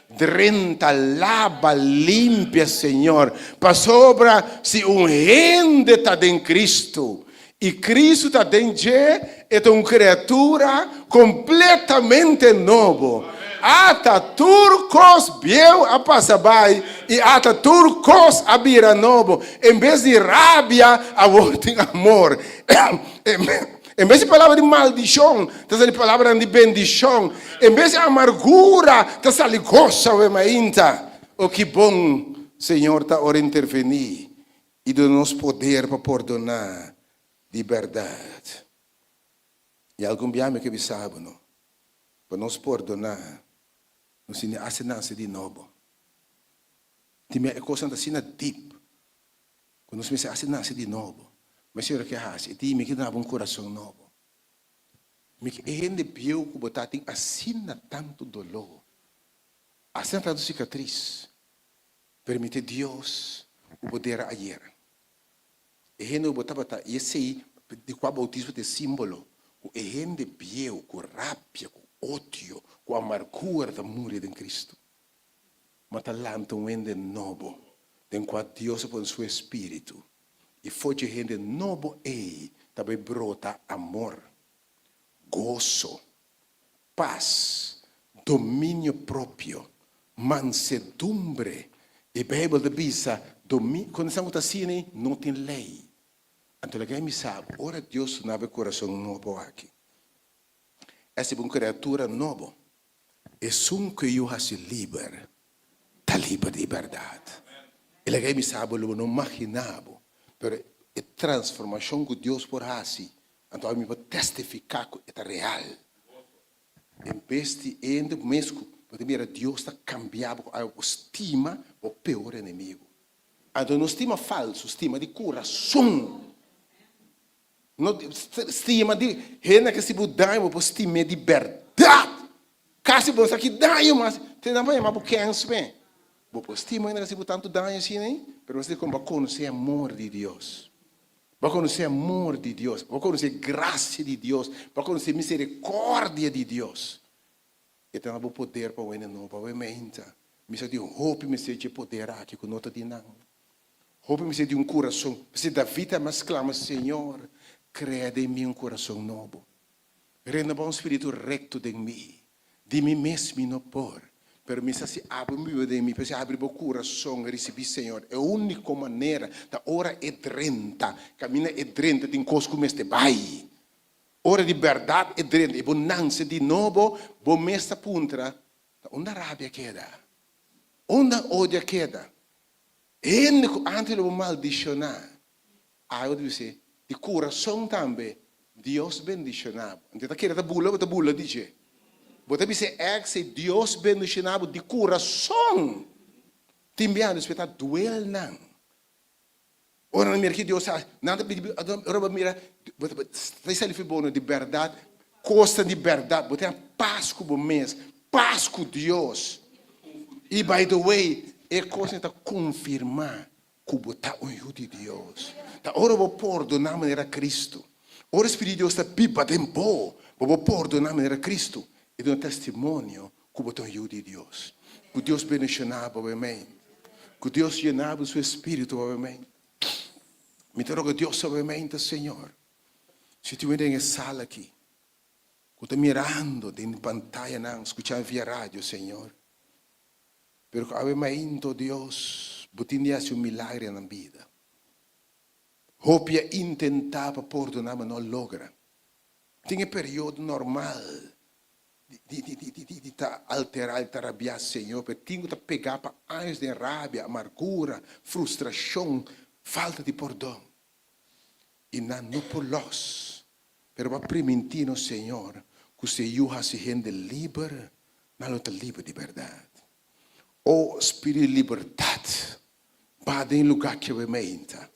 Drenta, laba, limpia, Señor. Pasobra si un hende ta den Kristu i Kristu ta den dje, e ta un kreatura kompletamente nobo. Ata tur kos bieu a pasa bai i ata tur kos a bira nobo. En bes di rabia, awor tin amor. En bes di palabra di maldishon, ta sali palabranan di bendishon. En bes di amargura, ta sali goso awe mainta. O ki bon Señor ta ora intervení i duna nos poder pa pordoná di bèrdat. I algun bia mi ke bisa bo no, pa nos pordoná, nos tin di hasi nase di nobo. Tin bia e kosnan ta asina dip ku nos mester hasi nase di nobo. Ma e Señor ke hasi, e di mi ke duna bo un kurason nobo. Mi ke e hende bieu ku bo ta tin asina tantu doló, asina tantu sikatris. Permiti Dios ku bo dera ayera. E hende ku bo tabata, i esei di kua boutismo ta e simbolo, ku e hende bieu, ku rabia, ku odio, ku amargura ta muri den Kristu. Ma ta lanta un hende nobo, den kua Dios a pone su Espiritu. I for dje hende nobo ei ta bai brota amor, goso, pas, dominio propio, mansedumbre. E Bijbel ta bisa, domi, con esnan cu ta asina ei, no tin ley. Anto laga mi sa bo, ora Dios duna bo e curason nobo aki, e hasi bo un criatura nobo. Esun cu e Yu hasi liber, ta liber di berdad. E laga mi sa bo, lo bo no magina bo, pero e transformacion cu Dios por hasi Anto ami por testifiká ku e ta real. En bes di hende mes ku bo ta mira Dios ta kambia bo ku algu ku stima bo peor enemigu. Anto no stima falsu, stima di kurason. No stima di hende ke si bo daño bo por stim'é di bèrdat. Kasi bo no sa ki daño mas te nan por yama bo kèns me. Bo por stima hende ke hasi bo tantu daño asina ei, pero mester kon bo a konosé amor di Dios. Bo a konosé amor di Dios, bo a konosé grasia di Dios, bo a konosé miserikòrdia di Dios. E ta na bo poder pa wende nobo. Awe meinta, mi sa tin hopi mester dje poder aki ku no ta di nan. Hopi mester di un kurason. P'esei David a mas sklama, Señor, krea den mi un kurason nobo. Renobá un spiritu rekto den mi. Di mi mes mi no por, pero mi sa si abo mi biba den mi. P'esei habri bo kurason, risibí Señor. E úniko manera ta ora e drenta. Kaminda e drenta tin kos ku mester bai. Ora di bèrdat e drenta i bo nanse di nobo, bo mes ta puntra, Ta unda rabia keda? Unda odio a keda? Hende ku antes lo bo maldishoná, awe ta bis'é di kurason tambe, Dios bendishoná bo. Anto e ta kere ta bula, bo ta bula di dje. Bo ta bis'é èks ei, Dios bendishoná bo di kurason. Tin biaha nos ta duel nan. Ora nan mira ki Dios a hasi, nan ta pidi, ora bo mira, bo ta sali for bo no di bèrdat, kosnan di bèrdat, bo tin pas ku bo mes, pas ku Dios. I by the way, e kosnan ta konfirmá ku bo ta un yu di Dios. Ta ora bo pordoná manera Kristu, ora Spiritu di Dios ta biba den bo, bo por pordoná manera Kristu i duna testimonio ku bo ta un yu di Dios. Ku Dios bendishoná bo, amen. Ku Dios yena bo su Spiritu, amen. Mi ta roga Dios, amen, Señor. Si tin den e sala aki, ku ta mirando den pantayanan, skuchando via radio, Señor. Pero ku awe mainta, Dios, bo tin di hasi un milagro na bida. Hopi a intentá pa pordoná, ma no a logra. Tin e periodo normal di ta alterá, di ta rabiá, Señor, pero tin ku ta pegá pa años den rabia, amargura, frustrashon, falta di pordon. I nan no por lòs. Pero bo a primintí nos, Señor, ku si e Yu hasi hende liber, nan lo ta liber di bèrdat. O Spiritu di libertat, ba den e lugá aki awe meinta,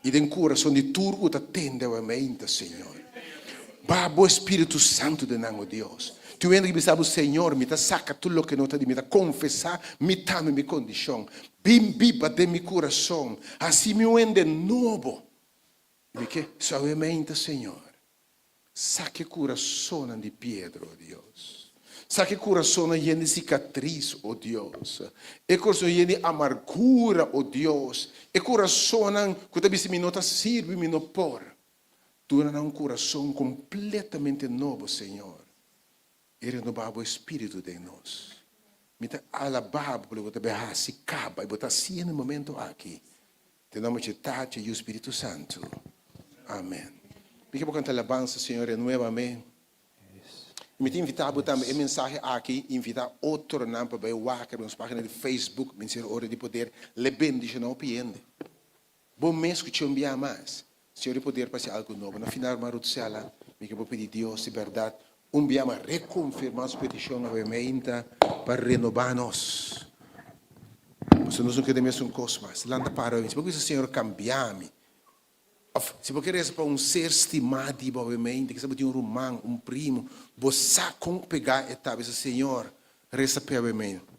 i den kurason di tur ku ta tende awe meinta, Señor. Ba bo Spiritu Santu den nan, o Dios. Tin un hende ki bisa bo, Señor, mi ta saka tur loke no ta di mi, mi ta konfesá mi tambe mi kondishon. Bin biba den mi kurason, hasi mi un hende nobo. I mi ke suavemente, Señor, saka e kurasonnan di piedra, o Dios. Saka e kurasonnan yen di sikatris, o Dios. E kurason yen di amargura, o Dios. E kurasonnan ku ta bisa mi no ta sirbi, mi no por. Duna nan un kurason kompletamente nobo, Señor. I renobá bo espíritu den nos. Mi ta alabá bo pa loke bo ta bai hasi kaba i bo ta hasié na e momento aki. Den nomber dje Tata, Yu, Spiritu Santu. Amen. Mi ke bo kanta alabansa, Señor, renuébame. I mi ta invitá bo tambe e mensahe aki, invitá otronan pa bai wak riba nos página di Facebook, Ministerio Ora di Poder, le bendishoná hopi hende. Bo mes ku txeu bia mas. Señor di poder pa hasi algu nobo. Na final hermano Ruthsella, mi ke bo pidi Dios di bèrdat un bia mas rekonfirmá su petishon awe meinta pa renobá nos. Pasobra nos no keda mesun kos mas. Lanta para awe. Si bo bisa Señor kambia mi. Òf si bo ke resa pa un ser stimá di bo awe meinta, kisas bo tin un ruman, un primo, bo sa kon pegá e ta, bisa Señor resa p'e awe meinta.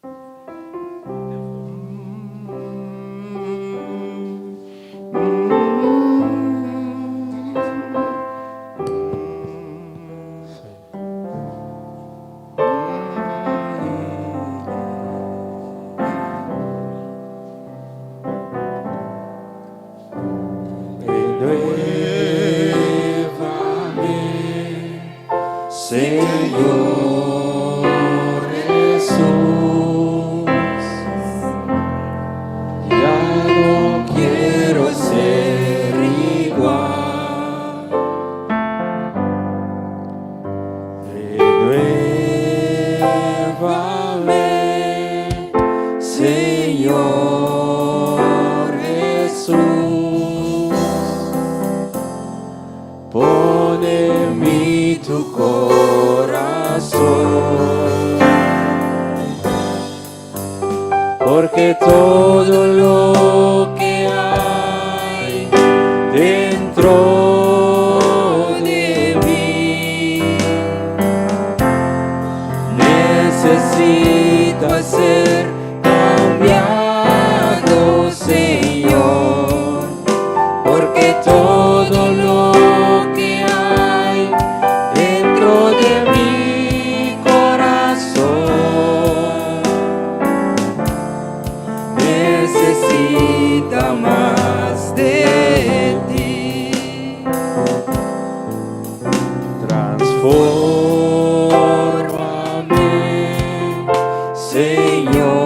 Transfórmame, Señor.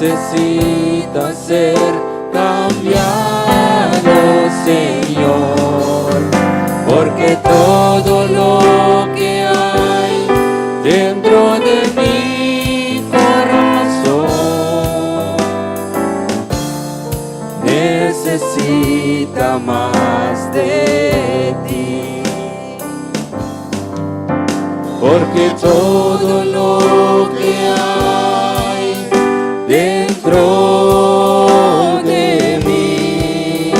Necesita ser cambiado, Señor, porque todo lo que hay dentro de mi corazón necesita mas de ti. Porque todo lo que hay dentro de mí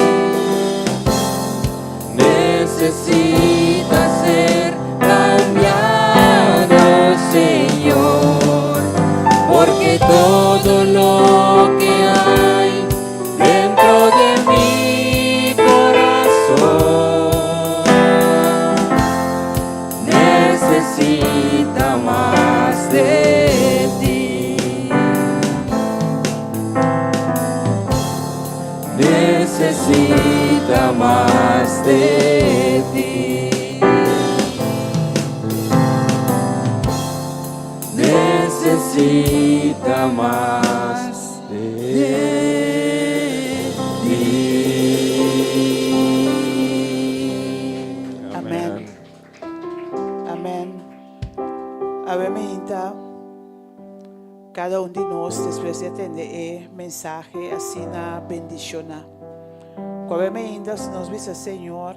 necesita ser cambiado, Señor, porque todo lo que hay dentro de mi corazón necesita mas de ti. Necesita mas de ti. Necesita mas de ti. Amen. Amen. Awe mainta, kada un di nos despues di a tende e mensahe asina bendishoná. Ku awe mainta nos bisa Señor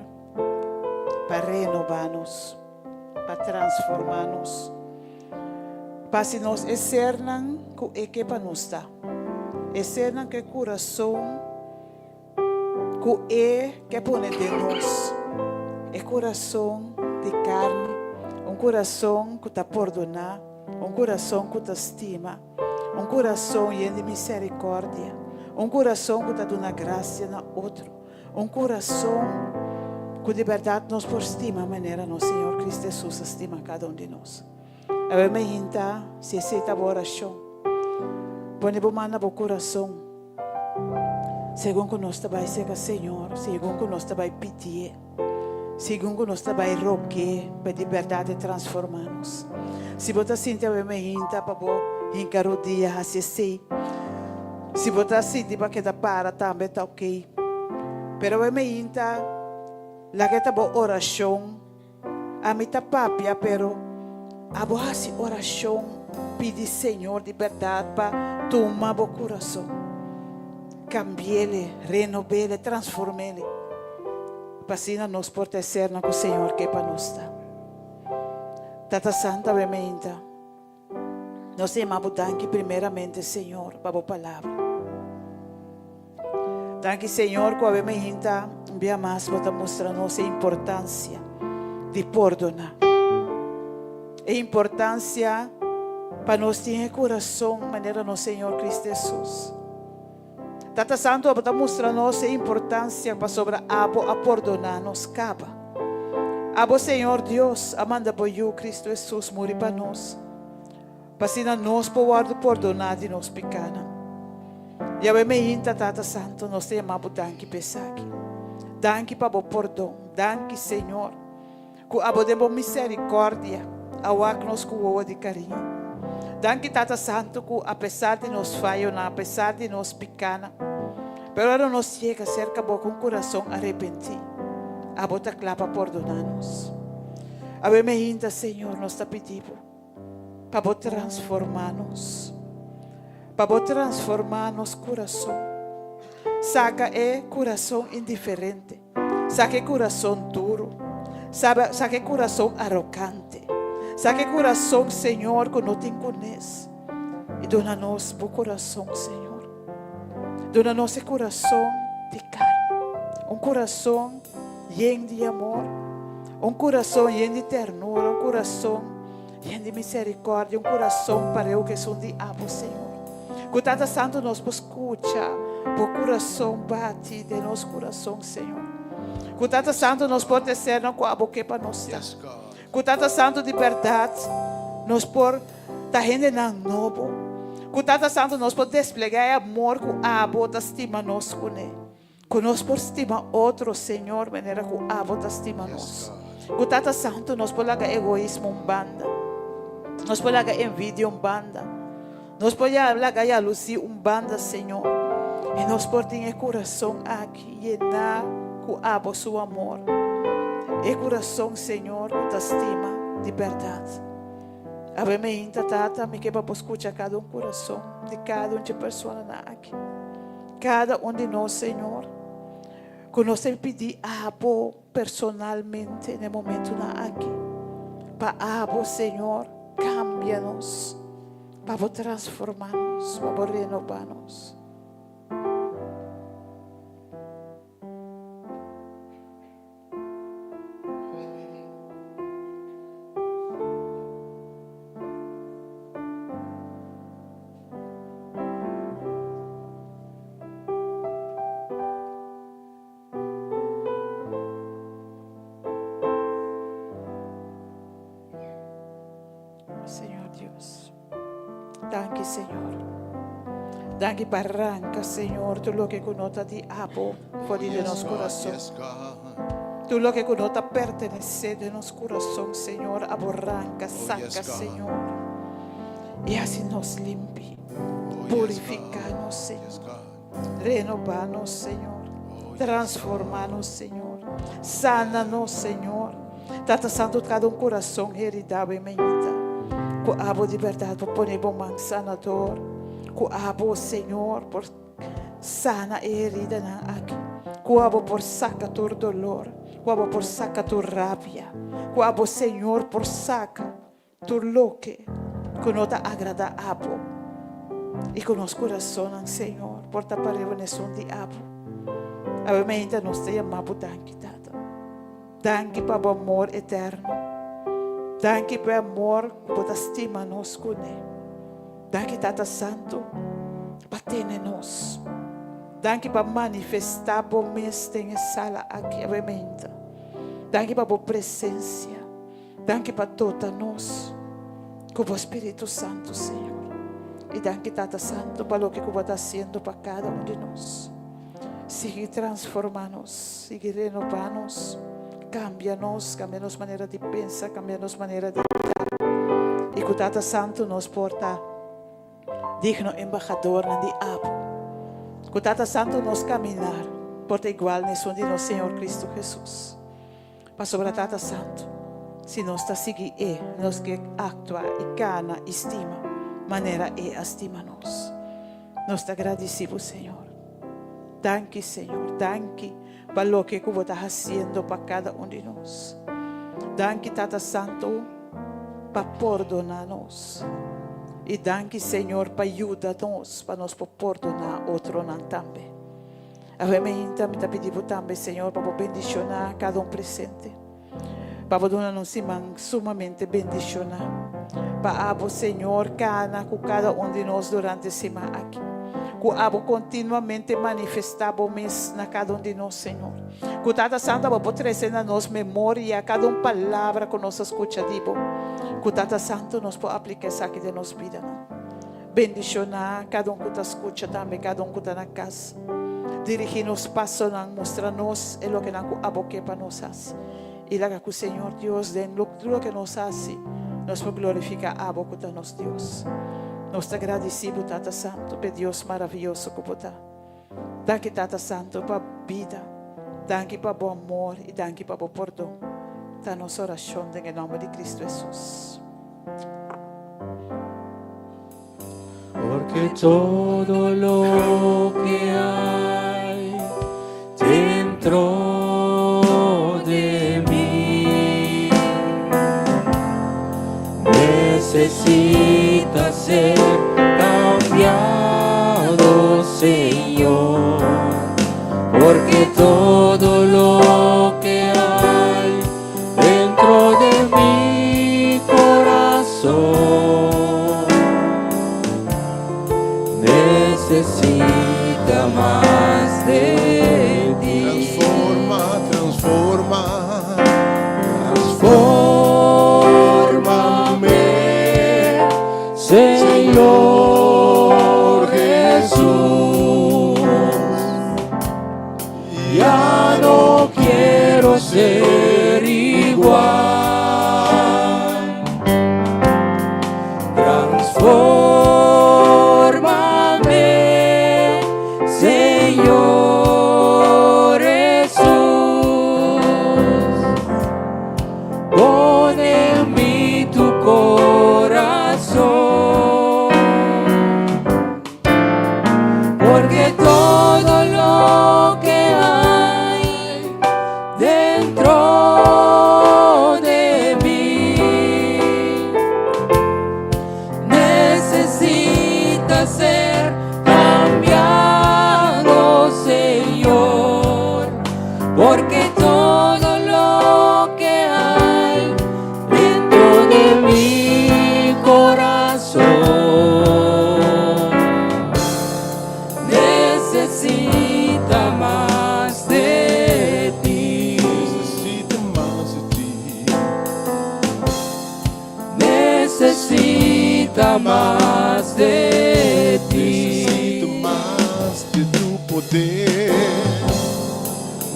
pa renobá nos, pa transformá nos, pa hasi nos e sernan ku e ke pa nos ta, e sernan ku e kurason ku e ke pone den nos, e kurason di karni, un kurason ku ta pordoná, un kurason ku ta stima, un kurason yen di miserikòrdia, un kurason ku ta duna grasia na otro, un kurason ku di bèrdat nos por stima manera nos Señor Cristo Hesus a stima kada un di nos. Awe mi hinta si esei ta bo orashon. Pone bo man na bo kurason. Segun ku nos ta bai serka Señor, segun ku nos ta bai pidié, segun ku nos ta bai rog'é pa di bèrdat e transformá nos. Si bo ta sinti awe mi hinta pa bo hinka rodia hasi esei. Si bo ta sinti pa keda para tambe ta okey. Pero awe mi hinta laga e ta bo orashon. Ami ta papia, pero abo hasi orashon pidi Señor di bèrdat pa tuma bo kurason, kambi'ele, renob'ele, transform'ele, pa asina nos por ta e sernan ku Señor ke pa nos ta. Tata Santu awe meinta, nos ta yama bo danki primeramente, Señor, pa bo palabra. Danki Señor ku awe mainta un bia mas bo ta mustra nos e importansia di pordona. E importansia pa nos tin e kurason manera nos Señor Cristo Hesus. Tata Santu abo ta mustra nos e importansia pasobra abo a pordona nos kaba. Abo Señor Dios a manda bo Yu Cristo Hesus muri pa nos. Pa asina nos por wòrdu pordoná di nos pikánan. Yahweh meinta, Tata Santu, nos ta yama Bo danki pa esaki. Danki pa Bo pordon. Danki, Señor, ku Abo den Bo miserikòrdia a wak nos ku wowo di kariño. Danki, Tata Santu, ku apesar di nos fayonan, apesar di nos pikánan, pero ora nos yega serka Bo ku un kurason arepentí, Abo ta kla pa pordoná nos. Awe meinta, Señor, nos ta pidi Bo. Pa bo transformá nos. Pa bo transformá nos kurason. Saka e kurason indiferente. Saka e kurason duru. Saka e kurason arogante. Saka e kurason, Señor, ku no tin kunes. I duna nos bo kurason, Señor. Duna nos e kurason di karni. Un kurason yen di amor. Un kurason yen di ternura. Un kurason yen di miserikòrdia. Un kurason pareu ku esun di abo, Señor. Ku Tata Santu nos por skucha bo kurason bati den nos kurason, Señor. Ku Tata Santu nos por desearnan ku abo ke pa nos ta. Ku Tata Santu di bèrdat nos por ta hendenan nobo. Ku Tata Santu nos por desplegá e amor ku abo ta stima nos kuné. Ku nos por stima otro, Señor, manera ku abo ta stima nos. Ku Tata Santu nos por laga egoismo un banda. Nos por laga envidia un banda. Nos por ya laga yalusí un banda, Señor, i nos por tin e kurason aki yená ku abo su amor. E kurason, Señor, ku ta stima di bèrdat. Awe meinta, Tata, mi ke pa bo skucha kada un kurason di kada un dje personanan aki. Kada un di nos, Señor, ku nos ta pidi abo personalmente na e momentunan aki, pa abo, Señor, kambia nos, pa bo transforma nos, pa bo renoba nos. Señor Dios. Danki, Señor. Danki pa ranca, Señor, tur loke ku no ta di abo for di den nos kurason. Tur loke ku no ta pertenesé den nos kurason, Señor, abo ranca, saca, Señor. I hasi nos limpi. Purifica nos, Señor. Renobá nos, Señor. Transformá nos, Señor. Sana nos, Señor. Tata Santu, kada un kurason heridá bo e mainta. Ku abo di bèrdat por pone bo man sanador. Ku abo, Señor, por sana e heridanan aki. Ku abo por saka tur dolor. Ku abo por saka tur rabia. Ku abo, Señor, por saka Tur loke ku no ta agradá Abo i ku nos kurasonnan, Señor, por ta pareu na esun di Abo. Awe mainta nos ta yama Bo danki, Tata. Danki pa Bo amor eterno. Danki pa e amor ku Bo ta stima nos kuné. Danki, Tata Santu, pa tene nos. Danki pa manifestá Bo mes den e sala aki awe mainta. Danki pa Bo presensia. Danki pa dota nos ku bo Spiritu Santu, Señor. I danki, Tata Santu, pa loke ku bo ta hasiendo pa kada un di nos. Sigui transforma nos, sigui renobá nos, kambia nos, kambia nos manera di pensa, kambia nos manera di ta. I ku Tata Santu nos por ta digno embahadornan di abo. Ku Tata Santu nos kaminar por ta igual na esun di nos Señor Kristu Hesus. Pasobra Tata Santu, si nos ta sigui E, nos ke aktua i kana i stima manera E a stima nos. Nos ta gradisí Bo, Señor. Danki, Señor, danki pa loke ku Bo ta hasiendo pa kada un di nos. Danki, Tata Santu, pa pordoná nos. I danki, Señor, pa yuda nos pa nos por pordoná otronan tambe. Awe mainta mi ta pidi bo tambe, Señor, pa bo bendiciona cada un presente. Pa bo duna nos siman sumamente bendiciona. Pa abo, Señor, cana cu cada un di nos durante e siman aki. Cu abo continuamente manifesta bo mes na cada un di nos, Señor. Cu Tata Santo abo por trece na nos memoria cada un palabra cu nos a scucha di bo. Cu Tata Santo nos por aplica esaki den nos bidanan. Bendishoná kada un ku ta skucha tambe kada un ku ta na kas. Dirigí nos pasonan, mustra nos e lokenan ku abo ke pa nos hasi. I laga ku Señor Dios den tur loke nos hasi, nos por glorifiká abo ku ta nos Dios. Nos ta gradisí bo Tata Santu p'e Dios maravioso ku bo ta. Danki Tata Santu pa bida, danki pa bo amor i danki pa bo pordon. Ta nos orashon den e nòmber di Kristu Hesus. Porque todo lo que hay dentro de mí necesita ser cambiado, Señor. Porque todo lo que hay dentro de mi corazón necesita más de ti. Transforma, transforma, Transfórmame, Señor Jesús. Ya no quiero ser igual. Necesita ser cambiado, Señor, porque todo lo que hay dentro de mi corazón necesita mas di ti. Necesita mas di ti. Necesita mas di ti. Necesito mas di tu poder.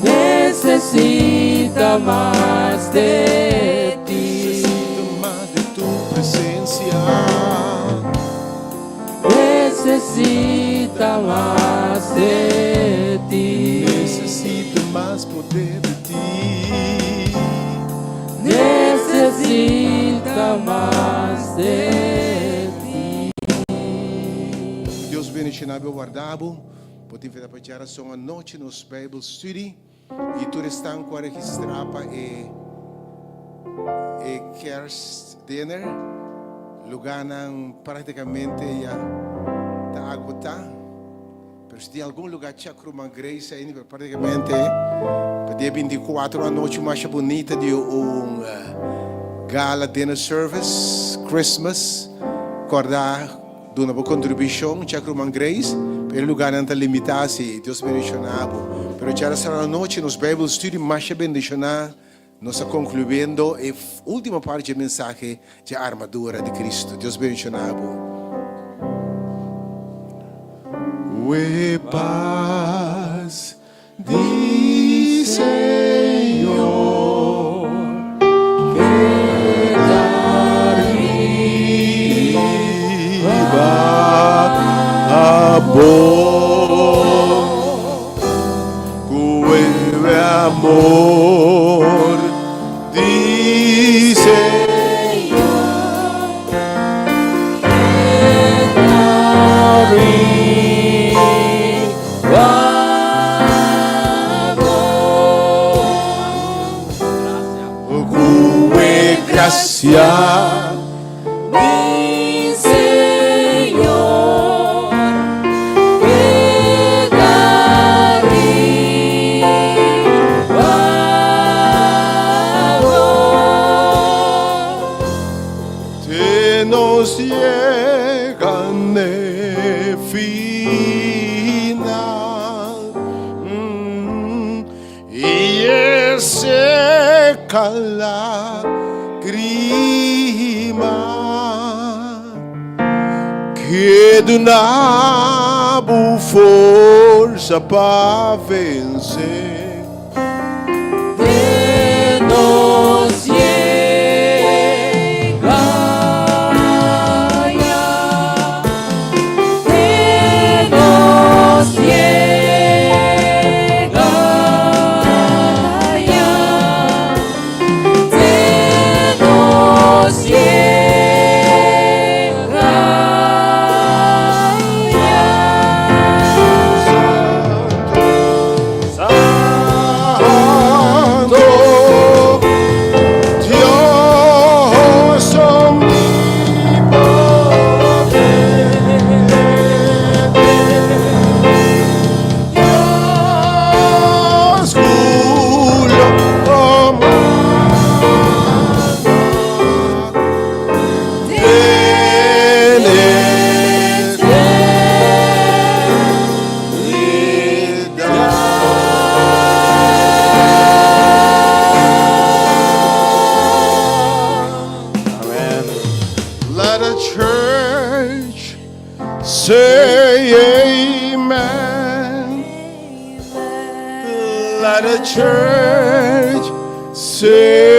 Necesita mas di ti. Necesito mas di tu presencia. Necesita mas di ti. Necesito mas poder di ti. Necesita mas di ti. Dios bendiciona bo, warda bo. Por invita pa diarason anochi nos Bible Study. Y tur esnan cu a registra pa e Kerst Dinner. Lugarnan practicamente ya ta agota. Pero si tin algun lugar, check ruman Grace ey, pero practicamente pa dia 24 anochi mas bunita di un gala dinner service, Christmas. Corda duna bo contribucion, check ruman Grace, pero lugarnan ta limita, si Dios bendiciona bo. Pero diarason anochi nos Bible Study mas bendiciona. Nos ta concluyendo e ultimo parti di mensahe di armadura di Cristo. Dios bendiciona bo. E paz di Señor Keda riba bo cu e amor di Señor. Keda riba bo. Cu e gracia Di Señor keda riba bo. Te nos yega n'e final y e seca lagrima cu duna bo forsa pa vence. Te nos yega ya. Te nos yega ya. Te nos yega ya. Santo Dios omnipotente, Dios cu lo manda den eternidad. Amen. Let the church say amen. Let the church say